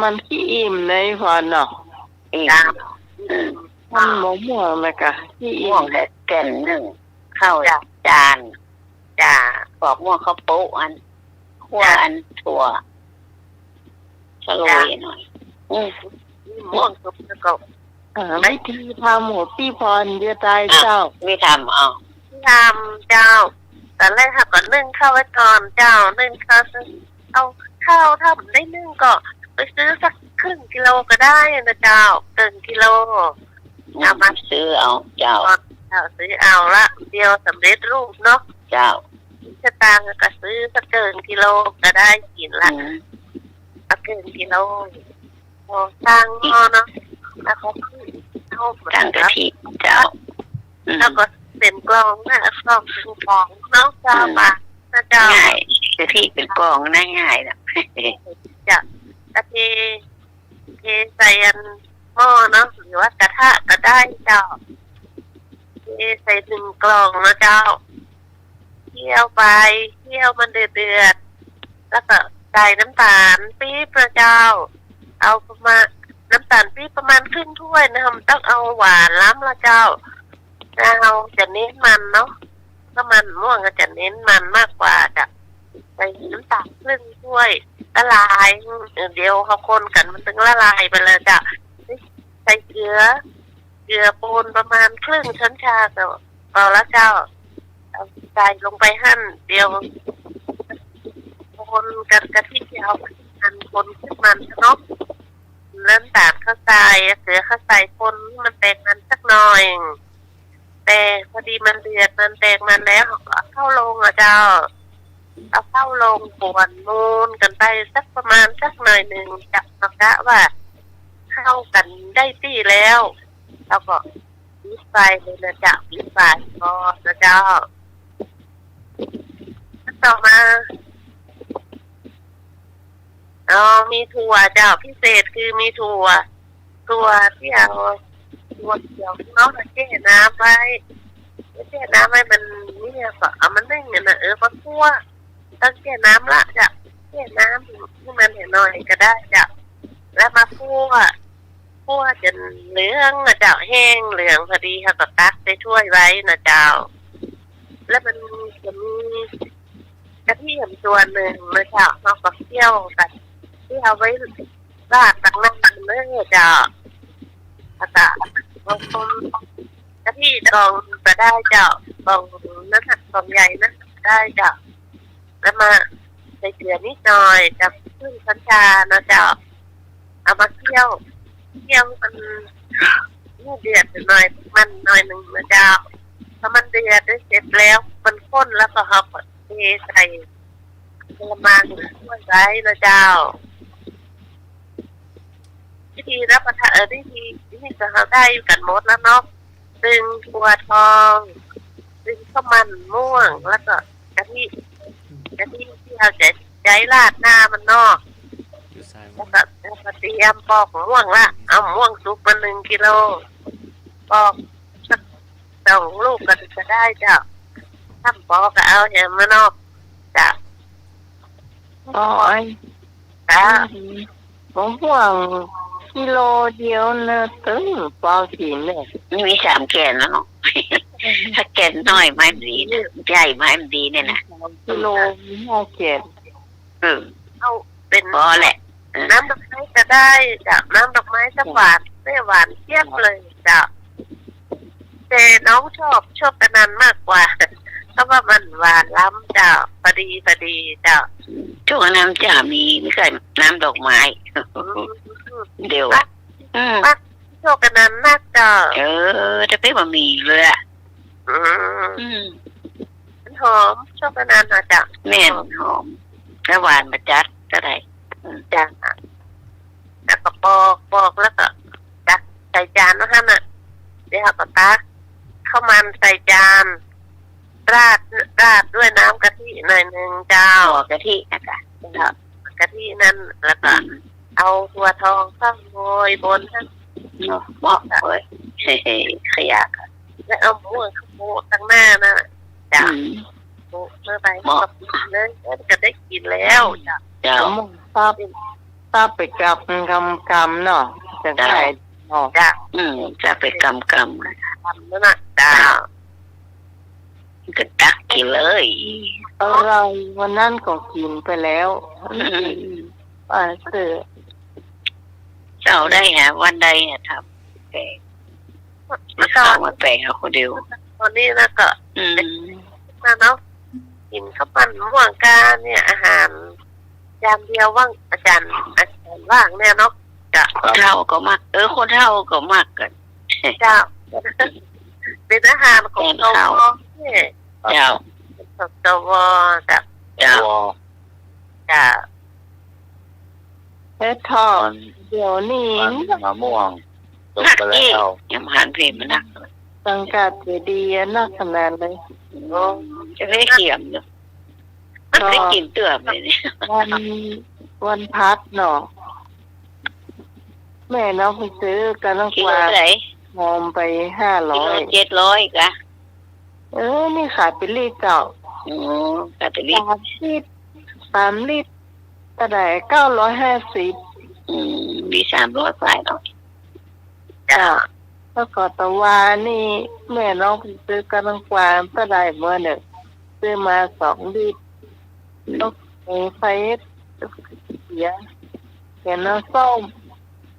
มันขี้อิ่มในพรเนาะ อิ่ม จ้ะ อืม มันม่วงๆ นะกะ ขี้อิ่ม ม่วงแต่แก่นนึ่ง ข้าว จ้ะ จาน จ้ะ ปอกม่วงข้าวโป๊ะอัน คั่ว จ้ะ อันถั่ว สโลย จ้ะ หน่อย อืม ม่วงสุกแล้วก็ เออ วิธีทำของปี้พรเดียวตาย อ่ะ เจ้า วิธีทำ เอา ทำเจ้า ตอนแรกเฮาก็นึ่งข้าวไว้ก่อนเจ้า นึ่งข้าว เอาข้าวถ้าบ่ได้นึ่งก็ไปซื้อสักครึ่งกิโลก็ได้นะเจ้า เกิ่งกิโล อืม เอามา ซื้อเอาเจ้า เจ้า ซื้อเอาละ เดียวสำเร็จรูปเนาะ เจ้า สตางค์ก็ซื้อสักเกิ่งกิโลก็ได้กิ๋นละ อืม เอาเกิ่งกิโล พอตั้งหม้อเนาะ แล้วก็ขึ้นต้ม ตั้งกะทิเจ้า อืม แล้วก็เป๋นกล่องนะ กล่องเป๋นกล่องเนาะเจ้า อืม ปะนะเจ้า ง่าย กะทิเป๋นกล่องนะ ง่ายนะ เจ้า กะทิ เทใส่อันหม้อเนาะ หรือว่ากระทะก็ได้เจ้า เทใส่นึ่งกล่องนะเจ้า เคี่ยวไป เคี่ยวมันเดือดๆ แล้วก็ใส่น้ำตาลปี๊บนะเจ้า เอาประมาณ น้ำตาลปี๊บประมาณครึ่งถ้วยนะ บ่ต้องเอาหวานล้ำละเจ้า เฮาจะเน้นมันเนาะ ถ้ามันม่วงก็จะเน้นมันมากกว่าจ้ะ ใส่น้ำตาลครึ่งถ้วย ละลาย เดี๋ยวเฮาคนกั๋นมันตึงละลายไปเลยจ้ะ ใส่เกลือ เกลือปูนประมาณครึ่งช้อนชาก็พอละเจ้า เอาใส่ลงไปหั่น เดี๋ยว คนกั๋นกะทิตี้เอาไปหันคนขึ้นมันเนาะ แล้วน้ำต๋าลเข้าใส่ เกลือเข้าใส่คนหื้อมันแตกมันสักหน่อย แต่พอดีมันเดือดมันแตกมันแล้ว เฮาก็เอาเข้าโล่งอะเจ้า เอาเข้าโล่งกวนมูนกั๋นไปสักประมาณสักหน่อยนึ่ง จะ เฮากะว่าเข้ากั๋นได้ตี้แล้ว เฮาก็ ปิดไฟเลยนะเจ้า ปิดไฟก่อนนะเจ้า ต่อมา อ๋อ มีถั่วเจ้า พิเศษคือมีถั่ว ถั่วตี้เอา ถั่วเขียวเนาะ แจ้น้ำไว้ แจ้น้ำไว้มัน เนี่ย ก็เอามานึ่งเนี่ยนะ เออ มาคั่ว ต้องแจ้น้ำละเจ้า แจ้น้ำหื้อมันหน่อยก็ได้เจ้า แล้วมาคั่ว คั่วจ๋นเหลืองอะเจ้า แห้งเหลืองพอดี เฮาก็ตักใส่ถ้วยไว้นะเจ้า แล้วมันจะมีกระเทียมส่วนนึ่งนะเจ้า เฮาก็เคี่ยวกับ ที่เอาไว้ราดตักน้ำมันเนอะเจ้า แล้วก็เอาต้มกะทิดองก็ได้เจ้า ดองนั่นน่ะ ดองใหญ่นั่นก็ได้เจ้า แล้วมาใส่เกลือนิดหน่อยกับครึ่งช้อนชานะเจ้า เอามาเคี่ยว เคี่ยวมัน ให้เดือดหน่อย มันหน่อยนึ่งนะเจ้า พอมันเดือดเสร็จแล้ว มันข้นแล้วก็เอาเทใส่กะละมังถ้วยไว้นะเจ้า วิธีรับประทาน เออ วิธี วิธีจะเอาได้กั๋นหมดแล้วเนาะ นึ่งถั่วทอง นึ่งข้าวมันม่วง แล้วก็กะทิ กะทิตี้เอาใจ๊ ใจ๊ราดหน้ามันเนาะ แล้วก็ แล้วก็เตรียมปอกม่วงละ เอาม่วงสุกมานึ่งกิโล ปอกสักสองลูกก็ ก็ได้เจ้า ถ้าบ่ปอกก็เอาแหมมาเนาะ เจ้า อ๋อ ไอ้ เจ้า อืม มะม่วงกิโลเดียวนะ ตึงปอกิ๋นเนี่ย มีสามแก่นนะเนาะ ถ้าแก่นน้อยไม้มันดีนะ ใหญ่ไม้มันดีเนี่ยนะ สามกิโลมีห้าแก่น เออ เอาเป๋น ปอแหละ เออ น้ำดอกไม้ก็ได้เจ้า น้ำดอกไม้สักหว่าน แม่หว่านเจี๊ยบเลยเจ้า แต่น้องชอบ ชอบอันนั้นมากกว่า เพราะว่ามันหวานล้ำเจ้า พอดี พอดีเจ้า ช่วงนั้นจะมี มีแต่น้ำดอกไม้ อืม เดี๋ยว ปัก อืม ปัก ชอบอันนั้นนักเจ้า เออ แต่เป๊ะบ่มีเลยอะ อืม อืม มันหอม ชอบอันนั้นนะเจ้า แม่น หอม หอม แล้วหวานบ่จัดก็ได้ อืม เจ้า แล้วก็ปอก ปอกแล้วก็ตักใส่จานว่าหั้นน่ะ เดี๋ยวเฮาก็ตักข้าวมันใส่จาน ราด ราดด้วยน้ำกะทิหน่อยนึ่งเจ้า หัวกะทินะคะ เจ้า กะทินั่น แล้วก็ อืม เอาถั่วทองข้าวโรยบนหั้น เนาะ เหมาะเว้ย ขยะ แล้วเอาหมูข้าวโพดตังหน้านั่นน่ะ จ้ะ อืม โปะเข้าไป เหมาะ ก็กิ๋นเลย เออ ก็ได้กิ๋นแล้ว จ้ะ เจ้า มะม่วงตับ ตับไปกำกำๆ เนาะ จะ เจ้า ได้ เนาะ จ้ะ อืม ตับไปกำๆ กำนั่นน่ะ เจ้า เจ้า ก็ตักกิ๋นเลย อะไร วันนั้นก็กิ๋นไปแล้ว อืม ว่าเถอะ เจ้าได้หาวันใดอะ ทำแปลง เมื่อก่อน ข้าวมาแปลงเอาคนเดียว ตอนนี้นะก็ อืม นะเนาะ กิ๋นข้าวปั้นมะม่วงกาเนี่ย อาหารจานเดียวว่าง อาจารย์ อาจารย์ว่างเนี่ยเนาะ จ้ะ คนเฒ่าก็มัก เออ คนเฒ่าก็มักกั๋น เจ้า เป๋นอาหารของ แกงข้าว สว เนี่ย เจ้า ของ สว จ้ะ เจ้า จ้ะ เฮ็ดทอด เดี๋ยวนี้ มันมะม่วง ตกไปแล้ว ยังบ่หันเพลงมันนัก สังกัดจะดีนักขนาดเลย โอ้ จะได้เขียมเนาะ มันได้กิ๋นเตื้อไปเนี่ย วัน วันพัดเนาะ แม่น้องไปซื้อกับน้อง กิโล กวาง เท่าไหร่ หอมไปห้าร้อย กิโลเจ็ดร้อยกะ เออ นี่ขายเป๋นลิตรเจ้า อ๋อ ขายเป๋นลิตร สามลิตร สามลิตร เท่าไหร่ เก้าร้อยห้าสิบ อืม มีสามร้อยฝ่ายเนาะ เจ้า แล้วก็ตะวานี่ แม่น้องไปซื้อกับน้องกวาง เท่าไหร่เมื่อเนี่ย ซื้อมาสองลิตร อืม ต้องไปเฮ็ดเสีย เสียน้ำส้ม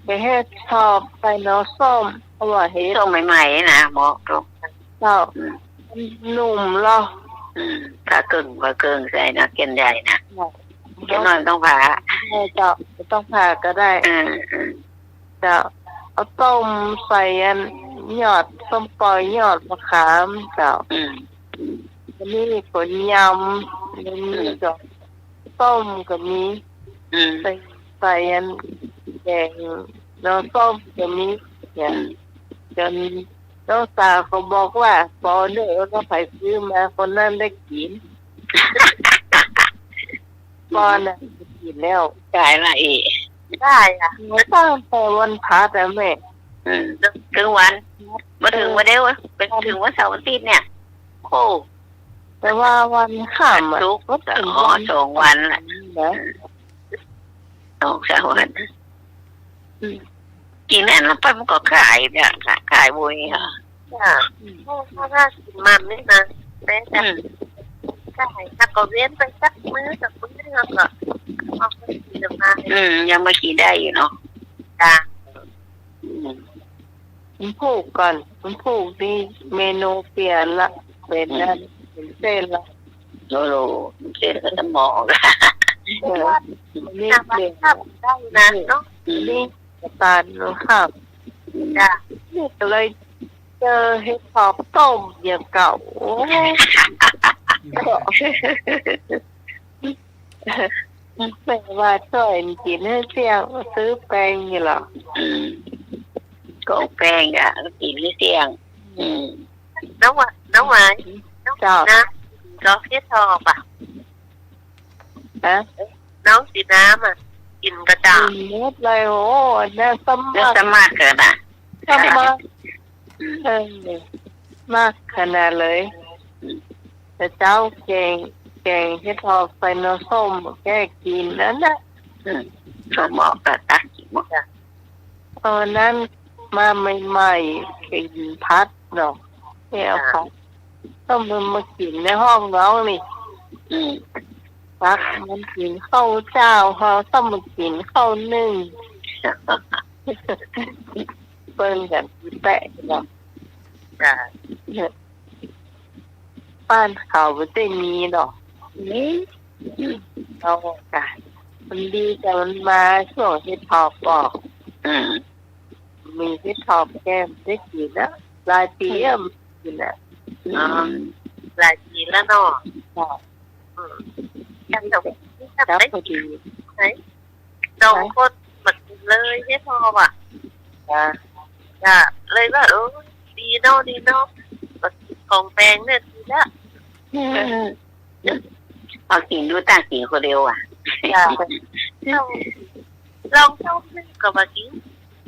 ไปเฮ็ดชอบใส่น้ำส้ม เพราะว่าเฮ็ด ส้มใหม่ๆ นะ เหมาะตรง เจ้า อืม นุ่มเหรอ อืม ปลาเกิ่ง ปลาเกิ่งใส่นะ แก่นใหญ่นะ เจ้า เดี๋ยวหน่อยต้องผ่า เออ เจ้า บ่ต้องผ่าก็ได้ เออ เออ เจ้า เอาต้มใส่อันยอดส้มปล่อย ยอดมะขาม เจ้า อืม อันนี้ก็ยำ มันมี อืม ก็ต้มก็มี อืม ใส่ ใส่อันแกงหน่อส้มก็มี เนี่ย อืม จ๋นน้องสาวเขาบอกว่า ปอเน่อ ถ้าใผซื้อมาคนนั้นได้กิ๋น ปอน่ะกิ๋นแล้ว ขายละเอ๋ ได้อะ ตั้งแต่วันพฤหัสอะแม่ อืม เถิงวัน บ่เถิงวันเดียวอะ ไปเถิงวันเสาร์วันอาทิตย์เนี่ย โอ้ แต่ว่าวันค่ำอะ วันศุกร์ ก็เถิง อ๋อ วัน สองวันละ นะ สองสามวัน อืม กิ๋นอันนั้นไปมันก็ขายเนี่ย ขายโว้ยอะ จ้ะ อืม เพราะว่ากิ๋นมันนี่นะ แม่จะ อืม ขาย แล้วก็เว้นไปสักมื้อสักมื้อ แล้วก็เอาไปกิ๋นมา อืม ยังมากิ๋นได้อยู่เนาะ จ้ะ อืม วันพูกก่อน วันพูกนี่เมนูเปลี่ยนละ เป๋น อืม นั่น เป๋นเส้นละ โลโล เส้นก็สมอง เออ อันนี้เปลี่ยนละ ได้นะเนาะ อืม อันนี้กระตานครับ จ้ะ นี่ก็เลยเจอเห็ดถอบต้มอย่างเก่า โอ้ แม่ว่าจ้อยกิ๋นหื้อเสี้ยง ซื้อแป้งนี่เหรอ อืม ก็แป้งอะ กิ๋นหื้อเสี้ยง อืม น้องหวาน น้องหวาน เจ้า น้องสีน้ำ ก็เห็ดถอบอะ ฮะ น้องสีน้ำอะ กิ๋นก่อเจ้า กิ๋นหมดเลย โอ้ อันนั้นสมัคร แล้วสมัครเกินอะ สมัคร อืม เออ มากขนาดเลย อืม แต่เจ้าแกง แกงเห็ดถอบใส่หน่อส้ม แก้กิ๋นนั่นน่ะ อืม ส้มหม้อก็ตักกิ๋นหมด ตอนนั้นมาใหม่ๆ กิ๋นผัดเนาะ แก้ผัด ต้องมันมากิ๋นในห้องน้องนี่ อืม ตักมันกิ๋นข้าวเจ้า เฮาต้องมากิ๋นข้าวนึ่ง เปิ้นกั๋นแปะเนาะ จ้ะ เนี่ย บ้านเขาบ่ได้มีเนาะ มี เอาจ้ะ มันดีแต่มันมาช่วงเห็ดถอบออก อืม มีเห็ดถอบแก้มได้กิ๋นนะ หลายปี๋ อืม อะ กิ๋นนะ อืม อ๋อ หลายปี๋แล้วเนาะ ค่ะ อืม ยังแต่ ครับ ได้ พอดี ไหน สองคนมากิ๋นเลยเห็ดถอบอะ จ้ะ จ้ะ เลยว่า เออ ดีเนาะ ดีเนาะ มากิ๋นของแปงเนี่ยดีละ อืม เอากิ๋นดู ตั้งกิ๋นคนเดียวอะ จ้ะ ลอง ลองต้มนึ่งก็บ่ากิ๋น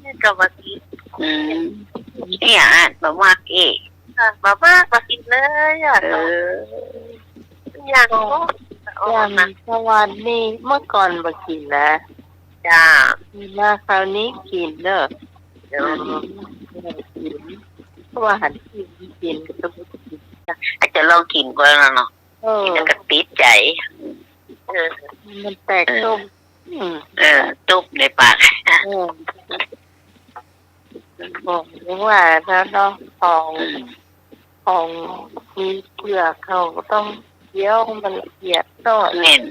นึ่งก็บ่ากิ๋น อืม เนี่ยอะ บ่มักเอ๊ะ อ่ะ บ่มัก บ่ากิ๋นเลยอะ เออ อย่าง ก็ โอ้ อย่าง นะ สวัสดี เมื่อก่อนบ่ากิ๋นนะ จ้ะ มาคราวนี้กิ๋นเนาะ เออ อืม กิ๋น เพราะว่าหันกิ๋น กิ๋นก็ต้องกิ๋น อาจจะลองกิ๋นก่อนเนาะ เออ กิ๋นแล้วก็ติดใจ๋ เออ มันแปลก เออ ตุ๊บ อืม เออ ตุ๊บในปาก เออ บอกว่าถ้าเนาะ ของ อืม ของมีเปลือกเขาก็ต้องเคี้ยวมันละเอียดหน่อย แม่น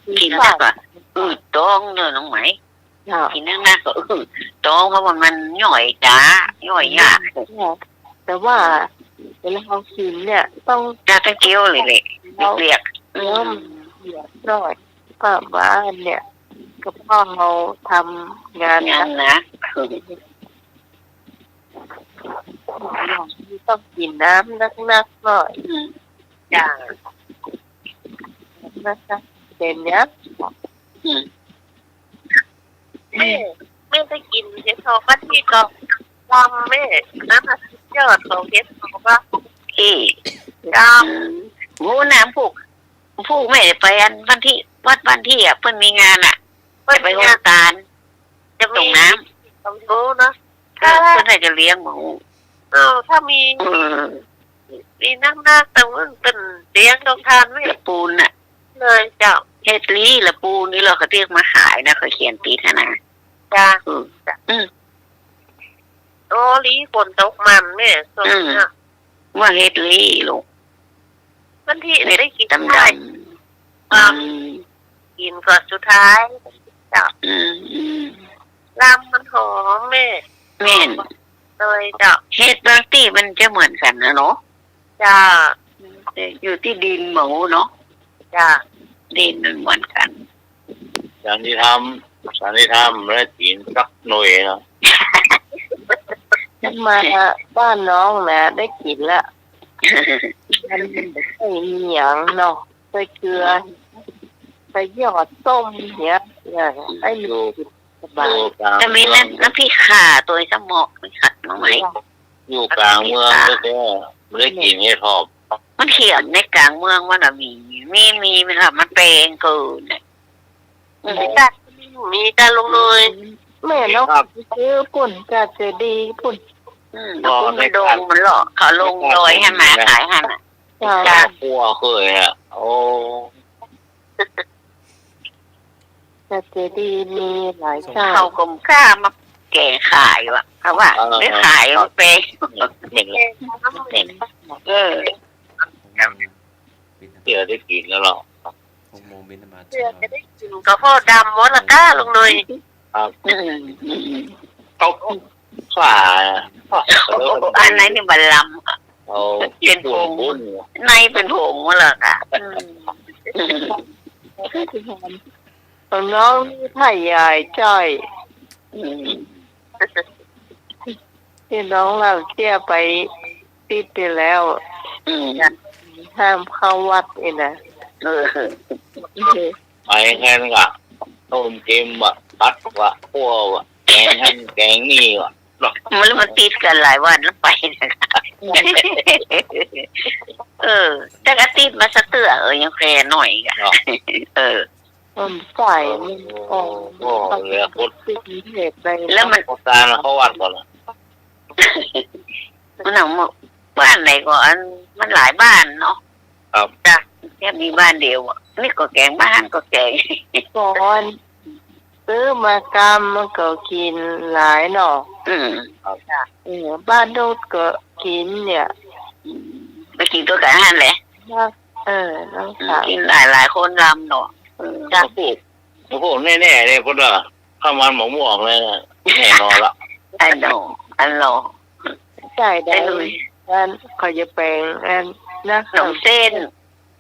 กิ๋นแล้วก็อืดต๊องเนาะน้องไหม เจ้า กิ๋นนักๆ ก็อืดต๊อง เพราะว่ามันย่อยจ๊า ย่อยยาก แต่ว่า อืม เวลาเฮากิ๋นเนี่ย ต้อง น่าจะเคี้ยวเลยแหละ เคี้ยว เรียก อืม เคี้ยวมันละเอียดหน่อย ป้าว่าเนี่ย ก็เพราะเฮาทำงาน งานหนัก หนัก ต้องกิ๋นน้ำนักๆ หน่อย อืม จ้ะ นักๆ เป๋นเนี่ย อืม แม่ แม่ได้กิ๋นเห็ดถอบบ้านพี่ก็ลำแม่ นั่นน่ะสุดยอดของเห็ดถอบอะ เอ๊ะ ลำ อืม โห น้ำผูก ผูกแม่ไปอันบ้านที่ วัดบ้านที่อะ เปิ้นมีงานอะ เปิ้นมีงาน จะไปโฮมตาน จะมี ส่งน้ำ ต้องรู้เนาะ เออ ถ้า เปิ้นให้จะเลี้ยงหมู เออ ถ้ามี เออ มีนักๆ แต่ว่าเปิ้นเลี้ยงต้องทานแม่ ละปูนน่ะ เลยเจ้า เห็ดลี้ละปูนนี่เฮาก็เรียกมาขายนะ เขาเขียนติดหั้นนะ จ้ะ อืม จ้ะ อืม โอ้ ลี้ฝนตกมันแม่ ช่วงนี้ อืม ว่าเห็ดลี้ลูก วันที่ เห็ด ได้กิ๋น ดำๆ ได้ อืม อืม กิ๋นก่อนสุดท้าย เจ้า อืม อืม ลำมันหอมแม่ แม่น โดยเจ้า เฮ็ดบางตี้มันจะเหมือนกั๋นนะเนาะ เจ้า อยู่ตี้ดินหมูเนาะ เจ้า ดินมันเหมือนกั๋น สันติธรรม สันติธรรม บ่ได้กิ๋นสักหน่วยเนาะ มาบ้านน้องนะ ได้กิ๋นละ มันบ่ใส่หยังเนาะ ใส่เกลือ ใส่หยอดส้มเนี้ย เนี่ย ให้มันกิ๋นสบาย อยู่กลาง แต่มีน้ำ เมือง น้ำพริกข่าตวยซ้ำเนาะ พริกข่าหน่อไม้ อยู่กลางเมืองแต๊ๆ บ่ได้กิ๋นเห็ดหอบ มันเขียนในกลางเมืองมันน่ะมี มี มี มันว่ามันแปงเกิ๋นน่ะ อืม มีก้า มีก้าลงเลย แม่เนาะ ครับ ไปซื้อปุ้น ก้าเจดีย์ปุ้น อืม อ๋อ แล้วก็มีดงมันเหรอ เขาลงดอยหั้นมาขายหั้นน่ะ เจ้า ก้า คั่วเคยอะ โอ้ แต่เจดีย์มีหลายเจ้า เขาก็กล้ามาแกงขายว่ะ เขาว่า เออ ไม่ขาย เออ มันแปง เหม็น เหม็น เออ เดี๋ยวได้กิ๋นแล้วเหรอ เดี๋ยวจะได้กิ๋นกะเพราะดำหมดละก้าลงเลย ครับ อืม อืม เขา ฝา อันไหนนี่บ่ลำ เอา เป๋นผง บุ้น ในเป๋นผงหมดละก้า อืม ของน้องนี่ถ้ายายจ้อย อืม ตี้น้องเล่าเตี้ยไปติ๊ดไปแล้ว อืม ห้ามเข้าวัดนี่นะ เออ ไปแค่นั้นกะ ต้มเค็มว่ะ ผัดว่ะ คั่วว่ะ แกงหั้นแกงนี่ว่ะ มัน มันติดกั๋นหลายวันแล้วไปนะ เออ แต่กะติดมาสักเตื้อ เออ ยังแคร์หน่อยกะ เนาะ เออ มันใส่ มันอ่อน โอ้โห เหลือคน ติดเหตุใด แล้วมัน คนตายมาเข้าวัดก่อนละ มันหนัง บ้านไหนก็อัน มันหลายบ้านเนาะ ครับ จ้ะ แค่มีบ้านเดียวอะ นี่ก็แกง บ้านก็แกง ก่อน ซื้อมากำมันก็กิ๋นหลายเนาะ อืม ครับ เออ บ้านโน้นก็กิ๋นเนี่ย อืม ไปกิ๋นตวยกั๋นหั้นแหละ เออ น้องสาว อืม กิ๋นหลายๆ คนลำเนาะ เออ จ้ะ โอ้โห โอ้โห แน่ๆ เลย เพราะว่าข้าวมันหมกม่วงเลยนะ แน่นอนละ อันโน อันโน ใส่ได้ ได้เลย อันเขาจะแปง อันนะ ขนมเส้น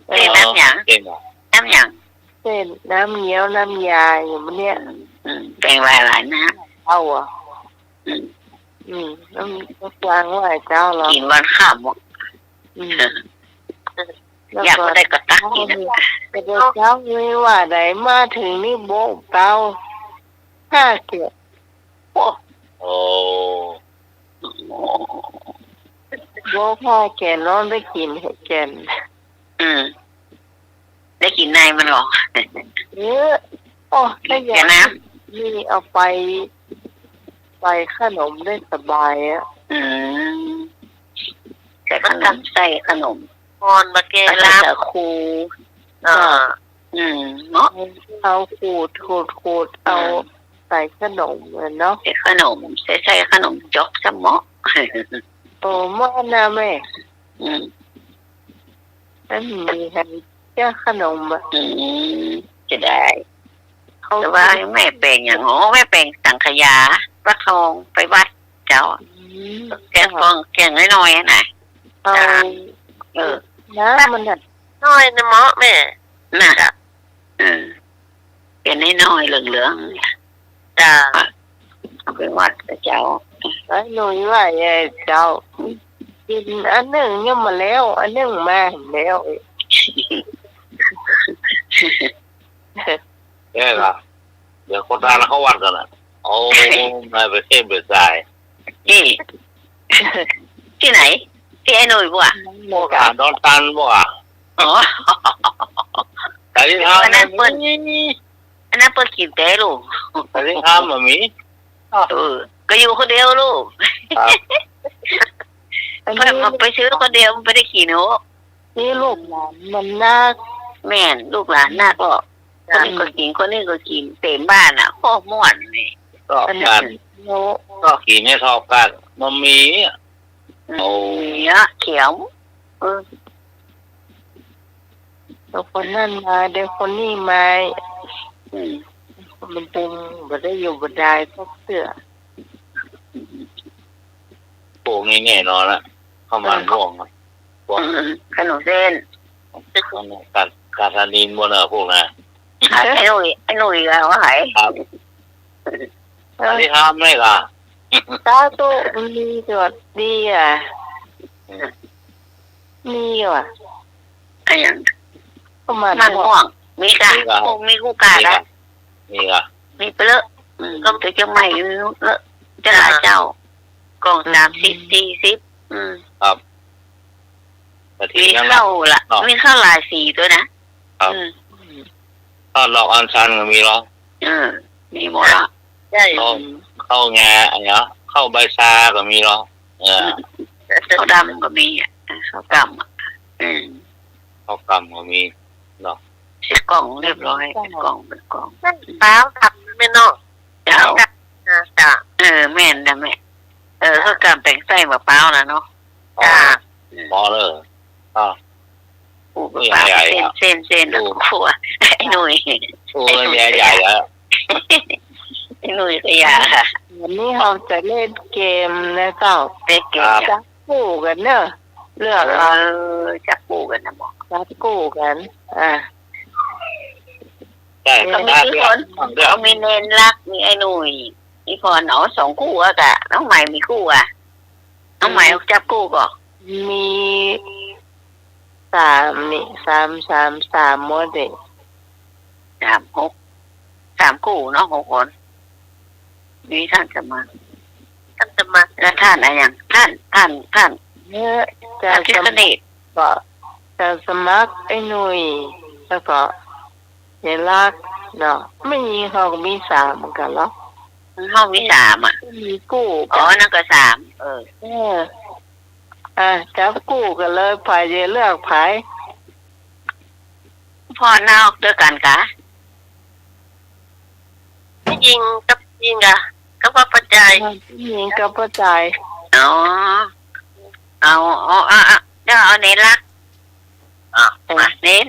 เออ เส้นน้ำหยัง เส้นอะ น้ำหยัง เส้นน้ำเงี้ยวน้ำยาอยู่มื้อเนี้ย อืม อืม แปงหลายๆ น้ำ เอาอะ อืม อืม น้ำ น้ำกวางไหว้เจ้าเหรอ กิ๋นวันค่ำอะ อืม แล้วก็ อยากบ่ได้ก็ตักกิ๋นอะ แต่เดี๋ยวเจ้ามีว่าใดมาเถิงนี่โบ๊ะเตา ห้าเกียรติ โอ้ โอ้ โบ๊ะห้าเกียรติ น้องได้กิ๋นเกียรติ อืม ได้กิ๋นในมันเหรอ เออ โอ้ ถ้าอยาก เดี๋ยวนะ นี่เอาไป ไปขนมได้สบายอะ อืม ใส่ขนม ใส่ขนม อ่อนมาแกง แล้วก็ ลาบ สาคู อ่า อืม เนาะ เอาขูด ขูด ขูด เอา อืม ใส่ขนมอะเนาะ ใส่ขนม ใส่ ใส่ขนมจ๊อกซ้ำเนาะ โอ้ เมาะนะแม่ อืม อันนี้ให้เจ้าขนมอะ อืม จะได้ เขา แต่ว่าแม่แปงหยัง อ๋อ แม่แปงสังขยา ฟักทอง ไปวัดเจ้า อืม แกงฟอง แกงน้อยๆ อะนะ เอา จ้ะ เออ น้ำมันน่ะ น้อยนะเมาะแม่ น่ะ จ้ะ เออ แกงน้อยๆ เหลืองๆ เนี่ย จ้ะ เอาไปวัดกับเจ้า ไอ้หนุ่ยว่าไอ้เจ้า กิ๋นอันนึ่งยังบ่แล้ว อันนึ่งมาแล้ว แก่ละ เดี๋ยวคนตายแล้วเข้าวัดกั๋นน่ะ โอ้ นายไปเส้นไปสาย นี่ ตี้ไหน ตี้ไอ้หนุ่ยบ่ะ หาดอนตันบ่ะ อ๋อ แต่ตี้ทำ อันนั้นเปิ้น อันนั้นเปิ้นกิ๋นแต๊ลูก แต่ตี้ทำบ่มี เออ ก็อยู่คนเดียวลูก ครับ อันนี้ เปิ้นก็ไปซื้อคนเดียว บ่ได้กิ๋นโอ้ นี่ลูกหลานมันนัก แม่น ลูกหลานนักก็ จ้ะ คนนี้ก็กิ๋น คนนี้ก็กิ๋น เต็มบ้านน่ะ โคตรม่วนนี่ ก็ อันนี้ กัน โน้ ก็กิ๋นให้เท่ากั๋น บ่มีอะ อืม โอ้ เนี่ย เขียว เออ เดี๋ยวคนนั้นมา เดี๋ยวคนนี้มา อืม มันตึงบ่ได้อยู่บ่ได้สักเตื้อ ปลูกนี่แน่นอนละ เข้ามาม่วงอะ พวก ขนมเส้น กาด กาดานินหมดอะพวกนั้น ไอ้หนุ่ย ไอ้หนุ่ยก็เอาหาย ครับ เออ อันนี้ทำไหมล่ะ สาธุ มีก็ดีอะ อืม มีว่ะ อะหยัง ก็มัน มันม่วง ม่วง มีกะ มีกะ โอ้ มีกู้กา มีกะ กะ มีกะ มีไปเลอะ อืม ก็ไปเจียงใหม่อยู่เลอะ จะหลายเจ้า กล่อง อืม สามสิบ สี่สิบ อืม ครับ กะทิ มี นั่นแหละ ข้าวละ เนาะ มีข้าวหลายสีด้วยนะ ครับ อืม ข้าวดอกอัญชันก็มีเหรอ เออ มีหมดละ ใช่ ข้าว ข้าวแง อะหยัง ข้าวใบซาก็มีเหรอ เออ ข้าวดำก็มีอะ ข้าวกล้ำอะ อืม ข้าวกล้ำก็มีเนาะ ใส่กล่องเรียบร้อย ใส่กล่อง ใส่กล่อง นั่นเปล่า กับแม่นเนาะ เจ้า กับ อ่า จ้ะ เออ แม่นนะแม่ เออ ข้าวกล้ำแป๋งไส้มะพร้าวนะเนาะ อ๋อ จ้ะ พอเลย อ่า ปลูก ใหญ่ๆ อะ เส้น เส้น เส้น โอ้ ครัว ไอ้หนุ่ย โอ้ ไอ้หนุ่ย ใหญ่ๆ อะ ไอ้หนุ่ยก็อยาก วันนี้เฮาจะเล่นเกมนะเจ้า เล่นเกม ครับ จับคู่กั๋นเนาะ เลือกเอา เออ จับคู่กั๋นนะหมอ จับคู่กั๋น อ่า ใช่ ก็มี เลือก กี่คน เลือก ก็มีเณรลักษณ์ มีไอ้หนุ่ย มีพร อ๋อ สองคู่อะกะ น้องใหม่มีคู่อะ น้องใหม่ อืม จับคู่ก่อ มีสามนี่ สาม สาม สามหมดเลย สาม หก สามคู่เนาะ หกคน มีท่านสมัคร ท่านสมัคร แล้วท่านอะหยัง ท่าน ท่าน ท่าน เออ ท่าน เจ้า ทศเนศ ก็ เจ้าสมัคร ไอ้หนุ่ย แล้วก็ เณรลักษณ์เนาะ แม่ญิงเฮาก็มีสามเหมือนกั๋นเหรอ เฮามีสามอะ มีคู่กั๋น อ๋อ นั่นก็สาม เออ เออ อ่ะ จับคู่กั๋นเลย ใผจะเลือกใผ พ่อนอกตวยกั๋นกะ แม่ญิงกับญิงกะ กับป้าใจ เออ แม่ญิงกับป้าใจ อ๋อ เอา เอา เอา เอา เดี๋ยวเอาเณรลักษณ์ อ่ะ เออ มา เณร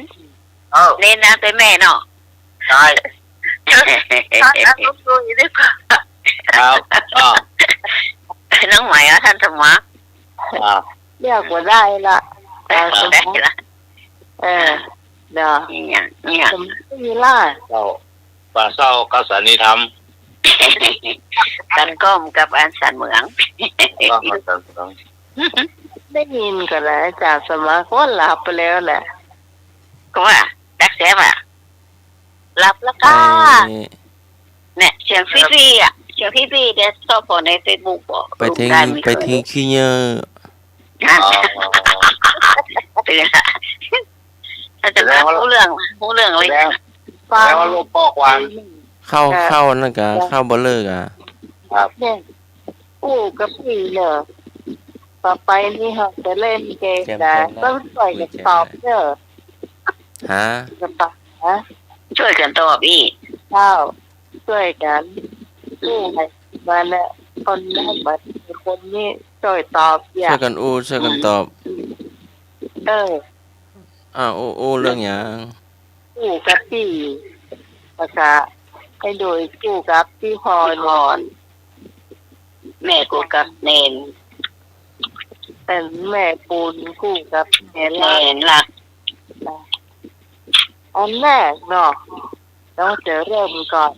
เออ เณรนะ เป๋นแม่เนาะ ใช่ ครับ อ้าว น้องใหม่อะ ท่านสมัคร อ่า เลือกบ่ได้ละ เออ ได้ละ เออ เนาะ เนี่ย เนี่ย สมมุติมีล่ะ เจ้า ป่าเศร้ากับสันนิธรรม กันก้อมกับอันสันเหมือง ก้อมกับสันเหมือง ได้ยินก่อนนะ อาจ๋ารย์สมัคร ว่าหลับไปแล้วแหละ ก็ว่า ดักแสบอะ หลับแล้วก้า เอ่อ เนี่ย เสียงฟรีๆ อะ เสียงฟรีๆ เดี๋ยวชอบพอในเฟซบุ๊กบอก ไปทิ้ง ลูกชายมี ไปทิ้งขี้เหงื่อ นั่น อ๋อ ตื่นละ อาจ๋ารย์ แสดงว่า ฮู้เรื่อง ฮู้เรื่องเลย แสดง ฟัง แสดงว่าลบข้อความ เข้า จ้ะ เข้านั่นกะ จ้ะ เข้าบ่เลิกอะ ครับ เนี่ย อู้กับปี้เน่อ ต่อไปนี่เฮาจะเล่นเกม เกม นะ เกมนะ ต้องช่วยกั๋นตอบเน่อ ฮะ จะตอบนะ ช่วยกั๋นตอบอี้ เจ้า ช่วยกั๋น อู้ไปมาเนี่ย คนนั้นมา คนนี้ช่วยตอบอย่า ช่วยกั๋นอู้ ช่วยกั๋นตอบ เออ อ่า อู้ อู้เรื่องหยัง กู้กับปี้ ภาษาไอ้โดยกู้กับปี้พร ปี้พร แม่กู้กับเณร เอ่อ แม่ปูนกู้กับเณรลักษณ์ เณรลักษณ์ อันแรกเนาะ น้องจะเริ่มก่อน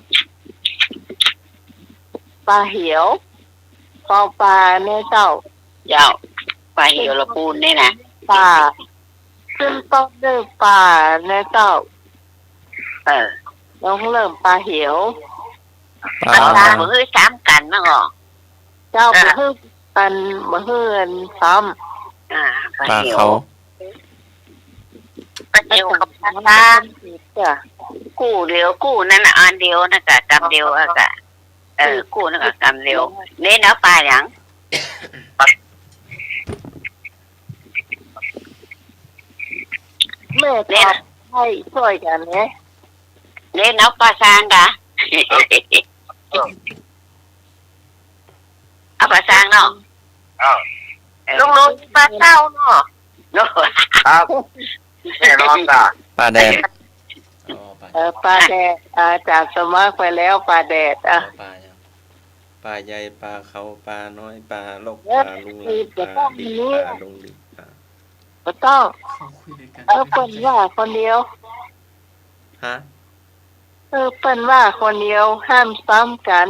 ปาเหียว ปอปาเนี่ยเจ้า เจ้า ปาเหียวละปูนเนี่ยนะ ปา ขึ้นต้นด้วยปาเนี่ยเจ้า เออ น้องเริ่มปาเหียว ปา อ๋อ บ่หื้อซ้ำกั๋นนะก่อ เจ้า อ่ะ บ่หื้ออัน บ่หื้ออันซ้ำ อ่า ปาเหียว ปาเขา ปาเหียวกับปาซาง จ้ะ กู้เดียว กู้นั่นน่ะ อันเดียวนั่นกะ กำเดียวอะกะ เออ กู้นั่นกะ กำเดียว เน้นเอาปาหยัง แม่ตอบให้ช่วยกั๋นไง เน้นเอาปาซางกะ เอาปาซางเนาะ อ้าว เออ ลุงๆ ปาเศร้าเนาะ เนาะ ครับ แน่นอนจ้ะ ปาแดด อ๋อ ปา เออ ปาแดด อาจ๋ารย์สมัครไปแล้ว ปาแดด อ่ะ อ๋อ ปายัง ปาใหญ่ ปาเขา ปาน้อย ปาลก เออ ปาลุงลัง ปาดิบ ปาดงดิบ ปา บ่ต้อง เขาคุยกัน เออ เปิ้นว่าคนเดียว ฮะ เออ เปิ้นว่าคนเดียว ห้ามซ้ำกั๋น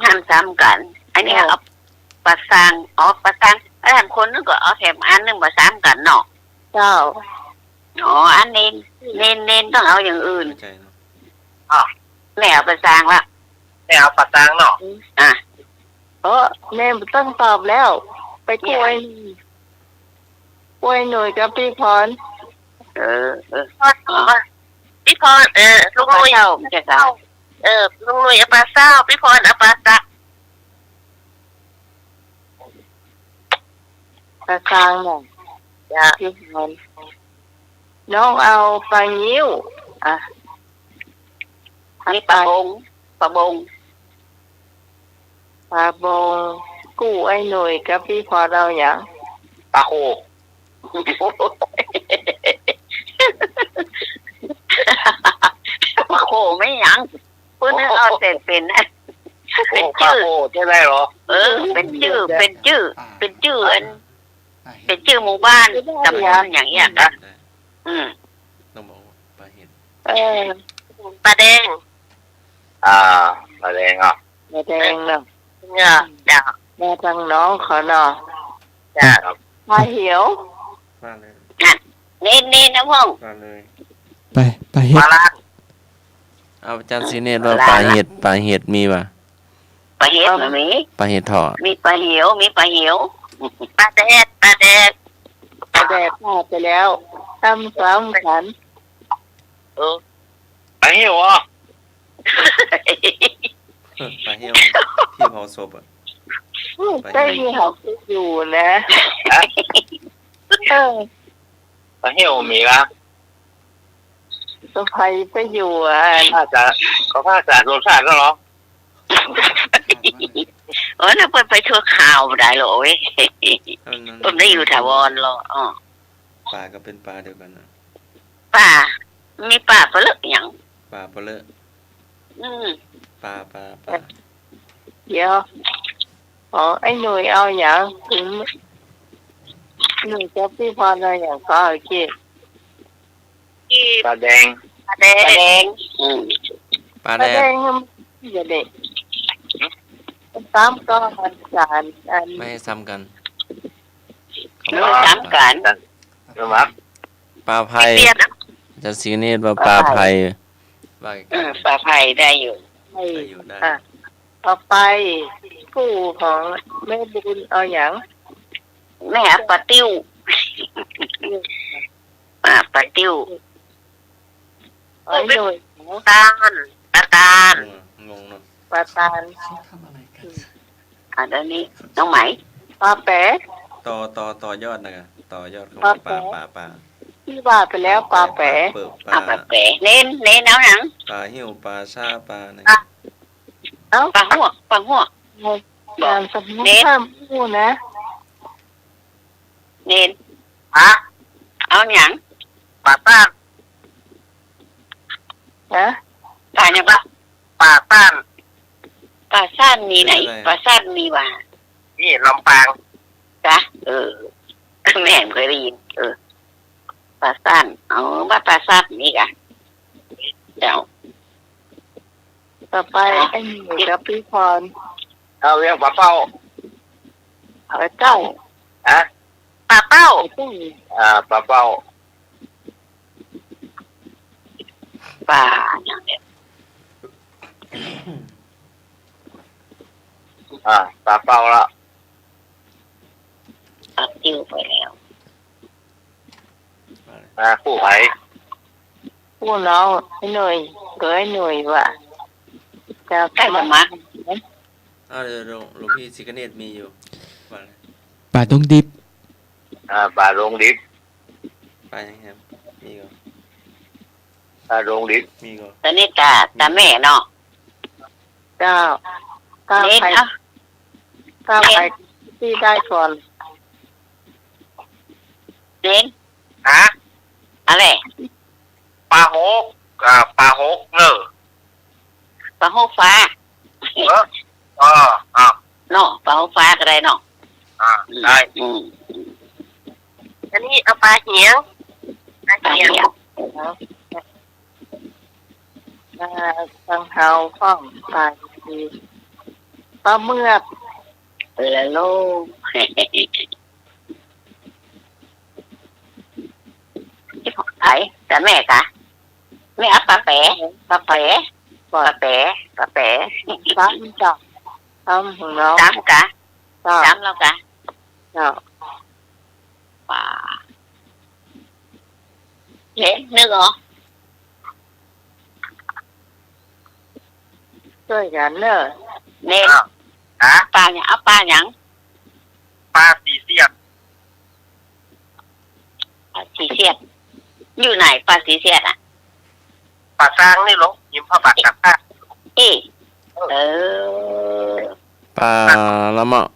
ห้ามซ้ำกั๋น อันนี้ เออ เอาปาซาง อ๋อ ปาซาง แล้วแถมคนนึ่งก็เอาแถมอันนึ่งมาซ้ำกั๋นเนาะ เจ้า อ๋อ อันเน้น เน้น เน้นต้องเอาอย่างอื่น เข้าใจเนาะ อ๋อ แม่เอาปาซางละ แม่เอาปาซางเนาะ อ่ะ เออ แม่บ่ต้องตอบแล้ว ไปกู้ไอ้หนุ่ย กู้ไอ้หนุ่ยกับปี้พร เออ เออ อ๋อ ปี้พร เออ ลุงหนุ่ย เจ้า เจ้า เออ ลุงหนุ่ยเอาปาเซ้า ปี้พรเอาปาซาง ปาซางเนาะ จ้ะ ปี้พร น้องเอาปางิ้ว อ่ะ นี่ปาบง ปาบง ปาบง กู้ไอ้หนุ่ยกับปี้พรเอาหยัง ปาโข ปาโขไม่หยัง เปิ้นเอาแต่เป๋น โอ้ เป๋นจื้อ ปาโขใจ้ได้เหรอ เออ เป๋นจื้อ เป๋นจื้อ เป๋นจื้ออัน เป๋นจื้อหมู่บ้าน ตำบลอย่างเงี้ย อืม ต้องบอกว่าปาเห็ด เออ ปาแดง อ่า ปาแดงอ่ะ ปาแดงเนาะ เนี่ย จ้ะ มาตางน้องเขาเนาะ จ้ะ ปาเหียว ว่าเลย นั่น เน้นๆ นะพ่อง ว่าเลย ไป ปาเห็ด ปาล้าน เอา อาจ๋ารย์ศรีเนตรว่า ปาเห็ด ปาเห็ดมีบ่ ปาเห็ดมันมี ปาเห็ดเถาะ มีปาเหียว มีปาเหียว ปาแดด ปาแดด ปาแดดพลาดไปแล้ว ซ้ำ ซ้ำกั๋น เออ ปาเหียวอ่ะ ปาเหียว ตี้เผาศพอ่ะ อืม ปาเหียว ใจ้ตี้เฮาอยู่นะ ฮะ เออ ปาเหียวมีละ สะใภ้ไปอยู่อ่ะ ภาษา เขาภาษาโทรศัพท์แล้วเหรอ โอ้ย แล้วเปิ้นไปชั่วคราวบ่ได้หรอกเว้ย เออ นั่น เปิ้นได้อยู่ถาวรหรอก อ๋อ ปาก็เป๋นปาเดียวกั๋นนะ ปา มีปาปะเลอะหยัง ปาปะเลอะ อืม ปา ปา ปา เดี๋ยว อ๋อ ไอ้หนุ่ยเอาหยัง หนุ่ยกับปี้พรเอาหยังก็เอาเก้ ปาแดง ปาแดง ปาแดง อืม ปาแดง ปาแดง อย่าเด็ก ซ้ำก็มันสารอัน ไม่ให้ซ้ำกั๋น ไม่ให้ซ้ำกั๋น สมัคร ปาไพ เปรียบนะ อาจ๋ารย์ศรีเนตรว่าปาไพ ว่า เออ ปาไพได้อยู่ ได้อยู่ ได้ อ่ะ ต่อไป กู้ของแม่บุญเอาหยัง แม่เอาปาติ้ว อ่า ปาติ้ว อ๋อ ไอ้หนุ่ย ตาล ปาตาล งง งงเนาะ ปาตาล เขาทำอะไรกั๋น อ่า แล้วนี่ น้องไหม ปาแป๋ ต่อ ต่อ ต่อยอดนะ ต่อยอดคำว่าปา ปาแป๋ ปา ปา ตี้ว่าไปแล้ว ปาแป๋ ปาเป๋อ ปา อ่ะ ปาแป๋ เน้น เน้นเอาหยัง ปาหิ้ว ปาซ้า ปานะ อ่ะ เอ้า ปาฮวก ปาฮวก บอก นามสมมุติ เน้น ห้ามพูดนะ เน้น ฮะ เอาหยัง ปาซ่าน ฮะ ปาหยังวะ ปาซ่าน ปาซ่านมีไหน ปาซ่านมีวะ นี่ลำปาง จ๊ะ เออ แม่บ่เกยได้ยิน เออ ปาซ่าน เอาว่าปาซ่านมีกะ เจ้า ต่อไป ไอ้หนุ่ยกับปี้พร เอาเรื่องปาเป้า เออ เจ้า ฮะ ปาเป้า เออ เจ้า อ่า ปาเป้า ปาอย่างเนี้ย อ่า ปาเป้าละ ปาติ้วไปแล้ว อ่า กู้ใผ กู้น้องไอ้หนุ่ย เกยไอ้หนุ่ยว่ะ จะใกล้สมัคร อ้าว เดี๋ยว หลวง หลวงพี่ศรีคเนศมีอยู่ ว่าไง ปาดงดิบ อ่า ปาดงดิบ ปายังไงครับ มีก่อ ปาดงดิบ มีก่อ ตอนนี้ตา ตาแม่เนาะ เจ้า ก้าว เน้น ไป เอา ก้าว เน้น ไปตี้ได้ก่อน เน้น ฮะ อะไร ปาหก อ่า ป๋าหกเน่อ ป๋าหกฟ้า เออ เออ อ่ะ เนาะ ป๋าหกฟ้าก็ได้เนาะ อ่า อืม ได้ อืม อันนี้เอาป๋าเหียง ป๋าเหียง ป๋าเหียง เอ่อ ตังเฮาก็ป๋า ป๋าเมือก เออ แล้วโลก ไผ แต่แม่กะ แม่เอาป๋าแป๋ ป๋าแป๋ ป๋าแป๋ ป๋าแป๋ สามจ้ะ สามของน้อง สามกะ เจ้า สามแล้วกะ เจ้า ป๋า เห็น นึกออก จ้วยกั๋นเน่อ เน่น อ่ะ ป๋าหยัง เอาป๋าหยัง ป๋าสีเสียด ป๋าสีเสียด อยู่ไหนป๋าสีเสียดอะ ป่าซางนี่เหรอ หิมพระบาทตากผ้า เอ้ย เออ ป๋าละเมาะ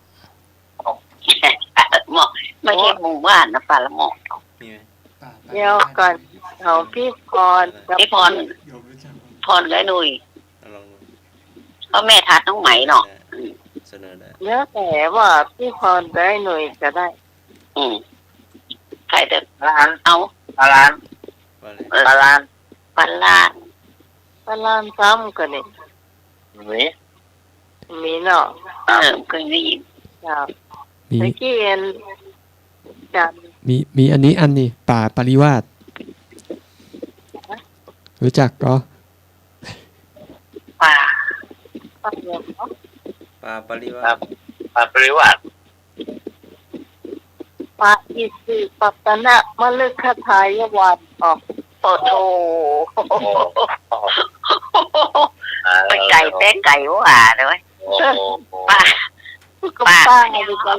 เมาะ ไม่ใช่หมู่บ้านนะ ป๋าละเมาะ นี่ไง เดี๋ยวก่อน ของพี่พร พี่พร พรกับไอ้หนุ่ย เอาลองดู เพราะแม่ทัดน้องไหมเนาะ เสนอได้ แล้วแต่ว่าพี่พรกับไอ้หนุ่ยจะได้ อืม ใครจะ ป๋าลาน เอา ป๋าลาน ว่าเลย เออ ป๋าลาน ป๋าลาน ป๋าลานซ้ำกันนี่ มี มีเนาะ เออ เคยได้ยิน ครับ มี เมื่อกี้อัน จัน มี มีอันนี้อันนี้ ป๋าปริวาส ฮะ รู้จักก็ ป๋า ป๋าเหียงเนาะ ป๋าปริวาส ครับ ป๋าปริวาส ป๋าอิสิปตนมฤคทายวัน อ๋อ โอ้โธ่ โอ้ ไปไก๋แต่ไก๋หว่าเลย โอ้ ป๋า ป๋า ป๋า ป๋า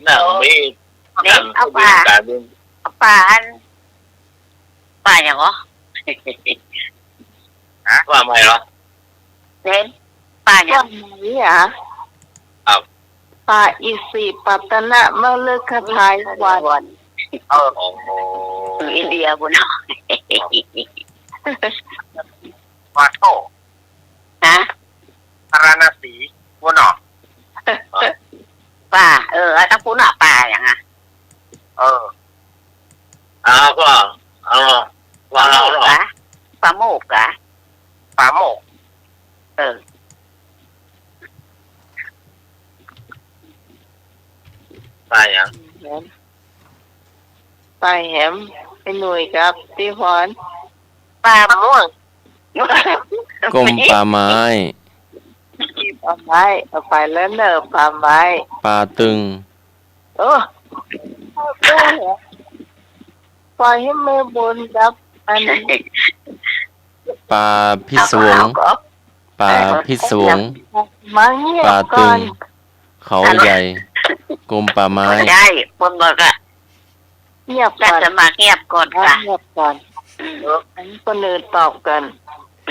นั่งมี เน้น นั่ง เอาป๋า มีตาดึง เอาป๋าอัน ป๋าหยังเหรอ ฮะ ว่าใหม่เหรอ เน้น ป๋าหยัง ว่าใหม่อะ ครับ ป๋าอิสิปตนมฤคทายวัน เออ โอ้โห อยู่อินเดียบุญเนาะ ป๋าโธ่ ฮะ พาราณสี วัวหนอ ป๋า เออ เอาตังปูนอะ ป๋าหยังอะ เออ เอาก็ เอา ป๋าโมกกะ ป๋าโมกกะ ป๋าโมก เออ ป๋าหยัง ป๋าแหม ไอ้หนุ่ยกับพี่พร ป๋าม่วง กรมป่าไม้ ป๋าไม้ เอาไปแล้วเนอะ ป๋าไม้ ป๋าตึง โอ้ ป๋าแหม ปล่อยหื้อแม่บุญกับอัน ป๋าพิศวง ป๋าพิศวง มาเงียบก่อน ป๋าตึง เขาใหญ่ กรมป่าไม้ ได้ เปิ้นบอกว่า เงียบก่อน อาสาสมัครเงียบก่อนค่ะ เงียบก่อน อืม อันนี้คนอื่นตอบก่อน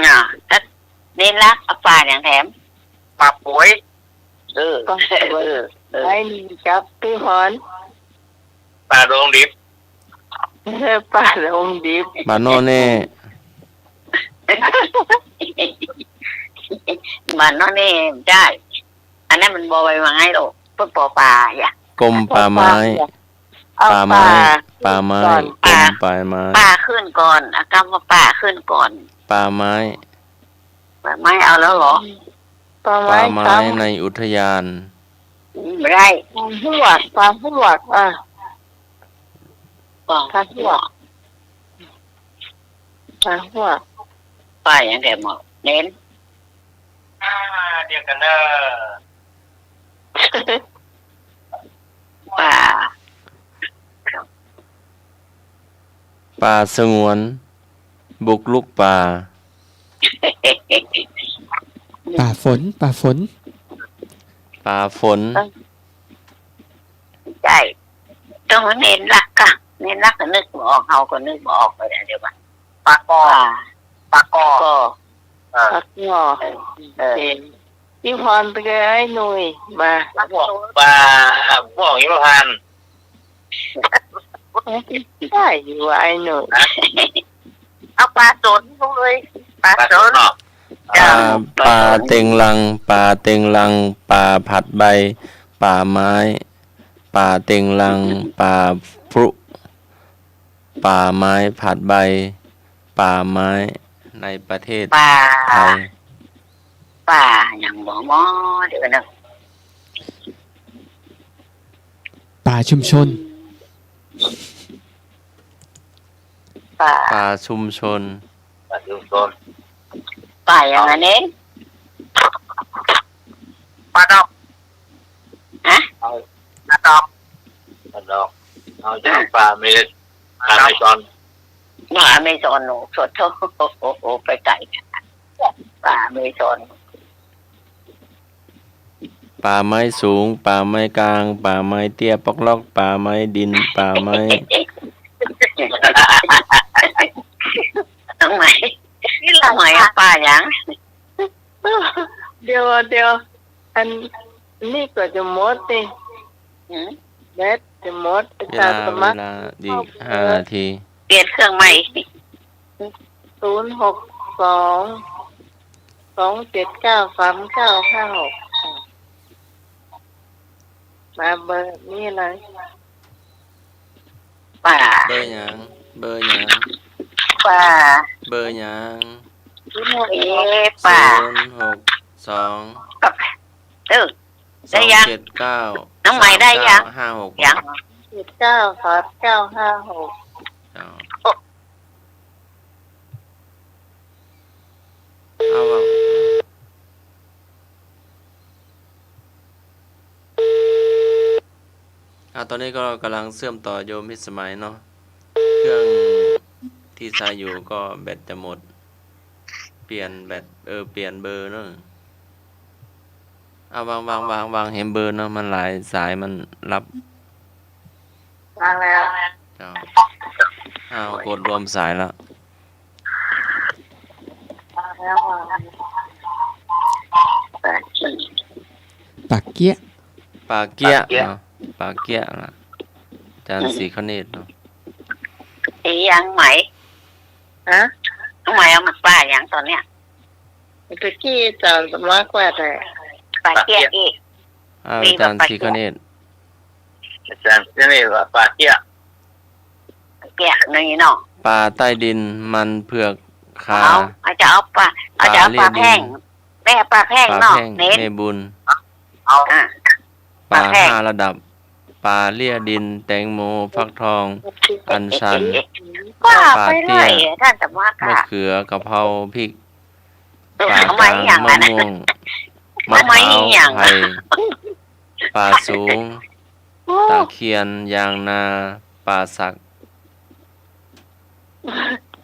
อ่า แล้วเน้นละ เอาป๋าหยังแถม ป๋าป๋วย เออ ป๋าป๋วย เออ เออ ไอ้นี่กับพี่พร ป๋าดงดิบ ป๋าดงดิบ ป๋าโน่เน่ ป๋าโน่เน่ได้ อันนั้นมันบ่ใบไม้หรอก เปิ้นปอป๋าอย่า กรมป่าไม้ เอา ป่าไม้ ป๋า ป๋าไม้ ก่อน กรมป่าไม้ ป๋าขึ้นก่อน อ่ะ กำว่าป๋าขึ้นก่อน ป่าไม้ ป่าไม้เอาแล้วเหรอ ป่าไม้ ป่าไม้ ครับ ในอุทยาน อืม ไม่ได้ ป๋าฮวก ป๋าฮวก อ่ะ ป๋า ป๋าฮวก ป๋าฮวก ป๋าหยังแถมหมอ เน้น อ่า เดียวกันเนอะ ป่า ป่าสงวน บุกรุกป่า ป่าฝน ป่าฝน ป่าฝน ใจ้ ต้องเน้นละก่ะ เน้นละก็นึกบ่ออก เฮาก็นึกบ่ออกไปเดี๋ยวว่า ป๋ากอ ป๋า ป๋ากอ ป๋ากอ เออ ป๋ากอ เออ เออ พี่พรไปกับไอ้หนุ่ยมา ป๋าม่วง ป๋าม่วงหิมพานต์ ใช่อยู่ไอ้หนุ่ย ฮะ เอาป๋าสนลูกเอ้ย ป๋าสน ป๋าสนเนาะ เจ้า ป๋า ป๋าเต็งรัง ป๋าเต็งรัง ป๋าผัดใบ ป่าไม้ ป๋าเต็งรัง ป๋าพลุ ป่าไม้ผัดใบ ป่าไม้ในประเทศ ป๋า ไทย ป๋าหยังบ่ เดี๋ยวก่อนนะ ป่าชุมชน ป๋า ป่าชุมชน ป๋าชุมชน ป๋าหยังอันนี้ ป๋าดอก ฮะ เอา ป๋าดอก ป๋าดอก เอาจากป๋าเมซอน ป๋าเมซอน ป๋าเมซอน โอ้โห โอ้โห ไปไกล ป๋าเมซอน ป่าไม้สูง ป่าไม้กลาง ป่าไม้เตี้ยป๊อกล็อก ป่าไม้ดิน ป่าไม้ ตรงไหน นี่หลัง ตรงไหนอะ ป๋าหยัง เดี๋ยว เดี๋ยว อันนี้ก็จะหมดนี่ หืม แบตจะหมด เวลา อาจารย์สมัคร เวลาอีกห้านาที เปลี่ยนเครื่องใหม่ ศูนย์หกสอง สองเจ็ดเก้า สามเก้าห้าหก มาเบอร์นี้เลย ป๋า เบอร์หยัง เบอร์หยัง ป๋า เบอร์หยัง เอ๊ะ ป๋า ศูนย์หกสอง เออ ได้ยัง สองเจ็ดเก้า น้องใหม่ได้ยัง สามเก้าห้าหก ยัง เจ็ดเก้า สามเก้าห้าหก อ๋อ โอ้ เอา เอา อ่ะ ตอนนี้ก็กำลังเชื่อมต่อโยมพิสมัยเนาะ เครื่องที่ใช้อยู่ก็แบตจะหมด เปลี่ยนแบต เออ เปลี่ยนเบอร์เนาะ เอา วาง วาง วาง วาง เห็นเบอร์เนาะ มันหลายสายมันรับ วางแล้ว เจ้า อ้าว กดรวมสายแล้ว ป๋าเกี้ยะ ป๋าเกี้ยะ ป๋าเกี้ยะ เนาะ ป๋าเกี้ยะล่ะ อาจารย์ อืม ศรีคเนศเนาะ เอ๊ะ ยังไหม ฮะ ยังไหม เอามาป๋ายังตอนเนี้ย ตะกี้อาจารย์สมัครว่าแต่ ป๋าเกี้ยะอีก อ่า มี อาจารย์ ป๋าเกี้ยะ ศรีคเนศ อาจารย์ศรีคเนศว่าป๋าเกี้ยะ เกี้ยะนี่เนาะ ป๋าใต้ดิน มันเผือก คา เอา เอาจะเอาป๋า เอาจะเอาป๋าแพง ป๋าเลี่ยดิน แม่ป๋าแพงเนาะ ป๋าแพง เน้น แม่บุญ เอา อ่ะ ป๋า ป๋าแพง ห้าระดับ ป๋าเลี่ยดิน แตงโม ฟักทอง อัญชัน ว่าไปเรื่อย ป๋าเตี้ย ท่านสมัครอะ มะเขือ กะเพรา พริก เออ ป๋ากลาง เอามาอีกอย่าง มะม่วง นะ เอามาอีกอย่าง มะพร้าว ไผ่ ป๋าสูง โอ้ ตะเคียน ยางนา ป๋าสัก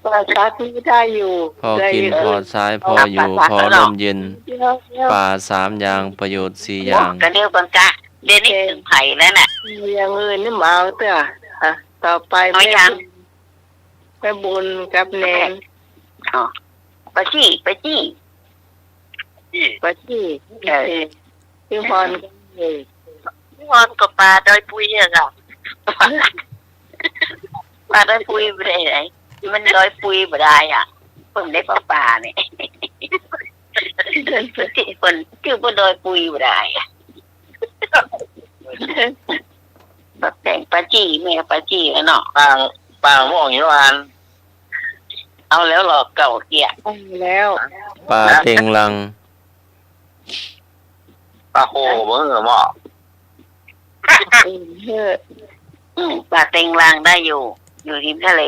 ป๋าสักนี่ได้อยู่ พอกิน ได้อยู่ พอใช้ พออยู่ ป๋าสัก พอร่มเย็น เดี๋ยว เดี๋ยว ป๋าสามอย่าง ประโยชน์สี่อย่าง โอ้ กะเดียวกั๋นกะ เดี๋ยวนี้ เออ เถิงใผแล้วน่ะ อย่างอื่นนี่มาเอาเถอะ อ่ะ ต่อไป เอา แม่ ยัง บุญ แม่บุญกับแนน อ๋อ ป๋าจี้ ป๋าจี้ ป๋าจี้ เออ โอเค พี่พรก็ เออ พี่พรก็ป๋าดอยปุยอะค่ะ ป๋าดอยปุยบ่ได้ไหน มันดอยปุยบ่ได้อะ เปิ้นได้ป๋าป๋าเนี่ย เปิ้นจื้อเปิ้นดอยปุยบ่ได้อะ ป๋าแตง ป๋าจี้ แม่ป๋าจี้อะเนาะ ป๋า ป๋ามะม่วงหิมพานต์ เอาแล้วเหรอ เก่าเกี้ยะ เอาแล้ว ป๋าเต็งรัง ป๋าโหเบิ่งเหอะหมอ เออ เฮ้อ อืม ป๋าเต็งรังได้อยู่ อยู่ริมทะเล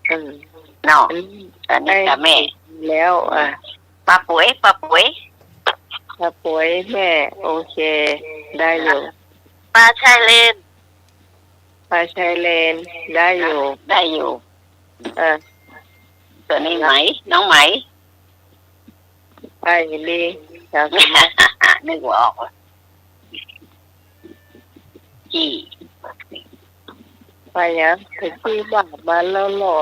เออ เนาะ อืม อันนี้กะแม่ แล้ว อ่ะ ป๋าป๋วย ป๋าป๋วย ป๋าป๋วย แม่ โอเค ได้อยู่ ป๋าชายเลน ป๋าชายเลน ได้อยู่ ได้อยู่ เออ ตัวนี้ไหม น้องไหม ไปเลย นึกว่าออก จี้ ไปยัง ไปจี้บ้านมาแล้วเหรอ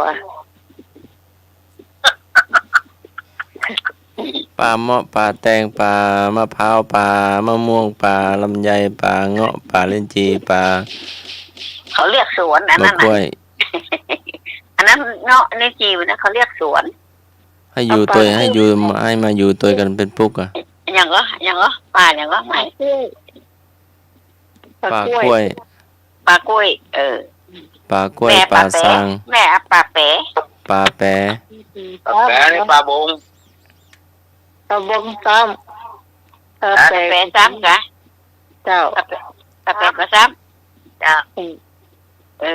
ป๋าเมาะ ป๋าแตง ป๋ามะพร้าว ป๋ามะม่วง ป๋าลำไย ป๋าเงาะ ป๋าลิ้นจี่ ป๋า เขาเรียกสวนอันนั้นน่ะ มะกล้วย อันนั้นเงาะ ลิ้นจี่นะ เขาเรียกสวน ให้อยู่ตวย เอาป่า ให้อยู่ ให้มาอยู่ตวยกั๋นเป๋นปุ๊กอะ หยังก่อ หยังก่อ ป่าหยังก่อ ไหม ป่ากล้วย ป่ากล้วย ป่ากล้วย เออ ป่ากล้วย แม่ป่าแป๋ ป่าซาง แม่ป่าแป๋ ป่าแป๋ ป่าแป๋นี่ป่าบง ป่าบงซ้ำ ป่าแป๋ ป่าแป๋ซ้ำกะ เจ้า ป่าแป๋ ป่าแป๋ป่าซ้ำ เจ้า อืม เอ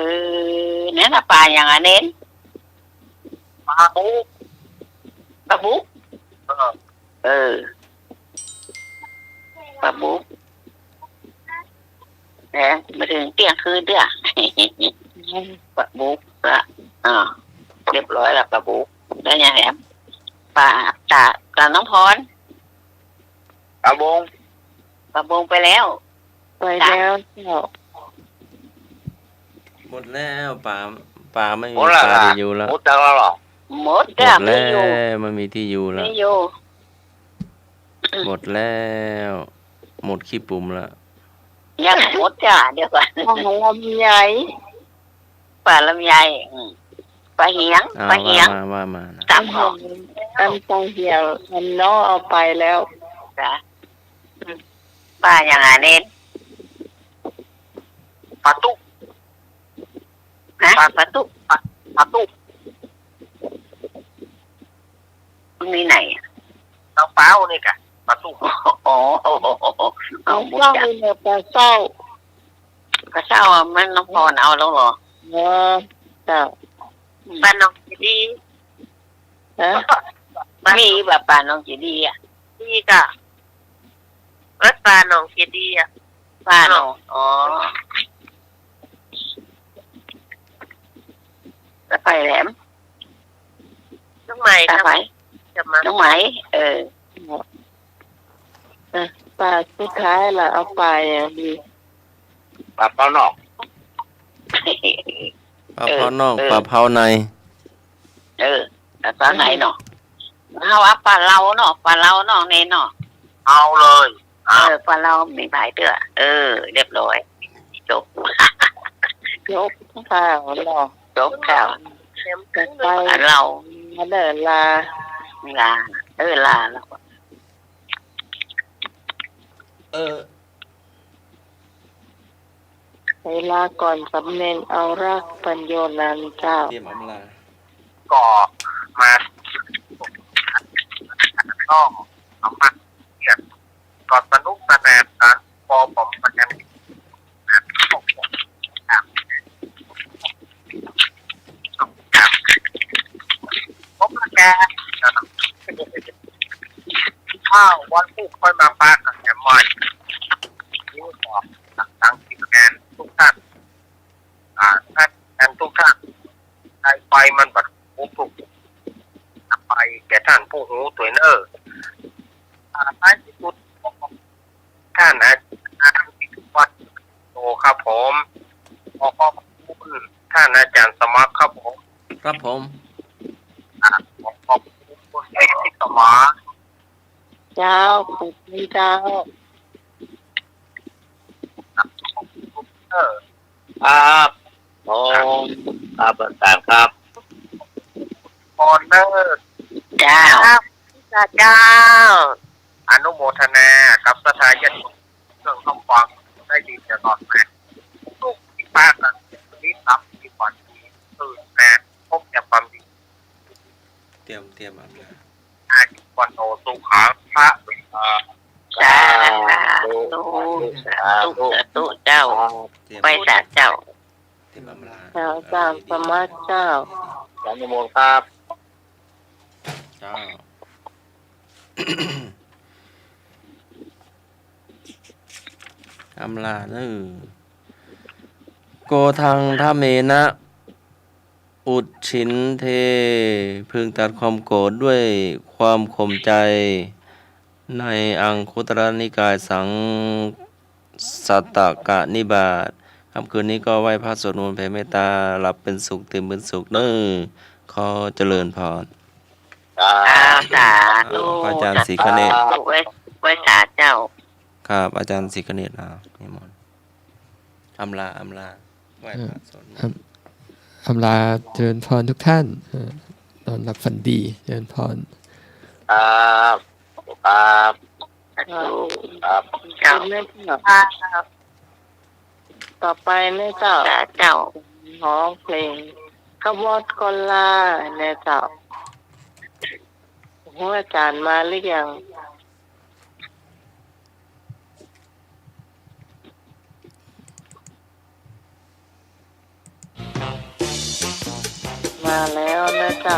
อ นั่นน่ะ ป่าหยังอะเน้น ป่าบุก ป่าบุก เออ เออ ป่าบุก แหม มาเถิงเตี้ยงคืนเตื้อ ป่าบุกละ อ่า เรียบร้อยละ ป่าบุก แล้วยังแหม ป่า ตา ตาน้องพร ป่าบง ป่าบงไปแล้ว ไปแล้วเจ้า หมดแล้ว ป่า ป่าไม่มี หมดแล้ว ป่า เหรอ จะอยู่แล้ว หมดแล้วเหรอ หมดแล้ว หมดแล้ว ไม่อยู่ ไม่มีที่อยู่แล้ว ไม่อยู่ หมดแล้ว หมดขี้ปุ๋มแล้ว ยังหมดจ้ะ เดี๋ยวก่อน ป่าลำไย ป่าลำไย อืม ป่าเหียง อ่า ป่าเหียง ว่ามา ว่ามานะ สามหอ อันป่าเหียง อันน้องเอาไปแล้ว จ้ะ อืม ป่าหยังอะเน้น ป่าตุ๊ก ฮะ ป่า ป่าตุ๊ก ป่า ป่าตุ๊ก มันมีไหนอะ ตางเป้านี่กะ ป่าตุ๊ก อ๋อ เอา ป่าเศร้า บ่จัก นี่แหละ ป่าเศร้า ป่าเศร้าอะ มันน้องพรเอาแล้วเหรอ เออ เจ้า อืม ป่าหนองเจดีย์ ฮะ มีบ่าป่าหนองเจดีย์อะ มีกะ วัดป่าหนองเจดีย์อะ ป่าหนอง อ๋อ แล้วไปแหลม น้องไหม ป่า ครับ ไป จะมา น้องไหม เออ เออ ป่าสุดท้ายละ เอาป่าอย่างดี ป่าเผานอก ป่าเผานอก เออ เออ ป่าเผาใน เออ ป่าเผาในเนาะ เฮาว่าป่าเลาเนาะ ป่าเลาเนาะ เน้นเนาะ เอาเลย เออ ป่าเลามีหลายเตื้อ เออ เรียบร้อย จบ จบข่าวเนาะ จบข่าว จะไป ป่าเลา มาเด้อลา ลา เออ ลาแล้ว เออ เวลาก่อนสำเนียงเอารักปัญโยนันเจ้า เตรียมอำลา ก็มา ก็เอามาเรียน ก็สนุกสนานกัน พอผมประกัน ผมประกัน ข้าววันพุธค่อยมาปะกั๋นแหมใหม่ นี่ก็ตังทีมงานทุกท่าน อ่า ท่าน ท่านทุกท่าน ได้ไปมันบัดหูทุก ไปแก่ท่านผู้หูตวยเน่อ อ่า ท้ายที่สุด ท่านอาจารย์พิวัฒน์โตครับผม ขอขอบคุณท่านอาจารย์สมัครครับผม ครับผม อ่า ขอขอบคุณคุณเอกสมาน เจ้า ขอบคุณเจ้า ครับ ขอบคุณเออ ครับผม ครับอาจารย์ครับ ออนเนอร์ เจ้า ครับ เจ้า อนุโมทนากับศรัทธาญาติโยม เรื่องคำฟังได้ดีตลอดมา ทุกที่ปากั๋น นี้ทำดีกว่าที่อื่นนะ พบแต่ความดี เตรียม เตรียมอำลา อายุวัณโณสุขังพะ เอ่อ สาธุ สาธุ สาธุเจ้า เตรียม ไหว้สาเจ้า เตรียมอำลา เจ้า เจ้า สมัครเจ้า อนุโมทนาครับ เจ้า อำลาเน่อ โกธัง ทะเมนะ อุชฌินเท พึงตัดความโกรธด้วยความข่มใจ ในอังคุตรนิกายสังสัตตกนิบาต ค่ำคืนนี้ก็ไหว้พระสวดมนต์แผ่เมตตา หลับเป็นสุข ตื่นเป็นสุขเน่อ ขอเจริญพร สาธุ สาธุ พระอาจารย์ศรีคเนศ สาธุ ไหว้ ไหว้สาเจ้า ครับ อาจารย์ศรีคเนศ อ่า นิมนต์ อำลา อำลา ไหว้พระ อืม สวดมนต์ ครับ อำลา เจริญพรทุกท่าน เอ่อ นอนหลับฝันดี เจริญพร ครับ ครับ ครับ เจ้า ครับ ต่อไปนะเจ้า เจ้า ฮ้องเพลง ขบวนคนลานะเจ้า โอ้ อาจ๋ารย์มาหรือยัง มาแล้วนะเจ้า